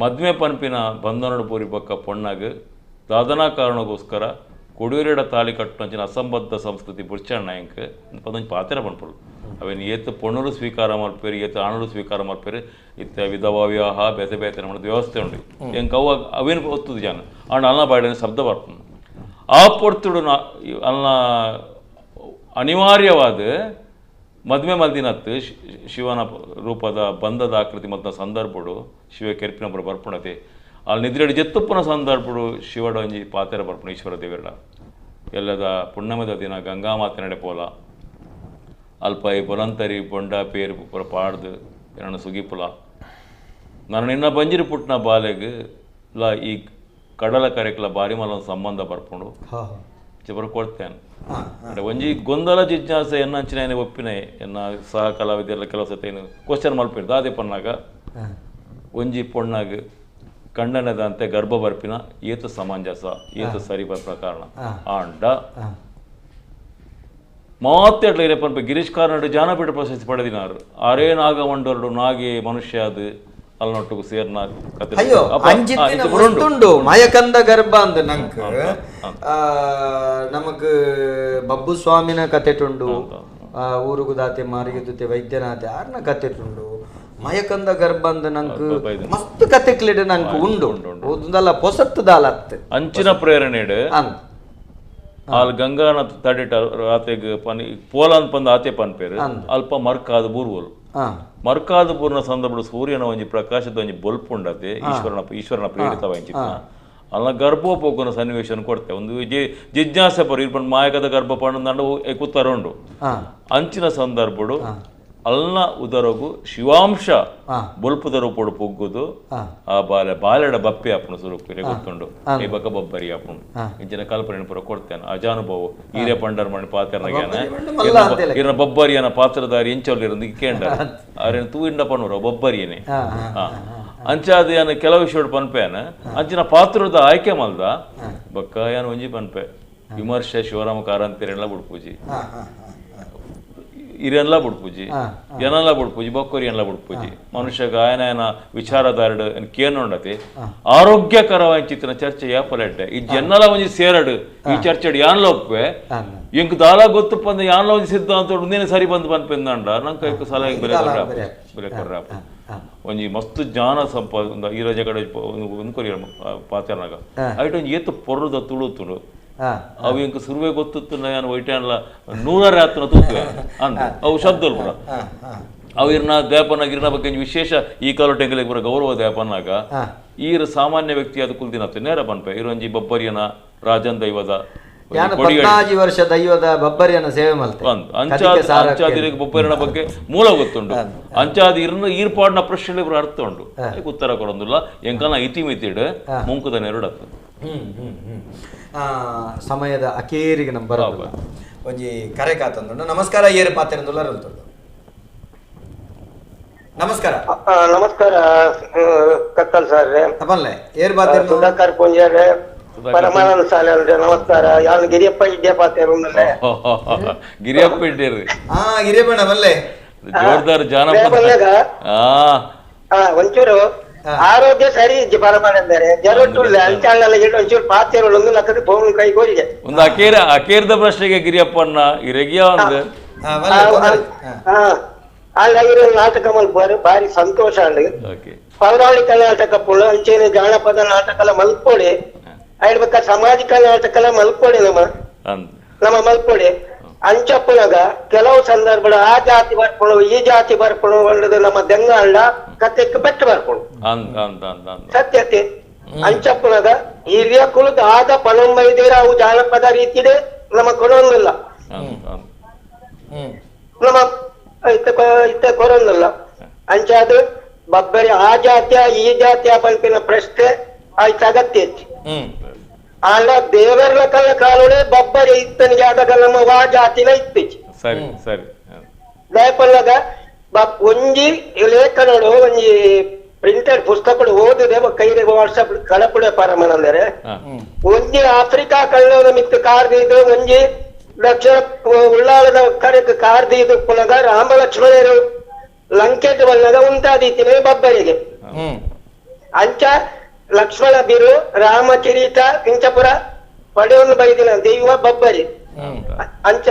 ಮದ್ಮೆ ಪನ್ಪಿನ ಬಂಧನಡು ಪೂರಿ ಬೊಕ್ಕ ಪೊಣ್ಣಗ್ ದಾದನಾ ಕಾರಣಗೋಸ್ಕರ ಕೊಡಿಯೂರಿಡ ತಾಳಿ ಕಟ್ಟುನಂಚಿನ ಅಸಂಬದ್ಧ ಸಂಸ್ಕೃತಿ ಬುರ್ಚಣ್ಣ ಎಂಕ್ ಪದೊಂಜಿ ಪಾತೆರ ಪನ್ಪುಲು ಅವೇನು ಏತ್ ಪೊಣ್ಣುಲು ಸ್ವೀಕಾರ ಮಲ್ಪೇರು ಏತ್ ಆಣುಲು ಸ್ವೀಕಾರ ಮಲ್ಪೇರು ಇತ್ತೆ ವಿಧವಾ ವಿವಾಹ ಬೇತೆ ಬೇತೆ ನಮ್ಮ ವ್ಯವಸ್ಥೆ ಉಂಡು ಎಂಕ್ ಅವು ಅವೇನು ಒತ್ತುದು ಜಾನ ಆಂಡ ಅಲ್ನ ಬಾಯ್ಡನೆ ಶಬ್ದ ಬರ್ಪುಂಡು ಆ ಪೊರ್ತುಡು ಅಲ್ನ ಅನಿವಾರ್ಯವಾದ ಮದುವೆ ಮಲ್ದಿನತ್ತು ಶಿವನ ರೂಪದ ಬಂಧದ ಆಕೃತಿ ಮಲ್ತ ಸಂದರ್ಭಡು ಶಿವ ಕೆರ್ಪಿನೊಬ್ಬರು ಬರ್ಪುಣತೆ ಅಲ್ಲಿ ನಿದ್ರೆಡು ಜೆತ್ತುಪ್ಪನ ಸಂದರ್ಭಡು ಶಿವಡ ಒಂಜಿ ಪಾತೆರ ಬರ್ಪುಣ ಈಶ್ವರ ದೇವರಡ ಎಲ್ಲದ ಪುಣ್ಣಮದ ದಿನ ಗಂಗಾಮಾತೆ ನಡೆಪೋಲ ಅಲ್ಪ ಈ ಬೊಲಂತರಿ ಬೊಂಡ ಪೇರು ಪೂರ ಪಾಡ್ದು ನನ್ನ ಸುಗಿಪುಲ ನಾನು ನಿನ್ನ ಬಂಜಿರಿ ಪುಟ್ಟನ ಬಾಲೆಗ್ ಲ ಈ ಕಡಲ ಕರೆಕ್ಲ ಬಾರಿ ಮಲ ಸಂಬಂಧ ಬರ್ಪುಂಡು ಚಿಬರ ಕೊಡ್ತೇನೆ ಒಂಜಿ ಗೊಂದಲ ಜಿಜ್ಞಾಸೆ ಎನ್ನಂಚಿನ ಒಪ್ಪಿನ ಎನ್ನ ಸಹ ಕಲಾವಿದೆಲ್ಲ ಕೆಲವು ಸತಿ ಕ್ವಶನ್ ಮಲ್ಪಿರ್ ದಾದೆ ಪನ್ನಾಗ ಒಂಜಿ ಪೊಣ್ಣಾಗ ಕಂಡನದಂತೆ ಗರ್ಭ ಬರ್ಪಿನ ಏತ ಸಮಂಜಸ ಏತ ಸರಿ ಬರ್ಪಿನ ಕಾರಣ ಆಂಡ ಮಾತೆಟ್ಲ ಇರಪ್ಪ ಗಿರೀಶ್ ಕಾರ್ನಾಡ್ ಜ್ಞಾನಪೀಠ ಪ್ರಶಸ್ತಿ ಪಡೆದಿನಾರು ಅರೇ ನಾಗ ಮಂಡೋರ್ಡು ನಾಗೆ ಮನುಷ್ಯ ಅದು ಅಲ್ನೊಟ್ಟಿಗೂ ಸೇರ್ನ ಕತೆ ಅಯ್ಯೋ ಅಂಜಿತ್ತಿನ ಮಯಕಂದ ಗರ್ಭ ಅಂದ ನಂಕ್ ನಮಗ್ ಬಬ್ಬು ಸ್ವಾಮಿನ ಕತೆಟುಂಡು ಊರುಗುದಾತೆ ಮಾರಿಗೆದುತೆ ವೈದ್ಯನಾಥೆ ಆರ್ನ ಕತೆಟುಂಡು ಮಯಕಂದ ಗರ್ಭ ಅಂದ ನಂಕ್ ಮಸ್ತ್ ಕತೆಕ್ಲಿಡ ನಂಕ್ ಉಂಡು ಓದುದಲ್ಲ ಪೊಸತ್ತು ದಾಲತ್ ಅಂಚಿನ ಪ್ರೇರಣೆ ಆಲ್ ಗಂಗಾನ ತಡಿಟ ರಾತೆಗ್ ಪನಿ ಪೋಲಾನ್ ಪಂದ ಆತೆ ಪನ್ಪೇರು ಅಲ್ಪ ಮರ್ಕಾದ ಬೂರ್ವೋಲು ಮರ್ಕಾದ ಬೂರ್ನ ಸಂದರ್ಭ ಸೂರ್ಯನ ಒಂಜಿ ಪ್ರಕಾಶದ ಒಂಜಿ ಬೊಲ್ಪುಂಡತೆ ಈಶ್ವರನ ಈಶ್ವರನ ಪ್ರೇರಿತ ವಂಚಿತ ಅಲ್ಲ ಗರ್ಭೋಪೋಕನ ಸನ್ನಿವೇಶನ ಕೊಡ್ತೆ ಒಂದು ಜಿಜ್ಞಾಸೆ ಪರು ಇರ್ಪಂಡ್ ಮಾಯಕದ ಗರ್ಭ ಪಂಡ ಕುತ್ತರ ಉಂಡು ಅಂಚಿನ ಸಂದರ್ಭಡು ಅಲ್ನ ಉದರಗು ಶಿವಾಂಶ ಬೊಲ್ಪುದ ರೂಪಡು ಪೊಗ್ಗುದು ಆ ಬಾಲೆ ಬಾಲೆಡ ಬಪ್ಪೆ ಆಪುಣು ಸುರುಕು ಗೊತ್ತುಂಡು ಈ ಬಕ್ಕ ಬೊಬ್ಬರಿ ಆಪುಣು ಇಂಚಿನ ಕಲ್ಪನೆ ಪೂರ ಕೊಡ್ತೇನೆ ಅಜಾನುಭವ ಹೀರೆ ಪಂಡರ್ ಮಣಿ ಪಾತ್ರನಾಗ್ಯಾನ ಇರನ ಬೊಬ್ಬರಿಯನ ಪಾತ್ರಧಾರಿ ಎಂಚೊಲ್ಲಿರಂದು ಕೇಂಡ ಆರೇನು ತೂಯಿಂಡ ಪಣ್ಣುರ ಬೊಬ್ಬರಿಯನೇ ಅಂಚಾದ ಯಾನ ಕೆಲವು ವಿಷಯ ಪನ್ಪೇನ ಅಂಚಿನ ಪಾತ್ರದ ಆಯ್ಕೆ ಮಲ್ದ ಬಕ್ಕ ಯಾನ ಒಂಜಿ ಪನ್ಪೆ ವಿಮರ್ಶೆ ಶಿವರಾಮ ಕಾರಂತರೆಲ್ಲ ಬುಡ್ಪೂಜಿ ಇರೆಲ್ಲ ಬುಡ್ಪೂಜಿ ಎನಲ್ಲ ಬುಡ್ಪೂಜಿ ಬೊಕ್ಕೊರಿ ಎಲ್ಲ ಬುಡ್ಪೂಜಿ ಮನುಷ್ಯ ಗಾಯನ ವಿಚಾರಧಾರಡು ಕೇನುಂಡತಿ ಆರೋಗ್ಯಕರವಾದ ಚರ್ಚೆ ಯಾಪಲೆಡ್ಡೆ ಈ ಜನ್ನಲ ಒಂಜಿ ಸೇರಡು ಈ ಚರ್ಚೆಡ್ ಯಾನ್ಲ ಒಪ್ಪೆ ಎಂಕ್ ದಾಲ ಗೊತ್ತು ಪಂದ ಯಾನ್ಲ ಒಂಜಿ ಸಿದ್ಧಾಂತ ಉಂದೇನೆ ಸರಿ ಬಂದು ಪನ್ಪೆಂದಂಡ ನಂಗೆ ಐಕ್ ಸಲಹೆ ಬೆಲೆ ಕೊರ್ರ ಬೆಲೆ ಕೊರ್ರ ಒಂಜಿ ಮಸ್ತ್ ಜ್ಞಾನ ಸಂಪಾದ ಈ ರಜೆ ಕಡೆ ಒಂದು ಕೊರಿಯ ಪಾತ್ರನಾಗ ಐಟ್ ಒಂಜಿ ಏತು ಪೊರ್ರದ ತುಳುತುಂಡು ಅವು ಇಂಕ ಸುರುವೆ ಗೊತ್ತಿತ್ತು ನಾನು ಒಯ್ಟಾನ್ಲ ನೂರಾರು ಆತನ ತೂತುವೆ ಅಂದ ಅವು ಶಬ್ದಲ್ ಪೂರ ಅವು ಇರ್ನ ದೇಪನಾಗ ಇರ್ನ ಬಗ್ಗೆ ವಿಶೇಷ ಈ ಕಾಲ ಟೆಂಗಲಿಗೆ ಪೂರ ಗೌರವ ದೇಪನಾಗ ಈರ ಸಾಮಾನ್ಯ ವ್ಯಕ್ತಿ ಅದು ಕುಲ್ದಿನತ್ತು ನೇರ ಪನ್ಪೆ ಇರೊಂಜಿ ಬೊಬ್ಬರಿಯನ ರಾಜನ್ ದೈವದ ವರ್ಷ ದೈವದ ಬೊಬ್ಬರಿಯನ ಸೇವೆ ಮಲ್ತೆ ಅಂಚಾದಿರಿಗೆ ಬೊಬ್ಬರಿಯನ ಬಗ್ಗೆ ಮೂಲ ಗೊತ್ತುಂಡು ಅಂಚಾದಿ ಇರ್ನ ಈರ್ಪಾಡಿನ ಪ್ರಶ್ನೆ ಪೂರ ಅರ್ಥ ಉಂಡು ಉತ್ತರ ಕೊಡೊಂದಿಲ್ಲ ಎಂಕನ ಇತಿಮಿತಿಡ್ ಮುಂಕುದ ನೆರಡತ್ತು. ಸಮಯದ ಅಕೇರಿಗೆ ನಮ್ಮ ಬರೋಲ್ಲ ಒಂಜಿ ಕರೆ ಕಾತಂದುಂಡು. ನಮಸ್ಕಾರ, ಏರು ಪಾತ್ರ ನಮಸ್ಕಾರ. ನಮಸ್ಕಾರ ಕತ್ತಲ್ ಸರ್. ಬಲ್ಲೆ ಏರು ಪಾತ್ರ ಸುಧಾಕರ್ ಪೂಂಜಾರೆ ಪರಮಾನಂದ ಸಾಲೆ ನಮಸ್ಕಾರ. ಯಾರು ಗಿರಿಯಪ್ಪ ಇಡ್ಡೆ ಪಾತ್ರ ಗಿರಿಯಪ್ಪ ಇಡ್ಡೇರಿ. ಹಾ ಗಿರಿಯಪ್ಪಣ್ಣ ಬಲ್ಲೆ ಜೋರ್ದಾರ್ ಜಾನಪದ. ಒಂಚೂರು ಆರೋಗ್ಯ ಸರಿ ಇಜ್ಜಿ ಪರಮಾನಂದರೆ ಜರಟುಲ್ಲ ಅಂಚಾಳ ಒಂಚೂರು ಪಾತ್ರೆಗಳು ಲಕ್ಕದ ಫೋನ್ ಕೈ ಕೋರಿಗೆ ಒಂದು ಅಕೇರ ಅಕೇರ್ದ ಪ್ರಶ್ನೆಗೆ ಗಿರಿಯಪ್ಪಣ್ಣ ಇರಗಿಯ ಒಂದು ಅಲ್ಲ ಇರೋ ನಾಟಕ ಮಲ್ಪುವರು ಭಾರಿ ಸಂತೋಷ ಅಂಡ್ ಪೌರಾಣಿಕ ನಾಟಕ ಪುಳ ಅಂಚೇನೆ ಜಾನಪದ ನಾಟಕ ಮಲ್ಪೊಡೆ ಆಯ್ಬೇಕ ಸಾಮಾಜಿಕ ನಾಟಕ ಮಲ್ಪೊಡೆ ನಮ್ಮ ನಮ್ಮ ಮಲ್ಪೊಡೆ ಅಂಚಪ್ಪನಾಗ ಕೆಲವು ಸಂದರ್ಭ ಆ ಜಾತಿ ಬರ್ಪಣು ಈ ಜಾತಿ ಬರ್ಪಣು ಒಳ್ಳೆದು ನಮ್ಮ ದೆಂಗಾಂಡ ಕತೆಕ್ ಬೆಟ್ಟ ಬರ್ಪಣು ಸತ್ಯತೆ ಅಂಚಪ್ಪನಾಗ ಹಿರಿಯ ಕುಲದ ಆದ ಪಣಂಬೈದೇರ ಅವು ಜಾನಪದ ರೀತಿಡೆ ನಮ್ಮ ಕೊಡೊಂದಿಲ್ಲ ನಮ್ಮ ಇತ್ತ ಕೊರೊಂದಿಲ್ಲ ಅಂಚಾದ ಬಬ್ಬರಿ ಆ ಜಾತಿಯ ಈ ಜಾತಿಯ ಪಂಪಿನ ಪ್ರಶ್ನೆ ಆಯ್ತು ಅಗತ್ಯ ಆಂಡ ದೇವರ ಕಲ್ಲ ಕಾಲೋಡೆ ಬಬ್ಬರಿ ಇತ್ತನಿಗೆ ಆದಾಗ ನಮ್ಮ ವಾ ಜಾತಿನ ಇತ್ತೀಚೆ ಸರಿ ಸರಿ ದಯಪಲ್ಲಾಗ ಒಂಜಿ ಲೇಖನಡು ಒಂಜಿ ಪ್ರಿಂಟೆಡ್ ಪುಸ್ತಕಗಳು ಓದಿದೆ ಕೈಗೆ ವಾಟ್ಸಪ್ ಕಳಪುಡೆ ಪರಮನಂದರೆ ಒಂಜಿ ಆಫ್ರಿಕಾ ಕಳ್ಳದ ಮಿತ್ತು ಕಾರ್ದಿದ್ದು ಒಂಜಿ ದಕ್ಷಿಣ ಉಳ್ಳಾಳದ ಕಡೆಗೆ ಕಾರ್ದಿದ್ದು ಪುನಗ ರಾಮ ಲಕ್ಷ್ಮಣರು ಲಂಕೆಟ್ ಬಲ್ಲದ ಉಂಟಾದೀತಿನೇ ಬಬ್ಬರಿಗೆ ಅಂಚ ಲಕ್ಷ್ಮಣ ಬಿರು ರಾಮ ಕಿರೀಟ ಇಂಚಪುರ ಪಡೆಯೊಂದು ಬೈದಿನ ದೈವ ಬಬ್ಬರಿ ಅಂಚ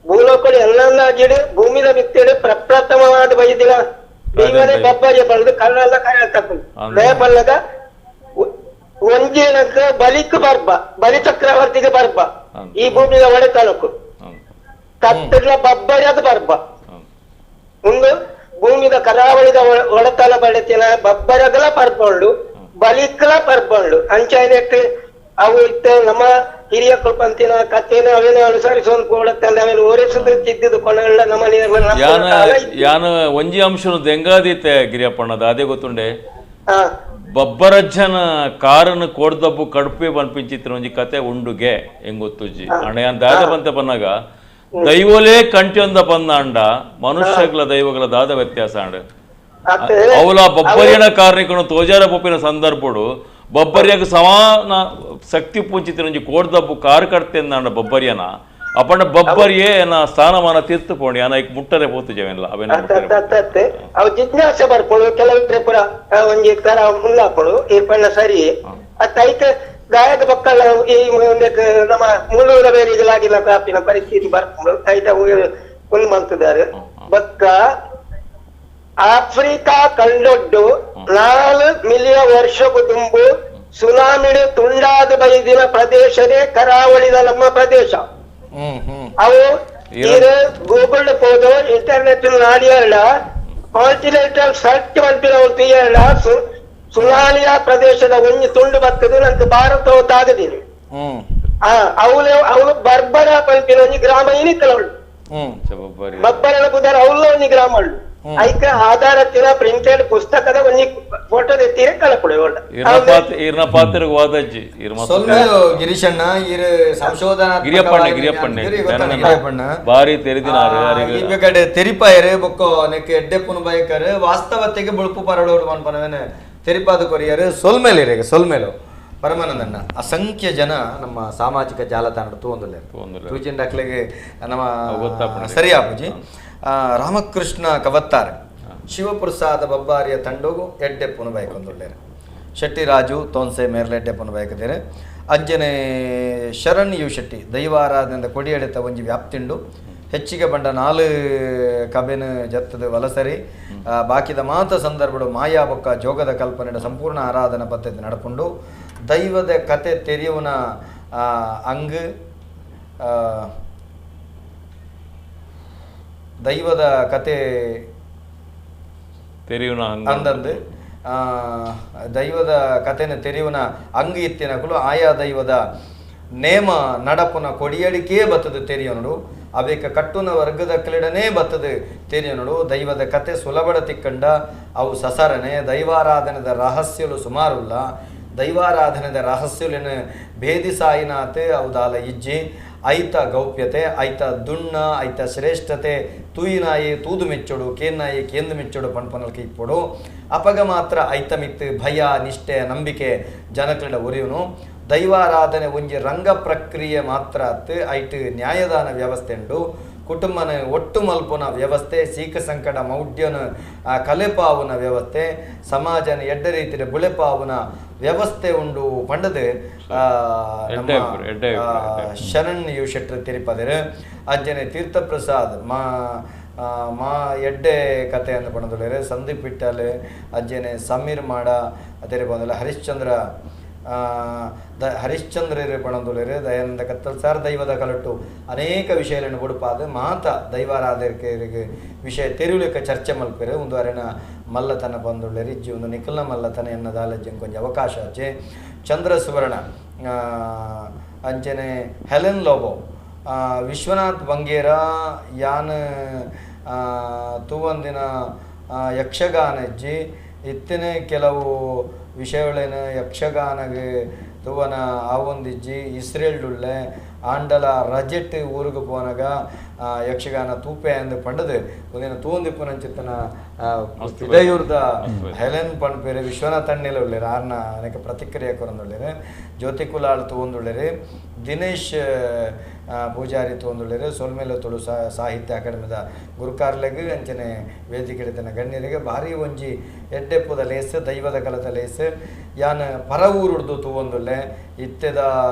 ಭೂಲೋಕಡು ಎಲ್ಲಂದಾಜಿಡು ಭೂಮಿದ ಬಿತ್ತಿಡು ಪ್ರಪ್ರಥಮವಾದ ಬೈದಿನ ದೈವನೇ ಬಬ್ಬರಿ ಬಳ್ದು ಕಲ್ಲೆಲ್ಲ ಕೈ ದಯಪಲ್ಲದ ಒಂಜಿನಕ ಬಲಿಕ್ ಬರ್ಬ ಬಲಿ ಚಕ್ರವರ್ತಿಗೆ ಬರ್ಬ ಈ ಭೂಮಿಯ ಒಡೆ ತಾಲೂಕು ಕತ್ತಲ ಬಬ್ಬರಿ ಅದು ಬರ್ಬ ಒಂದು ಭೂಮಿದ ಕರಾವಳಿದ ಒಡತನ ಬಡತಿನ ಬಬ್ಬರಗಲ ಪರ್ಪೊಂಡು ಬಲಿಕ್ಲ ಪರ್ಪೊಂಡು ಅಂಚೈನೆಟ್ ಅವು ಇತ್ತ ನಮ್ಮ ಹಿರಿಯ ಪಂತಿನ ಕಥೆನ ಅವೇನ ಅನುಸರಿಸೋನ್ ಕೊಡತ್ತಲ್ಲ ಅವೇನು ಓರಿಸದ ತಿದ್ದಿದ್ದು ಕೊನೆಲ್ಲ ನಮ್ಮ ಯಾನ ಒಂಜಿ ಅಂಶನು ದೆಂಗಾದೀತೆ ಗಿರಿಯಪ್ಪಣ್ಣದ ಅದೇ ಗೊತ್ತುಂಡೆ ಬಬ್ಬರಜ್ಜನ ಕಾರನ್ನು ಕೋಡ್ದಬ್ಬು ಕಡುಪೆ ಪನ್ಪಿಂಚಿತ್ತಿನ ಒಂಜಿ ಕತೆ ಉಂಡುಗೆ ಹೆಂಗ್ ಗೊತ್ತುಜ್ಜಿ ಅಣ್ಣ ಯಾನ್ ದಾದ ಬಂತ ಪನ್ನಾಗ ದೈವಲೇ ಕಂಟ್ಯೊಂದ ಪಂದಾಂಡ ಮನುಷ್ಯಗಳ ದೈವಗಳ ದಾದ ವ್ಯತ್ಯಾಸ ಅಂಡ ಅವಲ ಬಬ್ಬರಿಯನ ಕಾರಣಿಕನು ತೋಜಾರ ಪೊಪ್ಪಿನ ಸಂದರ್ಭಡು ಬಬ್ಬರಿಯಾಗ ಸಮಾನ ಶಕ್ತಿ ಪುಂಚಿತಿನ ಒಂಜಿ ಕೋಡ್ದಬ್ಬು ಕಾರ್ ಕಟ್ತೆಂದಾಂಡ ಬಬ್ಬರಿಯನ ಅಪ್ಪಣ್ಣ ಬಬ್ಬರಿಯೇ ಏನ ಸ್ಥಾನಮಾನ ತೀರ್ತು ಪೋಣಿ ಅನ ಈಗ ಮುಟ್ಟರೆ ಪೋತು ಜವೆಲ್ಲ ಅವೇನ ಅವು ಜಿಜ್ಞಾಸೆ ಬರ್ಪೊಡು ಕೆಲವೊಂದು ಪುರ ಒಂಜಿ ತರ ಮುಲ್ಲಾಪೊಡು ಇರ್ಪಣ್ಣ ಸರಿ ಅತ್ತ ಐತ ಗಾಯಕ ಬಕ್ಕಲ್ಲ ಈ ನಮ್ಮ ಮುಳ್ಳೂರ ಬೇರೆ ಕಾಪಿನ ಪರಿಸ್ಥಿತಿ ಬರ್ಪೊಡು ಐತ ಒಂದು ಮಂತದಾರೆ ಬಕ್ಕ ಆಫ್ರಿಕಾ ಕಂಡೊಡ್ಡು 4 ಮಿಲಿಯನ್ ವರ್ಷಕ್ಕೂ ತುಂಬು ಸುನಾಮಿಡು ತುಂಡಾದ ಬೈದಿನ ಪ್ರದೇಶನೇ ಕರಾವಳಿದ ನಮ್ಮ ಪ್ರದೇಶ. ಅವು ಗೂಗಲ್ ಪೋದು ಇಂಟರ್ನೆಟ್ ನಾಡಿಯಲ್ಲ ಕಾಂಟಿನೆಂಟಲ್ ಸರ್ಚ್ ಮಲ್ಪಿನ ತೀಯಲ್ಲ ಸುನಾಲಿಯ ಪ್ರದೇಶದ ಒಂಜಿ ತುಂಡು ಬರ್ತದೆ ನಂಗೆ ಭಾರತ ತಾಗದಿನಿ. ಅವಳು ಅವಳು ಬರ್ಬರ ಪಲ್ಪಿನ ಒಂಜಿ ಗ್ರಾಮ ಇನಿತ್ತಲ ಅವಳು ಬಬ್ಬರನ ಬುಧರ ಅವಳು ಒಂಜಿ ಗ್ರಾಮ ಉಳ್ಳು ಐಕ ಆಧಾರ ತಿನ ಪ್ರಿಂಟೆಡ್ ಪುಸ್ತಕದ ಒಂಜಿ ಫೋಟೋ ತೆತ್ತೀರೆ ಕಳಪುಡೆ ಇರ್ನ ಪಾತ್ರ ವಾದಜ್ಜಿ ಸೊಲ್ಮೆಲು ಗಿರೀಶಣ್ಣ ಇರು ಸಂಶೋಧನಾ ಗಿರಿಯಪ್ಪಣ್ಣ ಗಿರಿಯಪ್ಪಣ್ಣ ಬಾರಿ ತೆರೆದಿನಾರು ಈ ಕಡೆ ತೆರಿಪಾಯರು ಬೊಕ್ಕೋ ನೆಕ್ ಎಡ್ಡೆಪ್ಪುನ ಬಯಕರು ವಾಸ್ತವತೆಗೆ ಬುಳುಪು ಪರಡೋಡು ಮನ್ಪನವೇನೆ ತೆರಿಪಾದ ಕೊರಿಯರು ಸೊಲ್ಮೇಲೆ ಇರೇಗ ಸೊಲ್ಮೇಲು ಪರಮಾನಂದಣ್ಣ ಅಸಂಖ್ಯ ಜನ ನಮ್ಮ ಸಾಮಾಜಿಕ ಜಾಲತಾಣ ತೂವೊಂದುಲ್ಲೆರ್ ತೂಜಿಂಡ ಅಕ್ಲೆಗ್ ನಮ್ಮ ಸರಿ ಆಪುಜಿ. ರಾಮಕೃಷ್ಣ ಕವತ್ತಾರ್ ಶಿವಪ್ರಸಾದ ಬಬ್ಬಾರಿಯ ತಂಡೋಗು ಎಡ್ಡೆಪ್ಪುನ ಬೈಕೊಂದುಲ್ಲೆರ್ ಶೆಟ್ಟಿರಾಜು ತೋನ್ಸೆ ಮೇರ್ಲೆ ಎಡ್ಡೆಪ್ಪುನ ಬೈಕದೇರೆ ಅಂಜನೆ ಶರಣ್ you Shetty ದೈವಾರಾಧನೆದ ಕೊಡಿಯಡೆತ ಒಂಜಿ ವ್ಯಾಪ್ತಿಂಡು ಹೆಚ್ಚಿಗೆ ಬಂಡ 4 ಕಬೆನ ಜತ್ತದ ವಲಸರಿ ಬಾಕಿದ ಮಾತ ಸಂದರ್ಭಡು ಮಾಯಾ ಬೊಕ್ಕ ಜೋಗದ ಕಲ್ಪನೆ ಸಂಪೂರ್ಣ ಆರಾಧನಾ ಪದ್ಧತಿ ನಡಪುಂಡು ದೈವದ ಕತೆ ತೆರೆಯುವನ ಅಂಗ್ ದೈವದ ಕತೆ ತೆರೆಯುವನ ಅಂದಂದು ದೈವದ ಕತೆನ ತೆರೆಯುವನ ಅಂಗ್ ಇತ್ತಿನಕುಲು ಆಯಾ ದೈವದ ನೇಮ ನಡಪುನ ಕೊಡಿಯಡಿಕೆ ಬತ್ತದು ತೆರೆಯೋನಡು ಅವೇಕ ಕಟ್ಟುನ ವರ್ಗದ ಕಲಿಡನೇ ಬತ್ತದು ತೆರೆಯೋನಡು ದೈವದ ಕತೆ ಸುಲಭಡ ತಿಕ್ಕಂಡ ಅವು ಸಸರನೆ ದೈವಾರಾಧನೆದ ರಹಸ್ಯಲು ಸುಮಾರುಲ್ಲ ದೈವಾರಾಧನೆದ ರಹಸ್ಯಲಿನ ಭೇದಿಸಾಯಿನಾತೆ ಅವು ದಾಲ ಇಜ್ಜಿ ಐತ ಗೌಪ್ಯತೆ ಐತ ದುಣ್ಣ ಐತ ಶ್ರೇಷ್ಠತೆ ತೂಯಿನಾಯಿ ತೂದು ಮೆಚ್ಚೋಡು ಕೇನ್ನಾಯಿ ಕೇಂದು ಮೆಚ್ಚೋಡು ಪಣ್ಪನಲ್ಕೆ ಇಪ್ಪೊಡು ಅಪಗ ಮಾತ್ರ ಐತ ಮಿತ್ತು ಭಯ ನಿಷ್ಠೆ ನಂಬಿಕೆ ಜನಕಲಿಡ ಒರಿಯುನು ದೈವಾರಾಧನೆ ಒಂಜಿ ರಂಗ ಪ್ರಕ್ರಿಯೆ ಮಾತ್ರ ಅತ್ತು ಐಟ್ ನ್ಯಾಯದಾನ ವ್ಯವಸ್ಥೆ ಉಂಡು ಕುಟುಂಬನ ಒಟ್ಟು ಮಲ್ಪುನ ವ್ಯವಸ್ಥೆ ಸೀಕ ಸಂಕಟ ಮೌಢ್ಯನ ಕಲೆಪಾವುನ ವ್ಯವಸ್ಥೆ ಸಮಾಜನ ಎಡ್ಡ ರೀತಿಯ ಬುಳೆಪಾವುನ ವ್ಯವಸ್ಥೆ ಉಂಡು ಪಂಡದು ನಮ್ಮ ಶರಣ್ you ಶೆಟ್ಟರ್ ತಿರುಪದಿರು ಅಜ್ಜನೆ ತೀರ್ಥಪ್ರಸಾದ್ ಮಾ ಮಾ ಎಡ್ಡೆ ಕತೆ ಅಂತ ಪಣದುಳ್ಳೇರು ಸಂದೀಪ್ ವಿಠಲ್ ಅಜ್ಜನೆ ಸಮೀರ್ ಮಾಡ ತೆರಿಪಂದುಲ್ಲ ಹರಿಶ್ಚಂದ್ರ ಹರಿಶ್ಚಂದ್ರರು ಪಣಂದುಳ್ಳೇರು ದಯಾನಂದ ಕತ್ತಲ್ ಸಾರ್ ದೈವದ ಕಲಟ್ಟು ಅನೇಕ ವಿಷಯಗಳನ್ನು ಬುಡುಪಾದ ಮಾತ ದೈವಾರಾಧಕರಿಗೆ ವಿಷಯ ತೆರುಲಿಕ್ಕೆ ಚರ್ಚೆ ಮಲ್ಪೇರು ಒಂದು ಅರೆನ ಮಲ್ಲತನ ಬಂದುಳ್ಳೇರು ಇಜ್ಜಿ ಒಂದು ನಿಖಲ್ನ ಮಲ್ಲತನ ಎನ್ನದಾಲಜ್ಜಿ ಕೊಂಚ ಅವಕಾಶ ಅಜ್ಜೆ ಚಂದ್ರ ಸುವರ್ಣ ಅಂಚನೆ ಹೆಲೆನ್ ಲೋಬೋ ವಿಶ್ವನಾಥ್ ಬಂಗೇರ ಯಾನ್ ತೂವಂದಿನ ಯಕ್ಷಗಾನ ಅಜ್ಜಿ ಇತ್ತನೆ ಕೆಲವು ವಿಷಯಗಳೇನು ಯಕ್ಷಗಾನಗೆ ತುವನ ಆವೊಂದಿಜ್ಜಿ ಇಸ್ರೇಲ್ಡುಳ್ಳೆ ಆಂಡಲ ರಜೆಟ್ ಊರಿಗೆ ಪೋನಗ ಯಕ್ಷಗಾನ ತೂಪೆ ಅಂದು ಪಂಡದು ಒಂದಿನ ತೂವೊಂದಿಪ್ಪುನಂಚಿತ್ತನ ಇದಯೂರ್ದ ಹೆಲೆನ್ ಪಣ್ಪೇರು ವಿಶ್ವನಾಥ್ ಅಣ್ಣೆಲ ಉಳ್ಳೇರು ಆರ್ನ ಅನೇಕ ಪ್ರತಿಕ್ರಿಯೆ ಕೊರೊಂದುಳ್ಳೇರು ಜ್ಯೋತಿ ಕುಲಾಳ್ ತೂವೊಂದುಳ್ಳೇರು ದಿನೇಶ್ ಪೂಜಾರಿ ತೂವೊಂದುಳ್ಳೇರು ಸೊಲ್ಮೇಲೆ ತುಳು ಸಾಹಿತ್ಯ ಅಕಾಡೆಮಿದ ಗುರುಕಾರ್ಲೆಗ್ ಅಂಚನೆ ವೇದಿಕೆ ಗಣ್ಯರಿಗೆ ಭಾರಿ ಒಂಜಿ ಎಡ್ಡೆಪ್ಪುದ ಲೇಸ್ ದೈವದ ಕಲತ ಲೇಸ್ ಯಾನ್ ಪರ ಊರುಡ್ದು ತೂವೊಂದುಲ್ಲೆ ಇತ್ತೆದ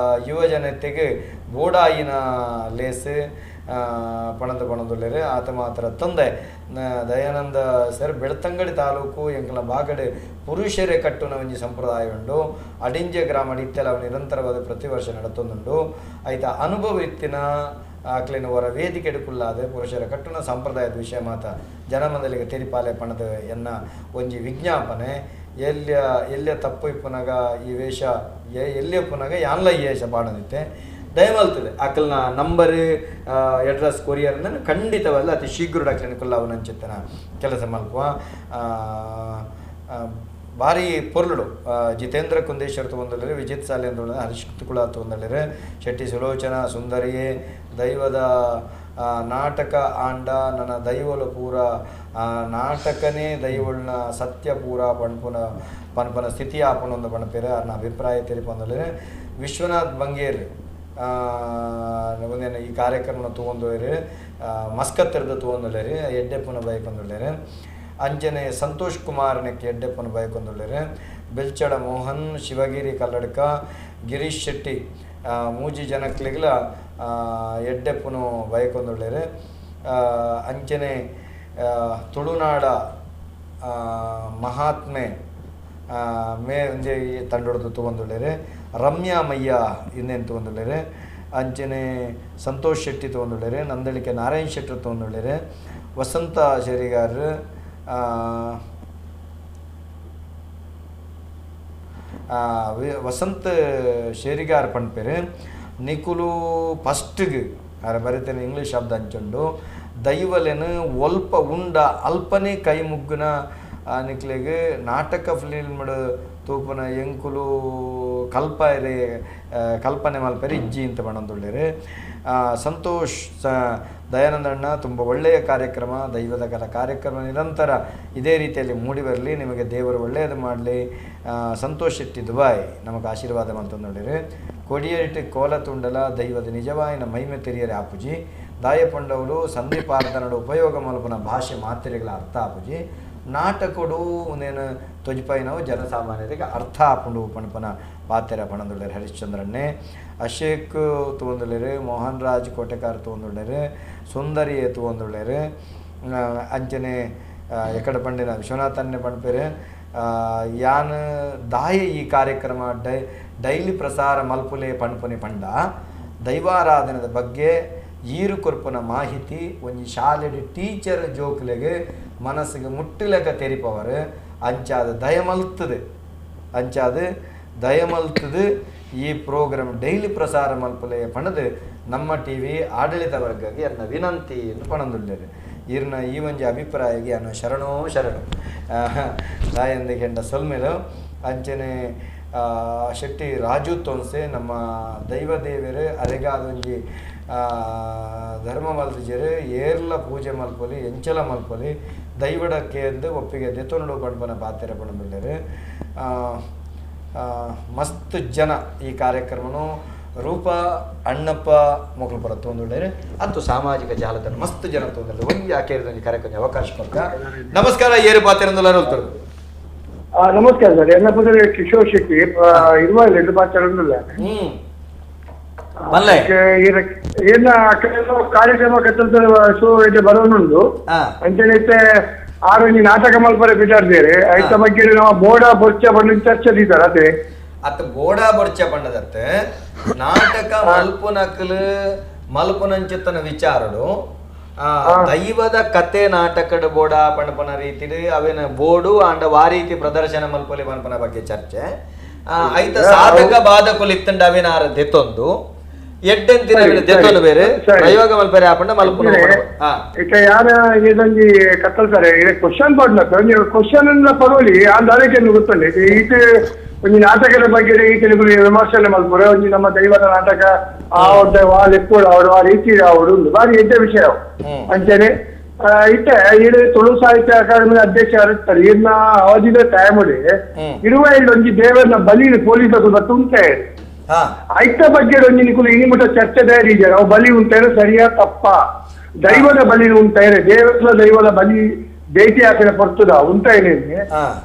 ಯುವ ಜನತೆಗೆ ಬೋಡಾಯಿನ ಲೇಸ್ ಪಣಂದು ಪಣಂದುಲ್ಲೇರು ಆತ ಮಾತ್ರ ತಂದೆ ದಯಾನಂದ ಸರ್ ಬೆಳ್ತಂಗಡಿ ತಾಲೂಕು ಎಂಕಲ ಬಾಗಡೆ ಪುರುಷರೇ ಕಟ್ಟುನ ಒಂಜಿ ಸಂಪ್ರದಾಯ ಉಂಡು ಅಡಿಂಜೆ ಗ್ರಾಮ ಇತ್ತೆಲ್ಲ ನಿರಂತರವಾದ ಪ್ರತಿ ವರ್ಷ ನಡತೊಂದುಂಡು ಆಯ್ತಾ ಅನುಭವ ಇತ್ತಿನ ಆಕ್ಲಿನ ಹೊರ ವೇದಿಕೆ ಕುಲ್ಲಾದೆ ಪುರುಷರ ಕಟ್ಟುನ ಸಂಪ್ರದಾಯದ ವಿಷಯ ಮಾತ ಜನಮಂದಲಿಗೆ ತೆರಿಪಾಲೆ ಪಣದ ಎನ್ನ ಒಂಜಿ ವಿಜ್ಞಾಪನೆ ಎಲ್ಲಿಯ ಎಲ್ಲಿಯ ತಪ್ಪು ಇಪ್ಪುನಗ ಈ ವೇಷ ಎಲ್ಲಿಯ ಪುನಗ ಯಾನ್ಲ ಈ ವೇಷ ಪಾಡೋದಿತ್ತೆ ದಯಮಲ್ತದೆ ಆಕಲ್ನ number address courier ಖಂಡಿತವಲ್ಲ ಅತಿ ಶೀಘ್ರ ಡಾಕ್ಟರ್ ಕುಲ್ಲಾವನಂಚಿತ್ತನ ಕೆಲಸ ಮಲ್ಪುವ ಭಾರಿ ಪೊರ್ಲುಡು ಜಿತೇಂದ್ರ ಕುಂದೇಶ್ವರ ತಗೊಂದಲ್ಲಿರು ವಿಜಿತ್ ಸಾಲೆ ಅಂತ ಹರೀಶ್ ಕುಳ ತಗೊಂದಲ್ಲಿರು ಶೆಟ್ಟಿ ಸುಲೋಚನಾ ಸುಂದರಿಯೇ ದೈವದ ನಾಟಕ ಆಂಡ ನನ್ನ ದೈವಲು ಪೂರ ನಾಟಕನೇ ದೈವಳ್ನ ಸತ್ಯ ಪೂರ ಪಣ್ಪುನ ಪನ್ಪನ ಸ್ಥಿತಿ ಆಪಣೊಂದು ಪಣಪೇರು ಅನ್ನ ಅಭಿಪ್ರಾಯ ತೆರಿಪೊಂದಲ್ಲಿರು ವಿಶ್ವನಾಥ್ ಬಂಗೇರ್ ಒಂದೇನು ಈ ಕಾರ್ಯಕ್ರಮನ ತಗೊಂಡೋರಿ ಮಸ್ಕತ್ತಿರ್ದು ತಗೊಂದೊಳ್ಳೇರಿ ಎಡ್ಡೆಪ್ಪನ ಬೈಕೊಂದೊಳ್ಳೇರಿ ಅಂಜನೆ ಸಂತೋಷ್ ಕುಮಾರ್ ನೆಕ್ಕೆ ಎಡ್ಡೆಪ್ಪನ ಬೈಕೊಂದೊಳ್ಳೇರಿ ಬೆಲ್ಚಡ ಮೋಹನ್ ಶಿವಗಿರಿ ಕಲ್ಲಡ್ಕ ಗಿರೀಶ್ ಶೆಟ್ಟಿ ಮೂಜಿ ಜನಕ್ಲಿಗ್ಲ ಎಡ್ಡೆಪ್ಪನು ಬೈಕೊಂದೊಳ್ಳೇರಿ ಅಂಚನೆ ತುಳುನಾಡ ಮಹಾತ್ಮೆ ಮೇ ಒಂಜಿ ತಂಡೊಡ್ದು ತಗೊಂದೊಳ್ಳೇರಿ ರಮ್ಯಾ ಮಯ್ಯ ಇನ್ನೇನು ತಗೊಂದೊಳ್ಳೇರಿ ಅಂಚನೆ ಸಂತೋಷ್ ಶೆಟ್ಟಿ ತಗೊಂದೊಳ್ಳೇರಿ ನಂದಳಿಕೆ ನಾರಾಯಣ್ ಶೆಟ್ಟಿ ತಗೊಂದೊಳ್ಳೇರಿ ವಸಂತ ಶೆರಿಗಾರರು ವಸಂತ ಶೇರಿಗಾರ್ ಪಣ್ಪೇರು ನಿಕುಲು ಫಸ್ಟ್ಗೆ ಅರ ಬರೀತೇನೆ ಇಂಗ್ಲೀಷ್ ಶಬ್ದ ಅಂಚುಂಡು ದೈವಲೆನು ಒಲ್ಪ ಉಂಡ ಅಲ್ಪನೇ ಕೈ ಮುಗ್ಗುನ ನಿಕ್ಲೆಗ್ ನಾಟಕ ಫಿಲ್ಮ್ ತೂಪುನ ಎಂಕುಲು ಕಲ್ಪರೆ ಕಲ್ಪನೆ ಮಲ್ಪೆರೆ ಇಜ್ಜಿ ಅಂತ ಪಣೊಂದುಳ್ಳೇರು ಸಂತೋಷ್ ದಯಾನಂದಣ್ಣ ತುಂಬ ಒಳ್ಳೆಯ ಕಾರ್ಯಕ್ರಮ ದೈವದ ಕಲ ಕಾರ್ಯಕ್ರಮ ನಿರಂತರ ಇದೇ ರೀತಿಯಲ್ಲಿ ಮೂಡಿ ಬರಲಿ ನಿಮಗೆ ದೇವರು ಒಳ್ಳೆಯದು ಮಾಡಲಿ ಸಂತೋಷ್ ಶೆಟ್ಟಿ ದುಬಾಯ್ ನಮಗೆ ಆಶೀರ್ವಾದ ಮಂತಂದುಳ್ಳೇರು ಕೊಡಿಯರಿಟ್ಟು ಕೋಲ ತುಂಡಲ ದೈವದ ನಿಜವಾಯಿನ ಮಹಿಮೆ ತೆರಿಯರೆ ಆಪುಜಿ ದಾಯಪಂಡವರು ಸಂಧಿಪಾರ್ಧನಡು ಉಪಯೋಗ ಮಲ್ಪುನ ಭಾಷೆ ಮಾತ್ರೆಗಳ ಅರ್ಥ ಆಪುಜಿ ನಾಟಕಡು ಒಂದೇನು ತೊಜಿಪಾಯಿನವು ಜನಸಾಮಾನ್ಯರಿಗೆ ಅರ್ಥ ಆಪುಂಡು ಪಣಪನ ಪಾತೆರ ಪಣಂದುಳ್ಳೇರು ಹರಿಶ್ಚಂದ್ರನ್ನೇ ಅಶೋಕ್ ತಗೊಂದುಳ್ಳೇರು ಮೋಹನ್ ರಾಜ್ ಕೋಟೆಕಾರ್ ತಗೊಂದುಳ್ಳೇರು ಸುಂದರಿ ತಗೊಂದುಳ್ಳೇರು ಅಂಚನೆ ಎಕಡ ಪಂಡಿನ ವಿಶ್ವನಾಥನ್ನೇ ಪಣ್ಪೇರು ಯಾನ್ ದಾಯ ಈ ಕಾರ್ಯಕ್ರಮ ಡೈಲಿ ಪ್ರಸಾರ ಮಲ್ಪುಲೆ ಪಣ್ಪುನೆ ಪಂಡ ದೈವಾರಾಧನೆದ ಬಗ್ಗೆ ಈರು ಕೊರ್ಪುನ ಮಾಹಿತಿ ಒಂಜಿ ಶಾಲೆಡ್ ಟೀಚರ್ ಜೋಕ್ಲೆಗ್ ಮನಸ್ಸಿಗೆ ಮುಟ್ಟಿಲೆಕ ತೆರಿಪವರು ಅಂಚಾದ ದಯಮಲ್ತದೆ ಅಂಚಾದ ದಯಮಲ್ತದೆ ಈ ಪ್ರೋಗ್ರಾಮ್ ಡೈಲಿ ಪ್ರಸಾರ ಮಲ್ಪಲೆ ಪಣದು ನಮ್ಮ ಟಿ ವಿ ಆಡಳಿತ ವರ್ಗಕ್ಕೆ ಅನ್ನ ವಿನಂತಿ ಎಂದು ಪಣಂದುಳ್ಳೇರು ಈರ್ನ ಈ ಒಂಜಿ ಅಭಿಪ್ರಾಯಗೆ ಅನ್ನ ಶರಣೋ ಶರಣು ದಾಯಂದಿ ಕೆಂಡ ಸೊಲ್ಮೇಲು ಅಂಚನೆ ಶೆಟ್ಟಿ ರಾಜು ತೋನ್ಸೆ ನಮ್ಮ ದೈವ ದೇವರು ಅರೆಗಾದೊಂಜಿ ಧರ್ಮ ಮಲ್ತಿಜರು ಏರ್ಲ ಪೂಜೆ ಮಲ್ಪೊಲಿ ಎಂಚಲ ಮಲ್ಪೊಲಿ ದೈವಡಕ್ಕೆ ಎಂದು ಒಪ್ಪಿಗೆ ದೆತೊಂಡು ಪಣ್ಪನ ಪಾತೆರ ಪಣಂದುಳ್ಳೇರು ಮಸ್ತ್ ಜನ ಈ ಕಾರ್ಯಕ್ರಮನು ರೂಪ ಅಣ್ಣಪ್ಪ ಮೊಗಲು ಪರ ತಗೊಂಡುಳ್ಳೇರು ಅಂತೂ ಸಾಮಾಜಿಕ ಜಾಲತಾಣ ಮಸ್ತ್ ಜನ ತಗೊಂಡು ಒಂಜಿ ಆಕೇರಿದ ಕಾರ್ಯಕ್ರಮ ಅವಕಾಶ ಕೊಡ್ತ ನಮಸ್ಕಾರ ಏರು ಪಾತೆರಂದುಲ್ಲ ನಮಸ್ಕಾರ ಸರ್ ಎನ್ನ ಪುದರ್ ಕಿಶೋರ್ ಶೆಟ್ಟಿ ಇರುವ ಎರಡು ಪಾತ್ರ ಏನ ಕಾರ್ಯಕ್ರಮ ಶೋ ಬರೋನುಂಡು ಅಂಚನೆ ಆರು ನಾಟಕ ಮಲ್ಪರೆ ಬಿಟಾಡ್ದೇರೆ ಐತ ಬಗ್ಗೆ ನಾವು ಬೋಡ ಬೊರ್ಚ ಬಣ್ಣ ಚರ್ಚೆ ದೀತಾರೆ ಅದೇ ಅತ್ತ ಬೋಡ ಬೊರ್ಚ ಬಣ್ಣದತ್ತೆ ನಾಟಕ ಮಲ್ಪುನಕಲು ಮಲ್ಪುನಂಚಿತ್ತನ ವಿಚಾರಡು ದೈವದ ಕತೆ ನಾಟಕದ ಬೋಡ ಪಣಪನ ರೀತಿಲಿ ಅವೇನ ಬೋಡು ಅಂಡ ವಾ ರೀತಿ ಪ್ರದರ್ಶನ ಮಲ್ಪೊಲಿ ಪಣಪನ ಬಗ್ಗೆ ಚರ್ಚೆ ಐತ ಸಾಧಕ ಬಾಧಕುಲು ಇತ್ತಂಡ ಅವೇನ ಆರ ದೆತ್ತೊಂದು ಎಡ್ಡೆಂತಿನ ದೆತ್ತೊಂದು ಬೇರೆ ಪ್ರಯೋಗ ಮಲ್ಪರೆ ಆಪಂಡ ಮಲ್ಪುನ ಇತ್ತ ಯಾರ ಇದೊಂಜಿ ಕತ್ತಲ್ ಸರ್ ಇದೆ ಕ್ವಶನ್ ಪಾಡ್ಲ ಒಂಜಿ ಕ್ವಶನ್ ಅನ್ನ ಪರೋಲಿ ಆ ದಾರಿಕೆ ಗೊತ್ತುಂಡು ಈತ ಒಂಜಿ ನಾಟಕದ ಬಗ್ಗೆ ಈ ತೆಲುಗು ವಿಮರ್ಶನೆ ಮಲ್ಪುರೆ ಒಂಜಿ ನಮ್ಮ ದೈವದ ನಾಟಕ ಆ ಲೆಪ್ಪೋಡು ಅವರು ಆ ರೀತಿ ಅವರು ಬಾರಿ ಎಡ್ಡೆ ವಿಷಯ ಅಂಚನೆ ಇತ್ತೆ ಈಡು ತುಳು ಸಾಹಿತ್ಯ ಅಕಾಡೆಮಿ ಅಧ್ಯಕ್ಷ ಇರ್ತಾರೆ ಇನ್ನ ಅವಧಿದ ಟೈಮುಡೆ ಇರುವ ಇಲ್ಲಿ ಒಂಜಿ ದೇವರನ್ನ ಬಲಿ ಪೊಲೀಸ್ ಬತ್ತು ಐತ ಬಗ್ಗೆ ಒಂಜಿ ನಿಕುಲು ಇನಿ ಮುಟ್ಟ ಚರ್ಚೆ ತಯಾರಿ ಇದ್ದಾರೆ ಅವು ಬಲಿ ಉಂಟೇರೆ ಸರಿಯಾ ತಪ್ಪ ದೈವದ ಬಲಿ ಉಂಟೇರೆ ದೇವರ ದೈವದ ಬಲಿ ಭೇಟಿ ಹಾಕಿದ ಪರ್ತದ ಉಂಟೇನೆ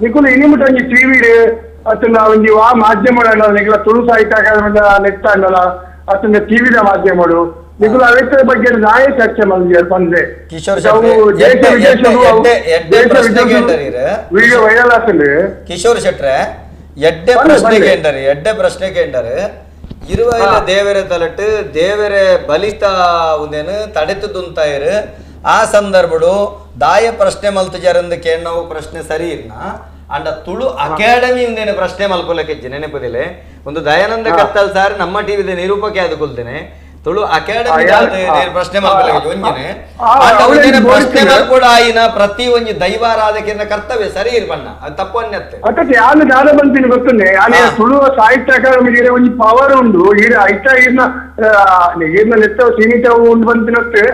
ನಿಕುಲು ಇನಿ ಮುಟ್ಟ ಒಂಜಿ ಟಿವಿ ಅತ್ತಂಡ ಒಂಜಿ ಆ ಮಾಧ್ಯಮ ನಿಕಲ ತುಳು ಸಾಹಿತ್ಯ ಅಕಾಡೆಮಿದ ನೆಟ್ ಅಂಡಲ ಅತ್ತಂಡ ಟಿವಿದ ಮಾಧ್ಯಮಡು ನಿಕುಲು ಅವೆತ್ತ ಬಗ್ಗೆ ನಾಯೇ ಚರ್ಚೆ ಮಲ್ದಿಯರ್ ಪಂದೆ ಕಿಶೋರ್ ದೇಶ ವಿದೇಶ ವಿಡಿಯೋ ವೈರಲ್ ಆಗ್ತದೆ. ಕಿಶೋರ್ ಶೆಟ್ರೆ ಎಡ್ಡೆ ಪ್ರಶ್ನೆ ಕೇಂಡರ್, ಎಡ್ಡೆ ಪ್ರಶ್ನೆ ಕೇಂಡರ್. ಇರುವೈಲ ದೇವರ ತಲಟು ದೇವರೇ ಬಲಿತ ಉಂದೇನು ತಡೆತುದುಂತಾಯಿರು. ಆ ಸಂದರ್ಭಡು ದಾಯ ಪ್ರಶ್ನೆ ಮಲ್ತುಜಾರಂದು ಕೇಣ್ಣವು ಪ್ರಶ್ನೆ ಸರಿ ಇರ್ನ ಅಂಡ ತುಳು ಅಕಾಡೆಮಿ ಇಂದೇನು ಪ್ರಶ್ನೆ ಮಲ್ಪೊಲಕ್ಕೆ ನೆನಪುದಿಲ್ಲ. ಒಂದು ದಯಾನಂದ ಕತ್ತಲ್ ಸಾರ್ ನಮ್ಮ ಟಿವಿದ ನಿರೂಪಕ್ಕೆ ಅದು ಕೊಲ್ತೇನೆ ತುಳು ಅಕಾಡೆಮಿ ಪ್ರಶ್ನೆ ಮಲ್ಪೊಲಕ್ಕೆ ಒಂಜಿನೆ ಅಂಡ ಪ್ರಶ್ನೆ ಮಲ್ಪೊಡ ಆಯಿನ ಪ್ರತಿ ಒಂಜಿ ದೈವಾರಾಧಕಿನ ಕರ್ತವ್ಯ ಸರಿ ಇರ್ಬಣ್ಣ ಅದು ತಪ್ಪು ಅನ್ಯತ್ತೆ. ಅತ್ತ ಯಾರು ದಾದ ಬಂತೀನಿ ಗೊತ್ತುಂಡೆ ಯಾನೇ ತುಳು ಸಾಹಿತ್ಯ ಅಕಾಡೆಮಿ ಒಂಜಿ ಪವರ್ ಉಂಡು ಈರ ಐತ ಈರ್ನ ಈರ್ನ ನೆತ್ತ ಸೀಮಿತ ಉಂಡು ಬಂತಿನತ್ತೆ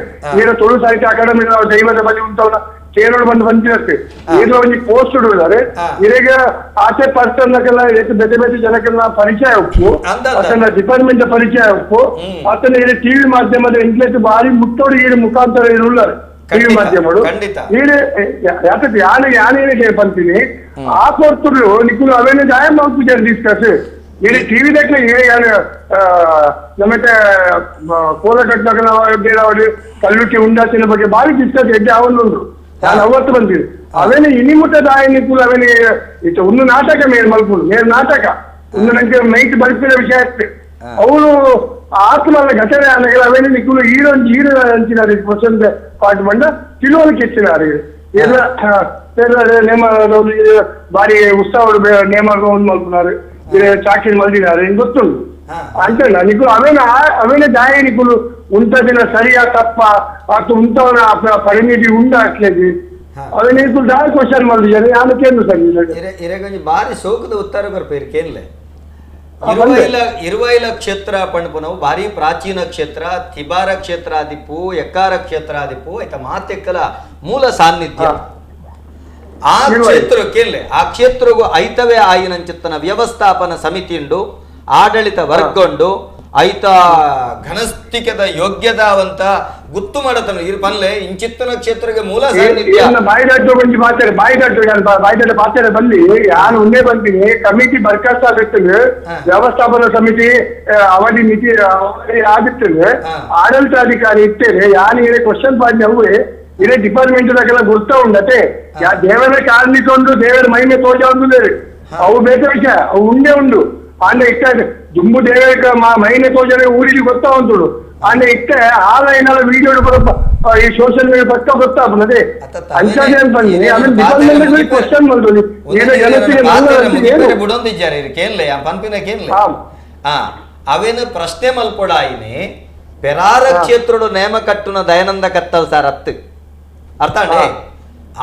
ಈರ ತುಳು ಸಾಹಿತ್ಯ ಅಕಾಡೆಮಿ ದೈವದ ಬಲಿ ಉಂಟವನ ಕೇರಳ ಬಂದು ಬಂತಿನತ್ತೆ ಈರ್ನ ಒಂಜಿ ಪೋಸ್ಟ್ ಇಡುತ್ತಾರೆ ಇರೆಗ ಆಚೆ ಪರ್ಸನ್ ಬೇತೆ ಬೇತೆ ಜನಕ್ಕೆಲ್ಲ ಪರಿಚಯ ಉಪ್ಪು ಅತನ ಡಿಪಾರ್ಟ್ಮೆಂಟ್ ಪರಿಚಯ ಉಪ್ಪು ಅತನ ಈ ಟಿವಿ ಮಾಧ್ಯಮದ ಇಂಗ್ಲೀಷ್ ಬಾರಿ ಮುಟ್ಟೋಡು ಈ ಮುಖಾಂತರ ಇರುಳ್ளாರೆ ಟಿವಿ ಮಾಧ್ಯಮಗಳು. ಈರೆ ಯಾಕಂದ್ರೆ ಯಾರು ಯಾನೇನಿಗೆ ಬಂತೀನಿ ಆ ಕೊಡ್ತರು ನಿಕ್ಕುಲು ಅವೇನೆ ಜಾಯ ಮಾಡ್ತಿದ್ದಾರೆ ಡಿಸ್ಕಸ್ ಇಲ್ಲಿ ಟಿವಿ ದಕ್ಕೆ ಯಾರು ನಮ್ಮತ್ತೆ ಕೋಲಕಟ್ಟಕನ ಕಲ್ಲುಟ್ಟಿ ಉಂಡಾಸಿನ ಬಗ್ಗೆ ಬಾರಿ ಡಿಸ್ಕಸ್ ಎಡ್ಡೆ ಅವನು ನಾನು ಅವತ್ತು ಬಂದಿದ್ದು ಅವೇನೆ ಇನಿಮುಟ್ಟ ದಾಯ ನಿಕ್ಕುಲು ಅವೇನೆ ಇತ್ತು ಒಂದು ನಾಟಕ ಮೇಲ್ ಮಲ್ಪುಡು ಮೇಲ್ ನಾಟಕ ಒಂದು ನಂಗೆ ನೈಟ್ ಬಲ್ಪಿನ ವಿಷಯ ಆಗ್ತದೆ ಅವನು ಆತ್ಮಲ್ಲ ಘಟನೆ ಆನಾಗ ಅವೇನೆ ನಿಕ್ಕುಲು ಈರೊಂದು ಈರ ಅಂಚಿನಾರು ಕ್ವಶನ್ ಪಾಠ ಮಂಡ ತಿಳುವಳಿಕೆ ಹೆಚ್ಚಿನಾರು ಎಲ್ಲ ನೇಮ ಬಾರಿ ಉತ್ಸವ ನೇಮ ಒಂದು ಮಲ್ಪುನಾರು ಚಾಕರಿ ಮಲ್ದಿನಾರು ಹಿಂಗ್ ಗೊತ್ತುಂಟು ಅಂತ ನಿಕ್ಕುಲು ಅವೇನ ಅವೇನೆ ದಾಯ ನಿಕ್ಕುಲು ಉಂಟದಿನ ಸರಿಯಾ ತಪ್ಪ ಅಥವಾ ಉಂಟವನ ಪರಿಣಿತಿ ಉಂಡ ಹಾಕ್ಲೇದಿ ಅವೇನೆ ನಿಕ್ಕುಲು ದಾಯ ಕ್ವಶನ್ ಮಲ್ದಿದ್ದಾರೆ ಯಾನು ಕೇಂದ್ರ ಸರಿ ಇರೆಗೊಂಜಿ ಬಾರಿ ಸೋಕದ ಉತ್ತರ ಬರ್ಪೇರು ಕೇನ್ಲೆ. ಇರುವೈಲ ಕ್ಷೇತ್ರ ಪಂಡ್ಪುನವು ಭಾರಿ ಪ್ರಾಚೀನ ಕ್ಷೇತ್ರ, ತಿಬಾರ ಕ್ಷೇತ್ರ ಆದಿಪ್ಪು, ಎಕ್ಕಾರ ಕ್ಷೇತ್ರ ಆದಿಪ್ಪು, ಆಯ್ತಾ ಮಾತೆಕ್ಕಲ ಮೂಲ ಸಾನ್ನಿಧ್ಯ ಆ ಕ್ಷೇತ್ರ ಕೇಳಲೆ. ಆ ಕ್ಷೇತ್ರಗೂ ಐತವೇ ಆಯಿನಂಚಿತ್ತನ ವ್ಯವಸ್ಥಾಪನ ಸಮಿತಿ ಉಂಡು, ಆಡಳಿತ ವರ್ಗ ಉಂಡು, ಐತ ಘನಸ್ಥಿಕೆದ ಯೋಗ್ಯದಾವಂತ ಗುತ್ತು ಮಾಡತನ ಇರ್ ಪನ್ಲೆ ಇಂಚಿತ್ತನ ಕ್ಷೇತ್ರಕ್ಕೆ ಮೂಲ ಸಾನ್ನಿಧ್ಯ. ಬಾಯಿದಾಟು ಬಂದು ಮಾತಾಡ ಬಾಯಿದಾಟು ಬಾಯಿದಾಟ ಮಾತಾಡ ಬಲ್ಲಿ ಯಾರು ಒಂದೇ ಬಂತೀನಿ ಕಮಿಟಿ ಬರ್ಖಾಸ್ತ ಆಗಿರ್ತದೆ, ವ್ಯವಸ್ಥಾಪನಾ ಸಮಿತಿ ಅವಧಿ ಮಿತಿ ಆಗಿರ್ತದೆ, ಆಡಳಿತಾಧಿಕಾರಿ ಇರ್ತೇನೆ ಯಾರು ಏನೇ ಕ್ವಶನ್ ಪಾಡ್ನೆ ಅವೇ ಇದೇ ಡಿಪಾರ್ಟ್ಮೆಂಟ್ ದಾಕೆಲ್ಲ ಗುರ್ತಾ ಉಂಡತೆ ದೇವರ ಕಾರಣಿಕೊಂಡು ದೇವರ ಮಹಿಮೆ ತೋಜ ಒಂದು ಅವು ಬೇಕ ವಿಷಯ ಅವು ಉಂಡೆ ಉಂಡು ಆಂಡ ಇಟ್ಟ ದುಂಬು ದೇವರ ಮಹಿಮೆ ತೋಜನೆ ಊರಿಗೆ ಗೊತ್ತಾ ಉಂಟು ಆಂಡ ಇಟ್ಟ ಆ ಲೈನ್ ವಿಡಿಯೋ ಈ ಸೋಷಿಯಲ್ ಮೀಡಿಯಾ ಪಕ್ಕ ಗೊತ್ತಾಗ್ತದೆ ಅಂಚಾನೆ ಅಂತ ಬನ್ನಿ ಆಮೇಲೆ ಡಿಪಾರ್ಟ್ಮೆಂಟ್ ಕ್ವಶನ್ ಮಾಡ್ಬೋದು ಜನತೆಗೆ ಬುಡೊಂದಿದ್ದಾರೆ ಕೇನ್ಲೆ ಪನ್ಪಿನ ಕೇನ್ಲೆ ಅವೇನು ಪ್ರಶ್ನೆ ಮಲ್ಪೊಡಾಯಿನಿ ಪೆರಾರ ಕ್ಷೇತ್ರೋಡು ನೇಮ ಕಟ್ಟುನ ದಯಾನಂದ ಕತ್ತಲ್ ಸಾರ್ ಅತ್ತು ಅರ್ಥ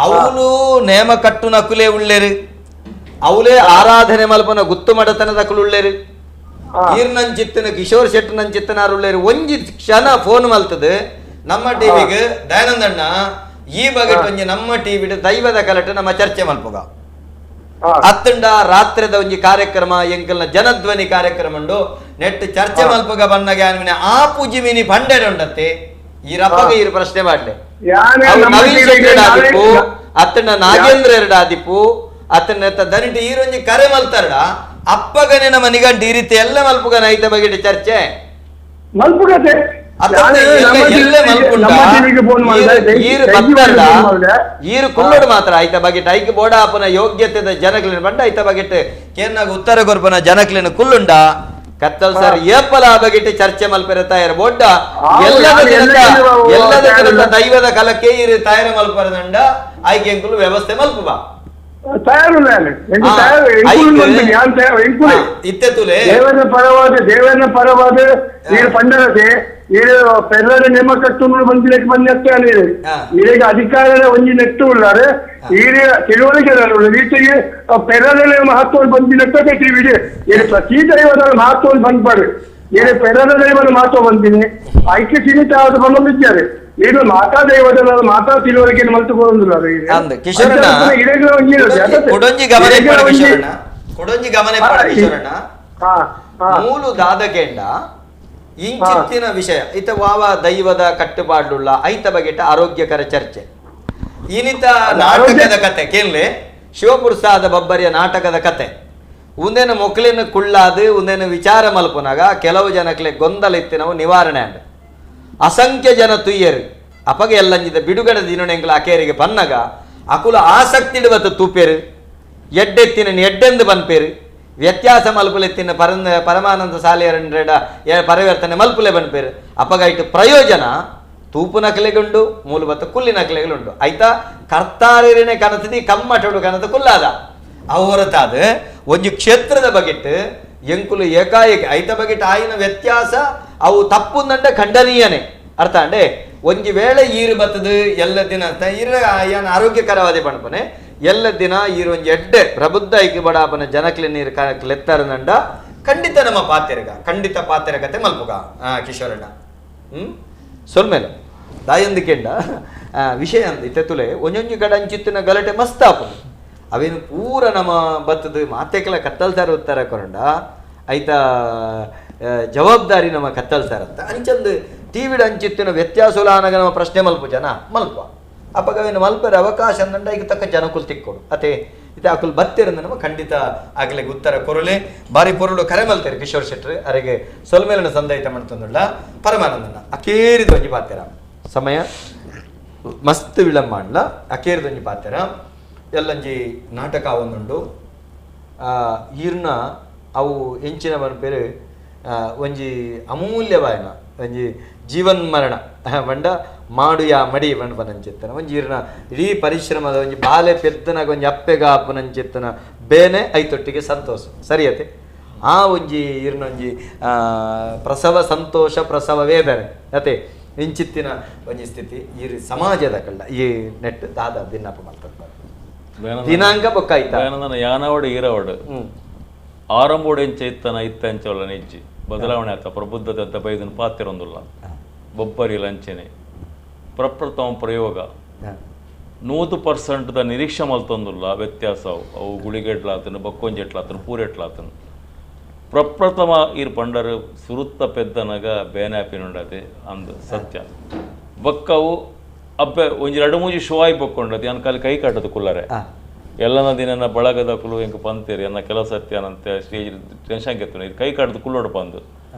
ಅವನು ನೇಮ ಕಟ್ಟುನ ಅಕುಲೇ ಉಳ್ಳೇರು, ಅವಲೇ ಆರಾಧನೆ ಮಲ್ಪನ ಗುತ್ತು ಮಡತನದ ಅಕುಲು ಉಳ್ಳೇರು, ಈರ್ನಂಚಿತ್ತನ ಕಿಶೋರ್ ಶೆಟ್ಟನಂಚಿತ್ತನಾರು ಉಳ್ಳೇರು. ಒಂಜಿ ಕ್ಷಣ ಫೋನ್ ಮಲ್ತದೆ ನಮ್ಮ ಟಿವಿಗೆ ದಯಾನಂದಣ್ಣ ಈ ಬಗ್ಗೆ ಒಂಜಿ ನಮ್ಮ ಟಿವಿ ದೈವದ ಕಲಟು ನಮ್ಮ ಚರ್ಚೆ ಮಲ್ಪುಗ ಅತ್ತಂಡ ರಾತ್ರಿದ ಒಂಜಿ ಕಾರ್ಯಕ್ರಮ ಎಂಕಲ್ನ ಜನಧ್ವನಿ ಕಾರ್ಯಕ್ರಮ ಉಂಡು ನೆಟ್ ಚರ್ಚೆ ಮಲ್ಪುಗ ಬಣ್ಣಗೆ ಆ ಪೂಜಿ ಮೀನಿ ಭಂಡೆಡೆ ಉಂಡತ್ತೆ ಈ ರಪ್ಪಗ ಈ ಪ್ರಶ್ನೆ ಮಾಡ್ಲೆ ನವೀನ್ ಶೆಟ್ಟಿ ಆದಿಪ್ಪು ಅತ್ತಂಡ ನಾಗೇಂದ್ರ ಎರಡ ಆದಿಪ್ಪು ಅತ್ತಂಡ ದನಿಟ ಈರೊಂಜಿ ಕರೆ ಮಲ್ತಾರಡ ಅಪ್ಪಗನೆ ನಮ್ಮ ನಿಗಂಟು ಈ ರೀತಿ ಎಲ್ಲ ಮಲ್ಪುಗನ ಐತ ಬಗ್ಗೆ ಚರ್ಚೆ ಮಲ್ಪುಗತೆ ಈರು ಕುಳ್ಳೋಡು ಮಾತ್ರ ಐತ ಬಗೆಟ್ ಐಕ್ ಬೋಡಾಪನ ಯೋಗ್ಯತೆದ ಜನಕ್ಲಿನ ಬಂಡ ಐತ ಬಗೆಟ್ ಕೇನ್ನಾಗ ಉತ್ತರ ಕೊರ್ಪನ ಜನಕ್ಲಿನ ಕುಲ್ಲುಂಡ ಕತ್ತಲ್ ಸರ್ ಏಪಲ ಆ ಬಗೆಟ್ ಚರ್ಚೆ ಮಲ್ಪೆರ ತಾಯರ ಬೋಡ್ಡ ಎಲ್ಲದ ಎಲ್ಲದ ಜನತ ದೈವದ ಕಲಕ್ಕೆ ಈರು ತಾಯರ ಮಲ್ಪರದಂಡ ಐಕೆ ಎಂಕುಲು ವ್ಯವಸ್ಥೆ ಮಲ್ಪುಬಾ ದೇವರ ಪರವಾದ ದೇವರ ಪರವಾದ ಈರು ಪಂಡರತೆ ಈರು ಪೆರ್ಲದ ನೇಮ ಕಟ್ಟು ಬಂದಿರಕ್ಕೆ ಬಂದ ಈರಿಗೆ ಅಧಿಕಾರದ ಒಂಜಿ ನೆಟ್ಟು ಉಳ್ಳಾರೆ ಈರು ತಿಳುವಳಿಕೆ ಈಚೆಗೆ ಪೆರ್ಲದ ಮಹತ್ವ ಬಂದಿನಟ್ಟೆ ಟಿವಿ ಈರು ಪ್ರತಿ ದೈವದ ಮಹತ್ವ ಬಂದ್ಬಾರು ಈರು ಪೆರ್ಲದ ದೈವದ ಮಹತ್ವ ಬಂದಿನಿ ಐಕ್ಯ ಸೀಮಿತ ಆದ ಬಂದಿದ್ದಾರೆ ಇದು ಮಾತಾ ದೈವದ ಮಾತಾ ತಿಳುವಳಿಕೆ ಮಲ್ತುಕೊಳ್ಳುವುದಿಲ್ಲ. ಕೊಡೊಂಜಿ ಗಮನ ಕಿಶೋರಣ್ಣ ಮೂಲು ದಾದಗೆಂಡ ಇಂಚಿತ್ತಿನ ವಿಷಯ ಇತ ವಾವ ದೈವದ ಕಟ್ಟುಪಾಡುಳ್ಳ ಐತ ಬಗೆಟ ಆರೋಗ್ಯಕರ ಚರ್ಚೆ ಇನಿತ ನಾಟಕದ ಕತೆ ಕೇನ್ಲೆ ಶಿವಪುರುಷಾದ ಬಬ್ಬರಿಯ ನಾಟಕದ ಕತೆ ಉಂದೇನ ಮೊಕ್ಲಿನ ಕುಳ್ಳಾದು ಉಂದೇನ ವಿಚಾರ ಮಲ್ಪುನಾಗ ಕೆಲವು ಜನಕ್ಲೆ ಗೊಂದಲ ಇತ್ತಿನವು ನಿವಾರಣೆ ಅಂಡ. ಅಸಂಖ್ಯ ಜನ ತುಯ್ಯರು ಅಪಗ ಎಲ್ಲಂಜಿದ ಬಿಡುಗಡೆ ದಿನೊಣೆಂಕುಲು ಅಕೇರಿಗೆ ಬನ್ನಗ ಅಕುಲು ಆಸಕ್ತಿ ಬತ್ತ ತೂಪೇರು ಎಡ್ಡೆತ್ತಿನ ಎಡ್ಡೆಂದು ಬನ್ಪೇರು ವ್ಯತ್ಯಾಸ ಮಲ್ಪುಲೆತ್ತಿನ ಪರಮಾನಂದ ಸಾಲಿಯರಂಡ್ರೆಡ ಪರಿವರ್ತನೆ ಮಲ್ಪುಲೆ ಬನ್ಪೇರು ಅಪಗ ಇಟ್ಟು ಪ್ರಯೋಜನ ತೂಪು ನಕಲೆಗುಂಡು ಮೂಲ ಬತ್ತ ಕುಲ್ಲಿ ನಕಲೆಗಳುಂಡು ಆಯ್ತಾ ಕರ್ತಾರೇನೆ ಕನತದಿ ಕಮ್ಮಟಡು ಕನತ ಕುಲ್ಲಾದ ಅವು ಹೊರತಾದ ಒಂಜಿ ಕ್ಷೇತ್ರದ ಬಗೆಟ್ ಎಂಕುಲು ಏಕಾಏಕಿ ಐತ ಬಗೆಟ್ ಆಯಿನ ವ್ಯತ್ಯಾಸ ಅವು ತಪ್ಪುಂದಂಡ ಖಂಡನೀಯನೇ ಅರ್ಥ ಅಂಡೆ ಒಂಜಿ ವೇಳೆ ಈರು ಬತ್ತದು ಎಲ್ಲ ದಿನ ಈರ ಏನು ಆರೋಗ್ಯಕರವಾದ ಪಣಪನೆ ಎಲ್ಲ ದಿನ ಈರು ಒಂಜಿ ಎಡ್ಡೆ ಪ್ರಬುದ್ಧ ಐಕೆ ಬಡಾಪನ ಜನಕ್ಲೆ ನೀರು ಲೆತ್ತಾರನಂಡ ಖಂಡಿತ ನಮ್ಮ ಪಾತೆರಗ ಖಂಡಿತ ಪಾತೆರಗತೆ ಮಲ್ಪುಗ ಕಿಶೋರಣ್ಣ ಸೊಲ್ಮೇಲೆ ದಾಯಂದಿಕೆಂಡ ವಿಷಯ ಅಂದ ಇತ್ತೆ ತುಲೆ ಒಂಜೊಂಜಿ ಕಡೆ ಅಂಚಿತ್ತಿನ ಗಲಾಟೆ ಮಸ್ತ್ ಆಪುಂಡು ಅವೇನು ಪೂರ ನಮ್ಮ ಬತ್ತದು ಮಾತೆಕಲ ಕತ್ತಲ್ಸಾರ ಉತ್ತರ ಕೊರಂಡ ಐತ ಜವಾಬ್ದಾರಿ ನಮ್ಮ ಕತ್ತಲ್ಸಾರ ಅಂತ ಅಂಚಂದು ಟಿ ವಿಡ್ ಅಂಚಿತ್ತಿನ ವ್ಯತ್ಯಾಸಲ ಆನಗ ನಮ್ಮ ಪ್ರಶ್ನೆ ಮಲ್ಪ ಜನ ಮಲ್ಪ ಅಪಗವೇನು ಮಲ್ಪರ ಅವಕಾಶ ಅಂದಂಡ ಈಗ ತಕ್ಕ ಜನಕುಲ್ ತಿಕ್ಕೊಡು ಅತೆ ಇದು ಅಕುಲ್ ಬತ್ತಿರಂದ ನಮ್ಮ ಖಂಡಿತ ಆಗಲಿಗೆ ಉತ್ತರ ಕೊರಲೆ ಬಾರಿ ಪೊರುಳು ಕರೆ ಮಲ್ತೇರು ಕಿಶೋರ್ ಶೆಟ್ರು ಅರೆಗೆ ಸೊಲ್ಮೇಲನ ಸಂದೈತ ಮಾಡ್ತಂದುಳ್ಳ ಪರಮಾನಂದನ ಅಕೇರಿದ ಒಂಜಿ ಪಾತೆರ ಸಮಯ ಮಸ್ತ್ ವಿಳಂಬ ಅಣ್ಣ ಅಕೇರಿದ ಒಂಜಿ ಪಾತೆರ ಎಲ್ಲಂಜಿ ನಾಟಕ ಒಂದುಂಡು ಈರ್ನ ಅವು ಎಂಚಿನ ಪನ್ಪೇರು ಒಂಜಿ ಅಮೂಲ್ಯವಾಯನ ಒಂಜಿ ಜೀವನ್ಮರಣ ಬಂಡ ಮಾಡುಯ ಮಡಿ ಪಂಪನಂಚಿತ್ತನ ಒಂಜಿ ಈರ್ನ ಇಡೀ ಪರಿಶ್ರಮದ ಒಂಜಿ ಬಾಲೆ ಪೆದ್ದನಾಗ ಒಂಜಿ ಅಪ್ಪೆಗ ಅಪ್ಪನಂಚಿತ್ತನ ಬೇನೆ ಐತೊಟ್ಟಿಗೆ ಸಂತೋಷ ಸರಿಯತೆ ಆ ಒಂಜಿ ಈರ್ನೊಂಜಿ ಪ್ರಸವ ಸಂತೋಷ ಪ್ರಸವ ವೇದನೆ ಅತೆ ಇಂಚಿತ್ತಿನ ಒಂಜಿ ಸ್ಥಿತಿ ಈ ಸಮಾಜದ ಕಳ್ಳ ಈ ನೆಟ್ ದಾದ ಭಿನ್ನಪ ಮಾಡ್ತಾರೆ ದಿನಾಂಕ ಬೊಕ್ಕಾಯ್ತ ಯಾನವಡು ಈರವಡು ಆರಂಭೋಡು ಎಂಚ ಇತ್ತನ ಇತ್ತ ಅಂಚವಲ್ಲ ನೆಜ್ಜಿ ಬದಲಾವಣೆ ಆತ ಪ್ರಬುದ್ಧತೆ ಅಂತ ಬೈದನ ಪಾತಿರೊಂದುಲ್ಲ ಬೊಬ್ಬರಿ ಲಂಚನೆ ಪ್ರಪ್ರಥಮ ಪ್ರಯೋಗ 100% ನಿರೀಕ್ಷೆ ಮಲ್ತೊಂದುಲ್ಲ ವ್ಯತ್ಯಾಸ ಅವು ಗುಳಿಗೆಡ್ಲಾತನು ಬಕ್ಕೊಂಜೆಟ್ಲಾತನು ಪೂರೆಟ್ಲಾತನು ಪ್ರಪ್ರಥಮ ಈರ್ ಪಂಡರು ಸುರುತ್ತ ಪೆದ್ದನಗ ಬೇನಾಪಿನುಂಡದೆ ಅಂದು ಸತ್ಯ ಬಕ್ಕವು ಅಬ್ಬೆ ಒಂಜಿ ಎರಡು ಮೂಜಿ ಶೋಯ್ ಬಕ್ಕೊಂಡದೆ ಅನ್ ಕಾಲಿ ಕೈ ಕಾಟದು ಕುಲ್ಲರೆ ಎಲ್ಲನ ದಿನ ಬಳಗದ ಕುಲು ಎಂಕ ಪಂತೇರಿ ಎನ್ನ ಕೆಲಸ ಸತ್ಯನಂತೆ ಸ್ಟೇಜ್ ಟೆನ್ಷನ್ ಕೆತ್ತುನ ಇದು ಕೈ ಕಾಟದು ಕುಲ್ಲೋಡು ಪಂದು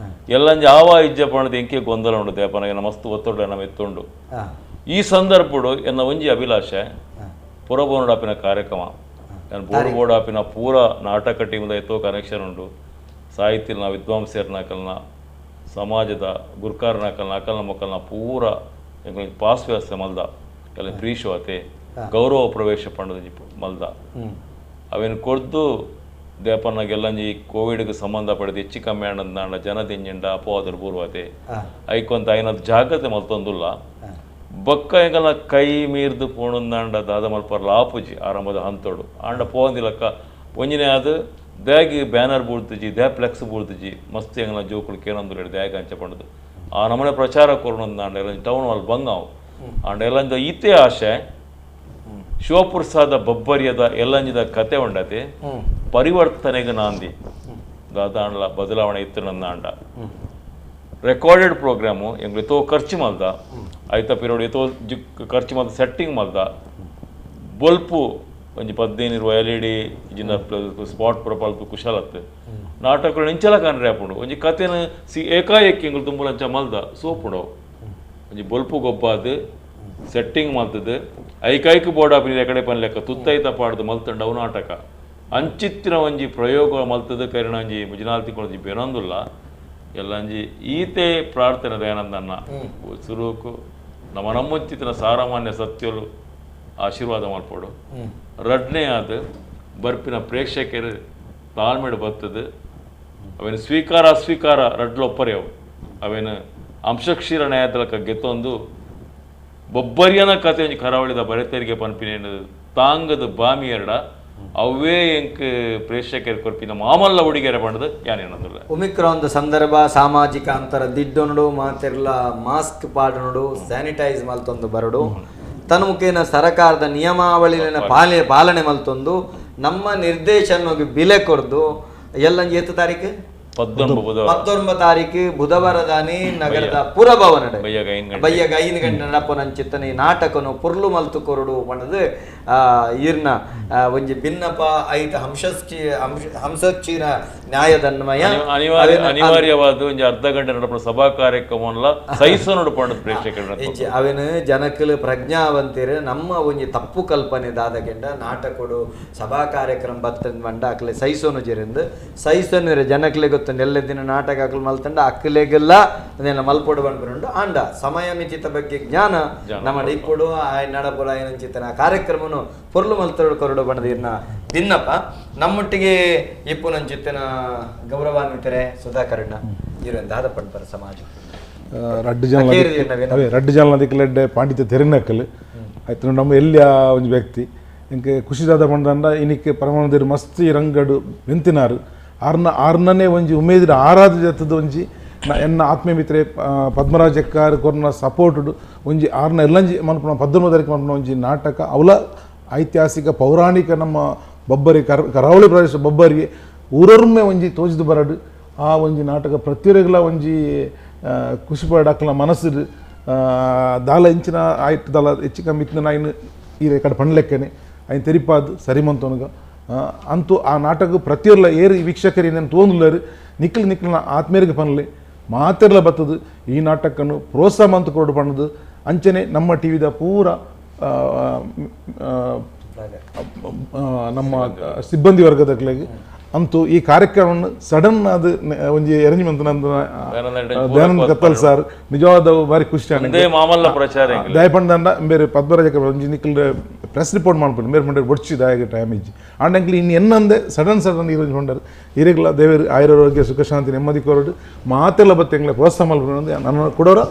ಎಲ್ಲಂಜಿ ಆವ ಇಜ್ಜೆ ಪಂಡದು ಎಂಕೆ ಗೊಂದಲ ಉಂಡು ದೇಪನಗೆ ಮಸ್ತ್ ಒತ್ತೊಡ್ಡ ನಮ್ಮ ಎತ್ತುಂಡು ಈ ಸಂದರ್ಭಡು ಎನ್ನ ಒಂಜಿ ಅಭಿಲಾಷೆ ಪುರಬೋನಡಾಪಿನ ಕಾರ್ಯಕ್ರಮ ಬೋರ್ಡ್ ಬೋರ್ಡ್ ಪೂರ ನಾಟಕ ಟೀಮ್ದ ಎತ್ತೋ ಕನೆಕ್ಷನ್ ಉಂಡು ಸಾಹಿತ್ಯನ ವಿದ್ವಾಂಸರ್ನಾಕಲ್ನ ಸಮಾಜದ ಗುರ್ಕಾರನಾಕಲ್ನ ಅಕಲ್ನ ಮೊಕ್ಕಲ್ನ ಪೂರ ಎಂಕುಲು ಪಾಸ್ ವ್ಯವಸ್ಥೆ ಮಲ್ದ ಎಲ್ಲ ಫ್ರೀ ಶೋ ಆತೆ ಗೌರವ ಪ್ರವೇಶ ಪಂಡದ ಮಲ್ದ ಅವೇನು ಕೊಡ್ದು ದೇಪನಾಗೆಲ್ಲಂಜಿ ಕೋವಿಡ್ಗೆ ಸಂಬಂಧಪಡೆದು ಹೆಚ್ಚು ಕಮ್ಮಿ ಆಂಡ ಜನದಿಂಜಿಂಡ ಅಪವಾದರು ಪೂರ್ವತೆ ಐಕೊಂತ ಐನದು ಜಾಗ್ರತೆ ಮಲ್ತೊಂದುಲ್ಲ ಬೊಕ್ಕ ಎಂಗಲ ಕೈ ಮೀರ್ದು ಪೋಣಂದಾಂಡ ದಾದ ಮಲ್ಪರ್ಲ ಆಪುಜಿ ಆರಂಭದ ಹಂತೋಡು ಆಂಡ ಪೋಂದಿಲಕ್ಕ ಒಂಜಿನೇ ಅದು ದೇಗಿ ಬ್ಯಾನರ್ ಬೂಡ್ತುಜಿ they flex ಬೂಡ್ತುಜಿ ಮಸ್ತ್ ಎಂಗಲ ಜೋಕುಲು ಕೇನೊಂದು ದೇಗ ಅಂಚ ಪಂಡದು ಆ ನಮನೆ ಪ್ರಚಾರ ಕೊರೊಂದಾಂಡ ಎಲ್ಲ ಟೌನ್ ಅಲ್ಲಿ ಬಂಗಾವು ಆಂಡ ಎಲ್ಲಂಜ ಈತೆ ಆಶೆ ಶಿವಪ್ರಸಾದ ಬಬ್ಬರಿಯದ ಎಲ್ಲಂಜಿದ ಕತೆ ಉಂಡತೆ ಪರಿವರ್ತನೆಗೆ ನಾಂದಿ ದಾದಾಂಡ್ಲ ಬದಲಾವಣೆ ಇತ್ತು ನಂದಾಂಡ ರೆಕಾರ್ಡೆಡ್ ಪ್ರೋಗ್ರಾಮು ಎಂಗ್ಲು ಎತ್ತೋ ಖರ್ಚು ಮಲ್ದ ಐತ ಪಿರೋಡ್ ಎತ್ತೋ ಖರ್ಚು ಮಲ್ದ ಸೆಟ್ಟಿಂಗ್ ಮಲ್ದ ಬೊಲ್ಪು ಒಂಜಿ 15 ಇರುವ L E D Jinnah spot ಪ್ರಪಾಲ್ತು ಕುಶಲತ್ತು ನಾಟಕಗಳು ಇಂಚಲ ಕಾಣ್ರೆ ಆಪುಂಡು ಒಂಜಿ ಕತೆನ ಸಿ ಏಕಾಏಕಿ ಎಂಗ್ಲು ತುಂಬುಲಂಚ ಮಲ್ದ ಸೋಪುಂಡು ಒಂಜಿ ಬೊಲ್ಪು ಗೊಬ್ಬಾದು ಸೆಟ್ಟಿಂಗ್ ಮಲ್ತದ್ದು ಐಕೈಕ್ ಬೋರ್ಡ್ ಆಪಿನ ಕಡೆ ಪನ್ಲೆಕ್ಕ ತುತ್ತೈತ ಪಾಡ್ದು ಮಲ್ತಂಡ ಅವು ನಾಟಕ ಅಂಚಿತ್ತಿನ ಒಂಜಿ ಪ್ರಯೋಗ ಮಲ್ತದ ಕರಿಣ ಒಂಜಿ ಮುಜಿನಾಲ್ತಿ ಬೇನೊಂದುಲ್ಲ ಎಲ್ಲಂಜಿ ಈತೆ ಪ್ರಾರ್ಥನೆ ದಯಾನಂದನ್ನ ಸುರುಕು ನಮ್ಮ ನಮ್ಮುಂಚಿತ್ತಿನ ಸಾರಮಾನ್ಯ ಸತ್ಯಲು ಆಶೀರ್ವಾದ ಮಲ್ಪೋಡು ರಡ್ನೇ ಆದ ಬರ್ಪಿನ ಪ್ರೇಕ್ಷಕರು ತಾಳ್ಮೆಡು ಬರ್ತದೆ ಅವೇನು ಸ್ವೀಕಾರ ಅಸ್ವೀಕಾರ ರಡ್ಲೊಪ್ಪರೆ ಅವು ಅವೇನು ಅಂಶಕ್ಷೀರ ನ್ಯಾಯದಲಕ ಗೆತ್ತೊಂದು ಬೊಬ್ಬರಿಯನ ಕತೆ ಒಂಜಿ ಕರಾವಳಿದ ಬರೆತೆರಿಗೆ ಪನ್ಪಿನ ತಾಂಗದ ಬಾಮಿ ಎರಡ ಅವೇ ಎಂಕ್ ಪ್ರೇಕ್ಷಕರು ಕೊರ್ಪಿನ ಮಾಮಲ್ಲ ಉಡಿಗೆರೆ ಪಂಡದು ಯಾನೇನಂದುಲ್ಲ ಒಮಿಕ್ರಾನ್ ಸಂದರ್ಭ ಸಾಮಾಜಿಕ ಅಂತರ ದಿಡ್ಡೊನುಡು ಮಾತೆರ್ಲ ಮಾಸ್ಕ್ ಪಾಡನುಡು ಸ್ಯಾನಿಟೈಸ್ ಮಲ್ತೊಂದು ಬರಡು ತನ್ಮುಖೇನ ಸರಕಾರದ ನಿಯಮಾವಳಿನ ಪಾಲನೆ ಮಲ್ತೊಂದು ನಮ್ಮ ನಿರ್ದೇಶನಕ್ಕೆ ಬಿಲೆ ಕೊರ್ದು ಎಲ್ಲ ಏತು ತಾರೀಕು 19 ತಾರೀಕು ಬುಧವಾರದಾನಿ ನಗರದ ಪುರಭವನ ಬಯ್ಯಗ 5 ಗಂಟೆ ನಡಪನಂಚಿತ್ತನ ಈ ನಾಟಕನು ಪುರ್ಲು ಮಲ್ತು ಕೊರಡು ಪಂಡದು ಈರ್ನ ಒಂಜಿ ಭಿನ್ನಪ ಐತ ಹಂಸಕ್ಷೀರ ನ್ಯಾಯದನ್ಮಯ ಅನಿವಾರ್ಯವಾದ ಒಂಜಿ ಅರ್ಧ ಗಂಟೆ ನಡಪನ ಸಭಾ ಕಾರ್ಯಕ್ರಮವನ್ನ ಸಹಿಸೋ ನೋಡು ಪ್ರೇಕ್ಷಕರು ಅವೇನು ಜನಕ್ಕಲು ಪ್ರಜ್ಞಾವಂತಿರು ನಮ್ಮ ಒಂಜಿ ತಪ್ಪು ಕಲ್ಪನೆ ದಾದಗೆಂಡ ನಾಟಕಡು ಸಭಾ ಕಾರ್ಯಕ್ರಮ ಬತ್ತಂದು ಬಂಡ ಅಕ್ಲೆ ಸಹಿಸೋನು ಜೆರಿಂದು ಸಹಿಸೋನು ಜನಕ್ಲೆ ಗೊತ್ತು ನೆಲ್ಲ ದಿನ ನಾಟಕ ಅಕ್ಲು ಮಲ್ತಂಡ ಅಕ್ಲೆಗೆಲ್ಲ ಅದೆಲ್ಲ ಮಲ್ಪೊಡು ಬಂದ್ಬಿರುಂಡು ಆಂಡ ಸಮಯ ಮಿತಿತ ಬಗ್ಗೆ ಜ್ಞಾನ ನಮ್ಮ ಇಪ್ಪೊಡು ನಡಪೊಡು ಆಯನಂಚಿತನ ಕಾರ್ಯಕ್ರಮನು ಪೊರ್ಲು ಮಲ್ತೊಡು ಕೊರಡು ಬಣ್ಣದಿರ್ನ ದಿನ್ನಪ್ಪ ನಮ್ಮೊಟ್ಟಿಗೆ ಇಪ್ಪುನಂಚಿತ್ತನ ಗೌರವಾನ್ವಿತರೆ ಸುಧಾಕರಣ್ಣ ಇರು ದಾದ ಪಂಪರ ಸಮಾಜ ರಡ್ಡು ಜನ ಅವೇ ರಡ್ಡು ಜನ ದಿಕ್ಕಲೆಡ್ಡೆ ಪಾಂಡಿತ್ಯ ತೆರಿನಕ್ಕಲು ಆಯ್ತು ನಮ್ಮ ಎಲ್ಲಿ ಆ ಒಂದು ವ್ಯಕ್ತಿ ಇಂಕೆ ಖುಷಿದಾದ ಪಂಡಂಡ ಇನಿಕ್ಕೆ ಪರಮಾನಂದರು ಮಸ್ತಿ ರಂಗಡು ಬೆಂತಿನಾರು ಆರ್ನ ಆರ್ನನೇ ಒಂಜಿ ಉಮೇದಿರ ಆರಾಧ ಜತ್ತದ ಒಂಜಿ ಎನ್ನ ಆತ್ಮೀಯ ಮಿತ್ರೆ ಪದ್ಮರಾಜ್ ಎಕ್ಕಾರ್ ಕೊರ್ನ ಸಪೋರ್ಟುಡು ಒಂಜಿ ಆರ್ನ ಎಲ್ಲಂಜಿ ಮನ್ಪುನ 19 ತಾರೀಕು ಮನ್ಪುನ ಒಂಜಿ ನಾಟಕ ಅವಲ ಐತಿಹಾಸಿಕ ಪೌರಾಣಿಕ ನಮ್ಮ ಬೊಬ್ಬರಿ ಕರಾವಳಿ ಪ್ರದೇಶ ಬೊಬ್ಬರಿಗೆ ಊರೊರ್ಮೆ ಒಂಜಿ ತೋಜಿದು ಬರಡು ಆ ಒಂಜಿ ನಾಟಕ ಪ್ರತಿಯೊರಿಗಳ ಒಂಜಿ ಖುಷಿಪಡಾಕ್ಲ ಮನಸ್ಸು ದಾಲ ಇಂಚಿನ ಆಯ್ತು ದಾಲ ಹೆಚ್ಚು ಕಮ್ಮಿ ಇತ್ತು ನಾಯಿನ ಈ ಕಡೆ ಪಣ್ಲೆಕ್ಕನೆ ఆయన ತೆರಿಪಾದು ಸರಿಮಂತೋನುಗ ಅಂತೂ ಆ ನಾಟಕ ಪ್ರತಿಯೊರ್ಲ ಏರು ವೀಕ್ಷಕರು ಏನೇನು ತೋಂದುಲ್ಲಾರು ನಿಕ್ಕಲು ನಿಕ್ಕಲ್ನ ಆತ್ಮೀಯರಿಗೆ ಪನ್ಲೆ ಮಾತೆರ್ಲ ಬತ್ತದು ಈ ನಾಟಕನ್ನು ಪ್ರೋತ್ಸಾಹ ಮಂತು ಕೊರಡು ಪಣ್ಣದು ಅಂಚನೆ ನಮ್ಮ ಟಿ ವಿದ ಪೂರ ನಮ್ಮ ಸಿಬ್ಬಂದಿ ವರ್ಗದಕ್ಲೆಗ್ ಅಂತೂ ಈ ಕಾರ್ಯಕ್ರಮವನ್ನು ಸಡನ್ ಅದು ಒಂಜಿ ಅರೇಂಜ್ಮೆಂಟ್ ದಯಾನಂದ ಕತ್ತಲ್ ಸರ್ ನಿಜವಾದ ಭಾರಿ ಖುಷಿ ಮಾಮಲ್ಲ ಪ್ರಚಾರ ದಯಪಂಡ ಬೇರೆ ಪದ್ಮರಾಜ ಒಂಜಿ ನಿಕ್ಕಲ್ ಪ್ರೆಸ್ ರಿಪೋರ್ಟ್ ಮಾಡ್ಕೊಂಡು ಮೇರೆ ಮಂಡರ್ ಬೊಡ್ಚಿ ದಾಯಗ ಟೈಮ್ ಇಜ್ಜಿ ಆಂಡ್ ಅಂಕ್ಲಿ ಇನ್ನು ಎನ್ನಂದೆ ಸಡನ್ ಸಡನ್ ಈರೋಜ್ ಮಂಡರ್ ಇರೆಗ್ಲ ದೇವರು ಆಯುರಾರೋಗ್ಯ ಸುಖ ಶಾಂತಿ ನೆಮ್ಮದಿ ಕೊರಡು ಮಾತೆಲ್ಲ ಬತ್ತೆಂಗ್ಲ ಪ್ರೋತ್ಸಾಹ ಮಲ್ಪುನ ನನ್ನ ಕೊಡೋರ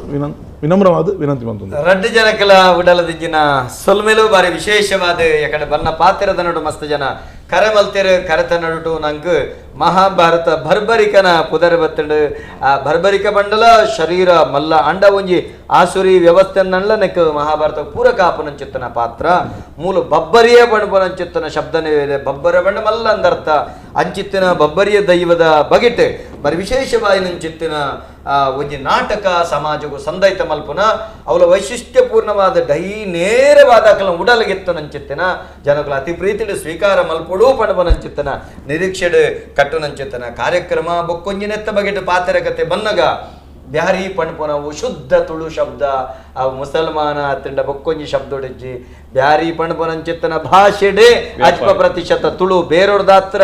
ವಿನಮ್ರವಾದ ವಿನಂತಿ ಬಂತು ರಡ್ಡು ಜನಕ್ಕೆಲ್ಲ ಉಡಲದಿಂಜಿನ ಸೊಲ್ಮೆಲು ಬಾರಿ ವಿಶೇಷವಾದ ಯಾಕಂದ್ರೆ ಬನ್ನ ಪಾತ್ರದ ನಡು ಮಸ್ತ್ ಜನ ಕರೆ ಮಲ್ತೆರು ಕರೆತ ನಡುಟು ನಂಗೆ ಮಹಾಭಾರತ ಭರ್ಬರಿಕನ ಪುದರ ಬತ್ತಂಡು ಆ ಭರ್ಬರಿಕ ಬಂಡಲ ಶರೀರ ಮಲ್ಲ ಅಂಡ ಒಂಜಿ ಆಸುರಿ ವ್ಯವಸ್ಥೆ ನಲ್ಲ ನೆಕ್ ಮಹಾಭಾರತ ಪೂರಕ ಆಪನಂಚಿತ್ತನ ಪಾತ್ರ ಮೂಲ ಬಬ್ಬರಿಯ ಬಣ್ಪನಂಚಿತ್ತನ ಶಬ್ದನೇ ಇದೆ ಬಬ್ಬರ ಬಣ್ಣ ಮಲ್ಲ ಅಂದರ್ಥ ಅಂಚಿತ್ತಿನ ಬಬ್ಬರಿಯ ದೈವದ ಬಗೆಟ್ ಬರಿ ವಿಶೇಷವಾಗಿ ನಂಚಿತ್ತಿನ ಒಂಜಿ ನಾಟಕ ಸಮಾಜಕ್ಕೂ ಸಂದೈತ ಮಲ್ಪುನ ಅವಳ ವೈಶಿಷ್ಟ್ಯಪೂರ್ಣವಾದ ಡೈ ನೇರವಾದ ಅಕಲ ಉಡಲಗೆತ್ತು ನಂಚಿತ್ತಿನ ಜನಗಳ ಅತಿ ಪ್ರೀತಿಡು ಸ್ವೀಕಾರ ಮಲ್ಪೊಡು ಪಣಪನಂಚಿತ್ತನ ನಿರೀಕ್ಷೆಡು ಕಟ್ಟು ನಂಚಿತ್ತನ ಕಾರ್ಯಕ್ರಮ ಬೊಕ್ಕೊಂಜಿನೆತ್ತ ಬಗೆಟ್ ಪಾತ್ರಕತೆ ಬನ್ನಗ ಬ್ಯಾರಿ ಪಣ್ಪುನವು ಶುದ್ಧ ತುಳು ಶಬ್ದ ಆ ಮುಸಲ್ಮಾನ ತಿಂಡ ಬೊಕ್ಕೊಂಜಿ ಶಬ್ದೊಡಜ್ಜಿ ಬ್ಯಾರಿ ಪಣ್ಪುನಂಚಿತ್ತನ ಭಾಷೆಡೆ ಅಲ್ಪ ಪ್ರತಿಶತ ತುಳು ಬೇರೊಡ್ದಾತ್ರ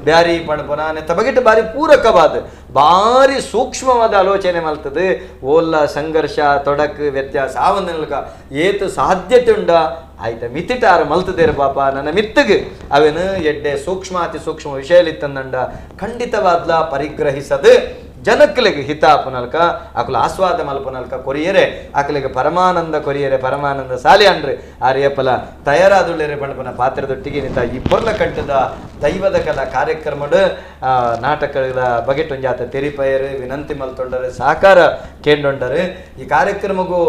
ಬ್ಯಾರಿ ಪಣ್ಪುನ ತಬಗಿಟ್ಟು ಬಾರಿ ಪೂರಕವಾದ ಭಾರಿ ಸೂಕ್ಷ್ಮವಾದ ಆಲೋಚನೆ ಮಲ್ತದೆ ಓಲ್ಲ ಸಂಘರ್ಷ ತೊಡಕು ವ್ಯತ್ಯಾಸ ಆ ಒಂದು ಏತು ಸಾಧ್ಯತೆ ಉಂಡ ಆಯ್ತ ಮಿತಿಟಾರ ಮಲ್ತದೇರು ಪಾಪ ನನ್ನ ಮಿತ್ತಗ್ ಅವೇನು ಎಡ್ಡೆ ಸೂಕ್ಷ್ಮ ಅತಿ ಸೂಕ್ಷ್ಮ ವಿಷಯಲಿತ್ತಂದಂಡ ಖಂಡಿತವಾದ್ಲ ಪರಿಗ್ರಹಿಸದು ಜನಕ್ಕಲಿಗೆ ಹಿತ ಆಪುನಲ್ಕ ಅಕುಲ ಆಸ್ವಾದ ಮಲ್ಪನಲ್ಕ ಕೊರಿಯರೆ ಅಕಲಿಗೆ ಪರಮಾನಂದ ಕೊರಿಯರೆ ಪರಮಾನಂದ ಸಾಲಿ ಅನ್ರಿ ಆರ್ಯಪಲ ತಯಾರಾದುಳ್ಳೇರೆ ಬಣ್ಣಪನ ಪಾತ್ರದೊಟ್ಟಿಗೆ ನಿಂತ ಈ ಪೊರ್ಲ ಕಟ್ಟದ ದೈವದ ಕಲಾ ಕಾರ್ಯಕ್ರಮದ ನಾಟಕದ ಬಗೆಟೊಂಜಾತ ತೆರಿಪಯರು ವಿನಂತಿ ಮಲ್ತೊಂಡರು ಸಹಕಾರ ಕೇಂಡೊಂಡರು ಈ ಕಾರ್ಯಕ್ರಮಗೂ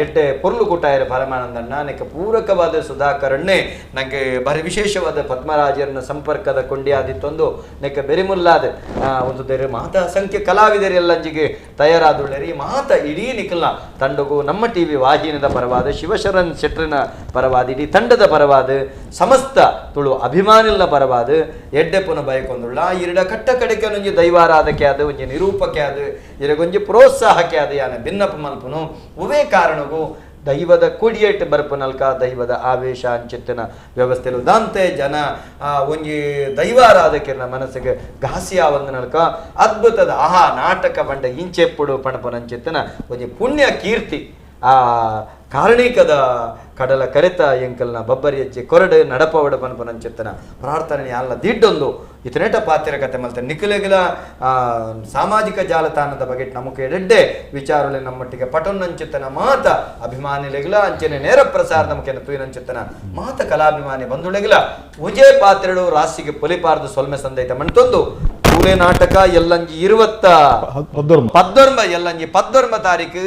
ಎಡ್ಡೆ ಪೊರ್ಲು ಕೂಟಾಯರು ಪರಮಾನಂದಣ್ಣ ನೆಕ್ಕೆ ಪೂರಕವಾದ ಸುಧಾಕರಣ್ಣೆ ನಂಗೆ ಭಾರಿ ವಿಶೇಷವಾದ ಪದ್ಮರಾಜರನ್ನ ಸಂಪರ್ಕದ ಕೊಂಡಿಯಾದಿತ್ತೊಂದು ನೆಕ್ಕೆ ಬೆರಿಮುಲ್ಲಾದ ಒಂದು ದೇರು ಮಾತಾ ಸಂಖ್ಯೆ ಕಲಾವಿದರೆಲ್ಲಂಜಿಗೆ ತಯಾರಾದುಳ್ಳರಿ ಮಾತ ಇಡೀ ನಿಖಲ್ನ ತಂಡಗೂ ನಮ್ಮ ಟಿ ವಿ ವಾಹಿನಿದ ಪರವಾದ ಶಿವಶರಣ್ ಶೆಟ್ಟರಿನ ಪರವಾದ ಇಡೀ ತಂಡದ ಪರವಾದ ಸಮಸ್ತ ತುಳು ಅಭಿಮಾನಿಲ್ನ ಪರವಾದ ಎಡ್ಡೆಪುನ ಬಯಕೊಂದುಳ್ಳ ಇರಡ ಕಟ್ಟ ಕಡೆಕೆ ಒಂಜಿ ದೈವಾರಾಧಕೆ ಅದು ಒಂಜಿ ನಿರೂಪಕ್ಕೆ ಅದು ಇರಗೊಂಜಿ ಪ್ರೋತ್ಸಾಹಕ್ಕೆ ಅದು ಯಾನ ಭಿನ್ನಪ ಮಲ್ಪುನು ಉವೇ ಕಾರಣಗೂ ದೈವದ ಕುಡಿಯೇಟ್ ಬರ್ಪನಲ್ಕ ದೈವದ ಆವೇಶ ಅಂಚಿತ್ತಿನ ವ್ಯವಸ್ಥೆಲು ದಾಂತೆ ಜನ ಒಂಜಿ ದೈವಾರಾಧಕಿರನ ಮನಸ್ಸಿಗೆ ಘಾಸಿಯ ಒಂದನಲ್ಕ ಅದ್ಭುತದ ಆಹಾ ನಾಟಕ ಬಂಡ ಇಂಚೆಪ್ಪುಡು ಪಣಪನಂಚಿತ್ತಿನ ಒಂಜಿ ಪುಣ್ಯ ಕೀರ್ತಿ ಆ ಕಾರಣಿಕದ ಕಡಲ ಕರೆತ ಎಂಕಲ್ನ ಬಬ್ಬರಿ ಹೆಜ್ಜೆ ಕೊರಡು ನಡಪವಡ ಪನ್ಪನಂಚಿತ್ತನ ಪ್ರಾರ್ಥನೆ ಅಲ್ಲ ದಿಡ್ಡೊಂದು ಇತನೇಟ ಪಾತ್ರ ಕತೆ ಮಲ್ತ ನಿಖಿಲಗಿಲ ಸಾಮಾಜಿಕ ಜಾಲತಾಣದ ಬಗ್ಗೆ ನಮಕ್ ಎಡೆಡ್ಡೆ ವಿಚಾರಲೆ ನಮ್ಮೊಟ್ಟಿಗೆ ಪಟೊನ್ನಂಚಿತ್ತನ ಮಾತ ಅಭಿಮಾನಿಲೆಗಿಲ ಅಂಚನೆ ನೇರ ಪ್ರಸಾರ ನಮಕೆನ ತೂಯಿನಂಚಿತ್ತನ ಮಾತ ಕಲಾಭಿಮಾನಿ ಬಂಧುಳೆಗಿಲ ಉಜೇ ಪಾತ್ರೆಳು ರಾಸಿಗೆ ಪೊಲಿಪಾರ್ದು ಸೊಲ್ಮೆ ಸಂದೈತ ಮಣ್ತೊಂದು. ಮಲ್ಪುಲೆ ನಾಟಕ ಎಲ್ಲಂಜಿ 20 ಎಲ್ಲಂಜಿ 19 ತಾರೀಕು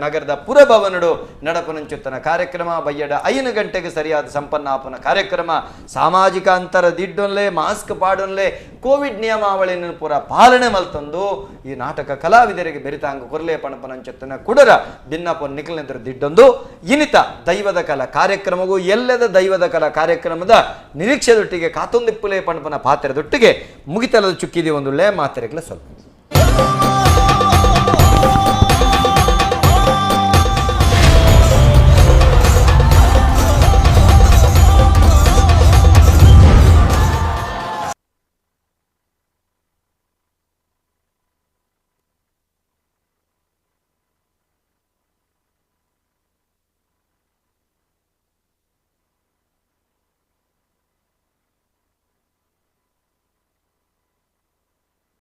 ನಗರದ ಪುರಭವನಡು ನಡಪನಂಚುತ್ತನ ಕಾರ್ಯಕ್ರಮ ಬಯ್ಯಡ 5 ಗಂಟೆಗೆ ಸರಿಯಾದ ಸಂಪನ್ನ ಆಪನ ಕಾರ್ಯಕ್ರಮ. ಸಾಮಾಜಿಕ ಅಂತರ ದಿಡ್ಡೊನ್ಲೆ, ಮಾಸ್ಕ್ ಪಾಡೊನ್ಲೆ, ಕೋವಿಡ್ ನಿಯಮಾವಳಿಯನ್ನು ಪೂರ ಪಾಲನೆ ಮಲ್ತಂದು ಈ ನಾಟಕ ಕಲಾವಿದರಿಗೆ ಬೆರಿತಾಂಗ ಕೊರ್ಲೆ ಪಣಪನಂಚುತ್ತನ ಕುಡರ ಭಿನ್ನಪ ನಿಖಲನೆದುರು ದಿಡ್ಡೊಂದು ಇನಿತ ದೈವದ ಕಲಾ ಕಾರ್ಯಕ್ರಮಗೂ ಎಲ್ಲದ ದೈವದ ಕಲಾ ಕಾರ್ಯಕ್ರಮದ ನಿರೀಕ್ಷೆದೊಟ್ಟಿಗೆ ಕಾತೊಂದಿಪ್ಪುಲೆ ಪಣಪನ ಪಾತ್ರದೊಟ್ಟಿಗೆ ಮುಗಿತಲದ ಚುಕ್ಕಿದೆ ಒಂದು ಮಾತೆರೆಗಳ ಸ್ವಲ್ಪ.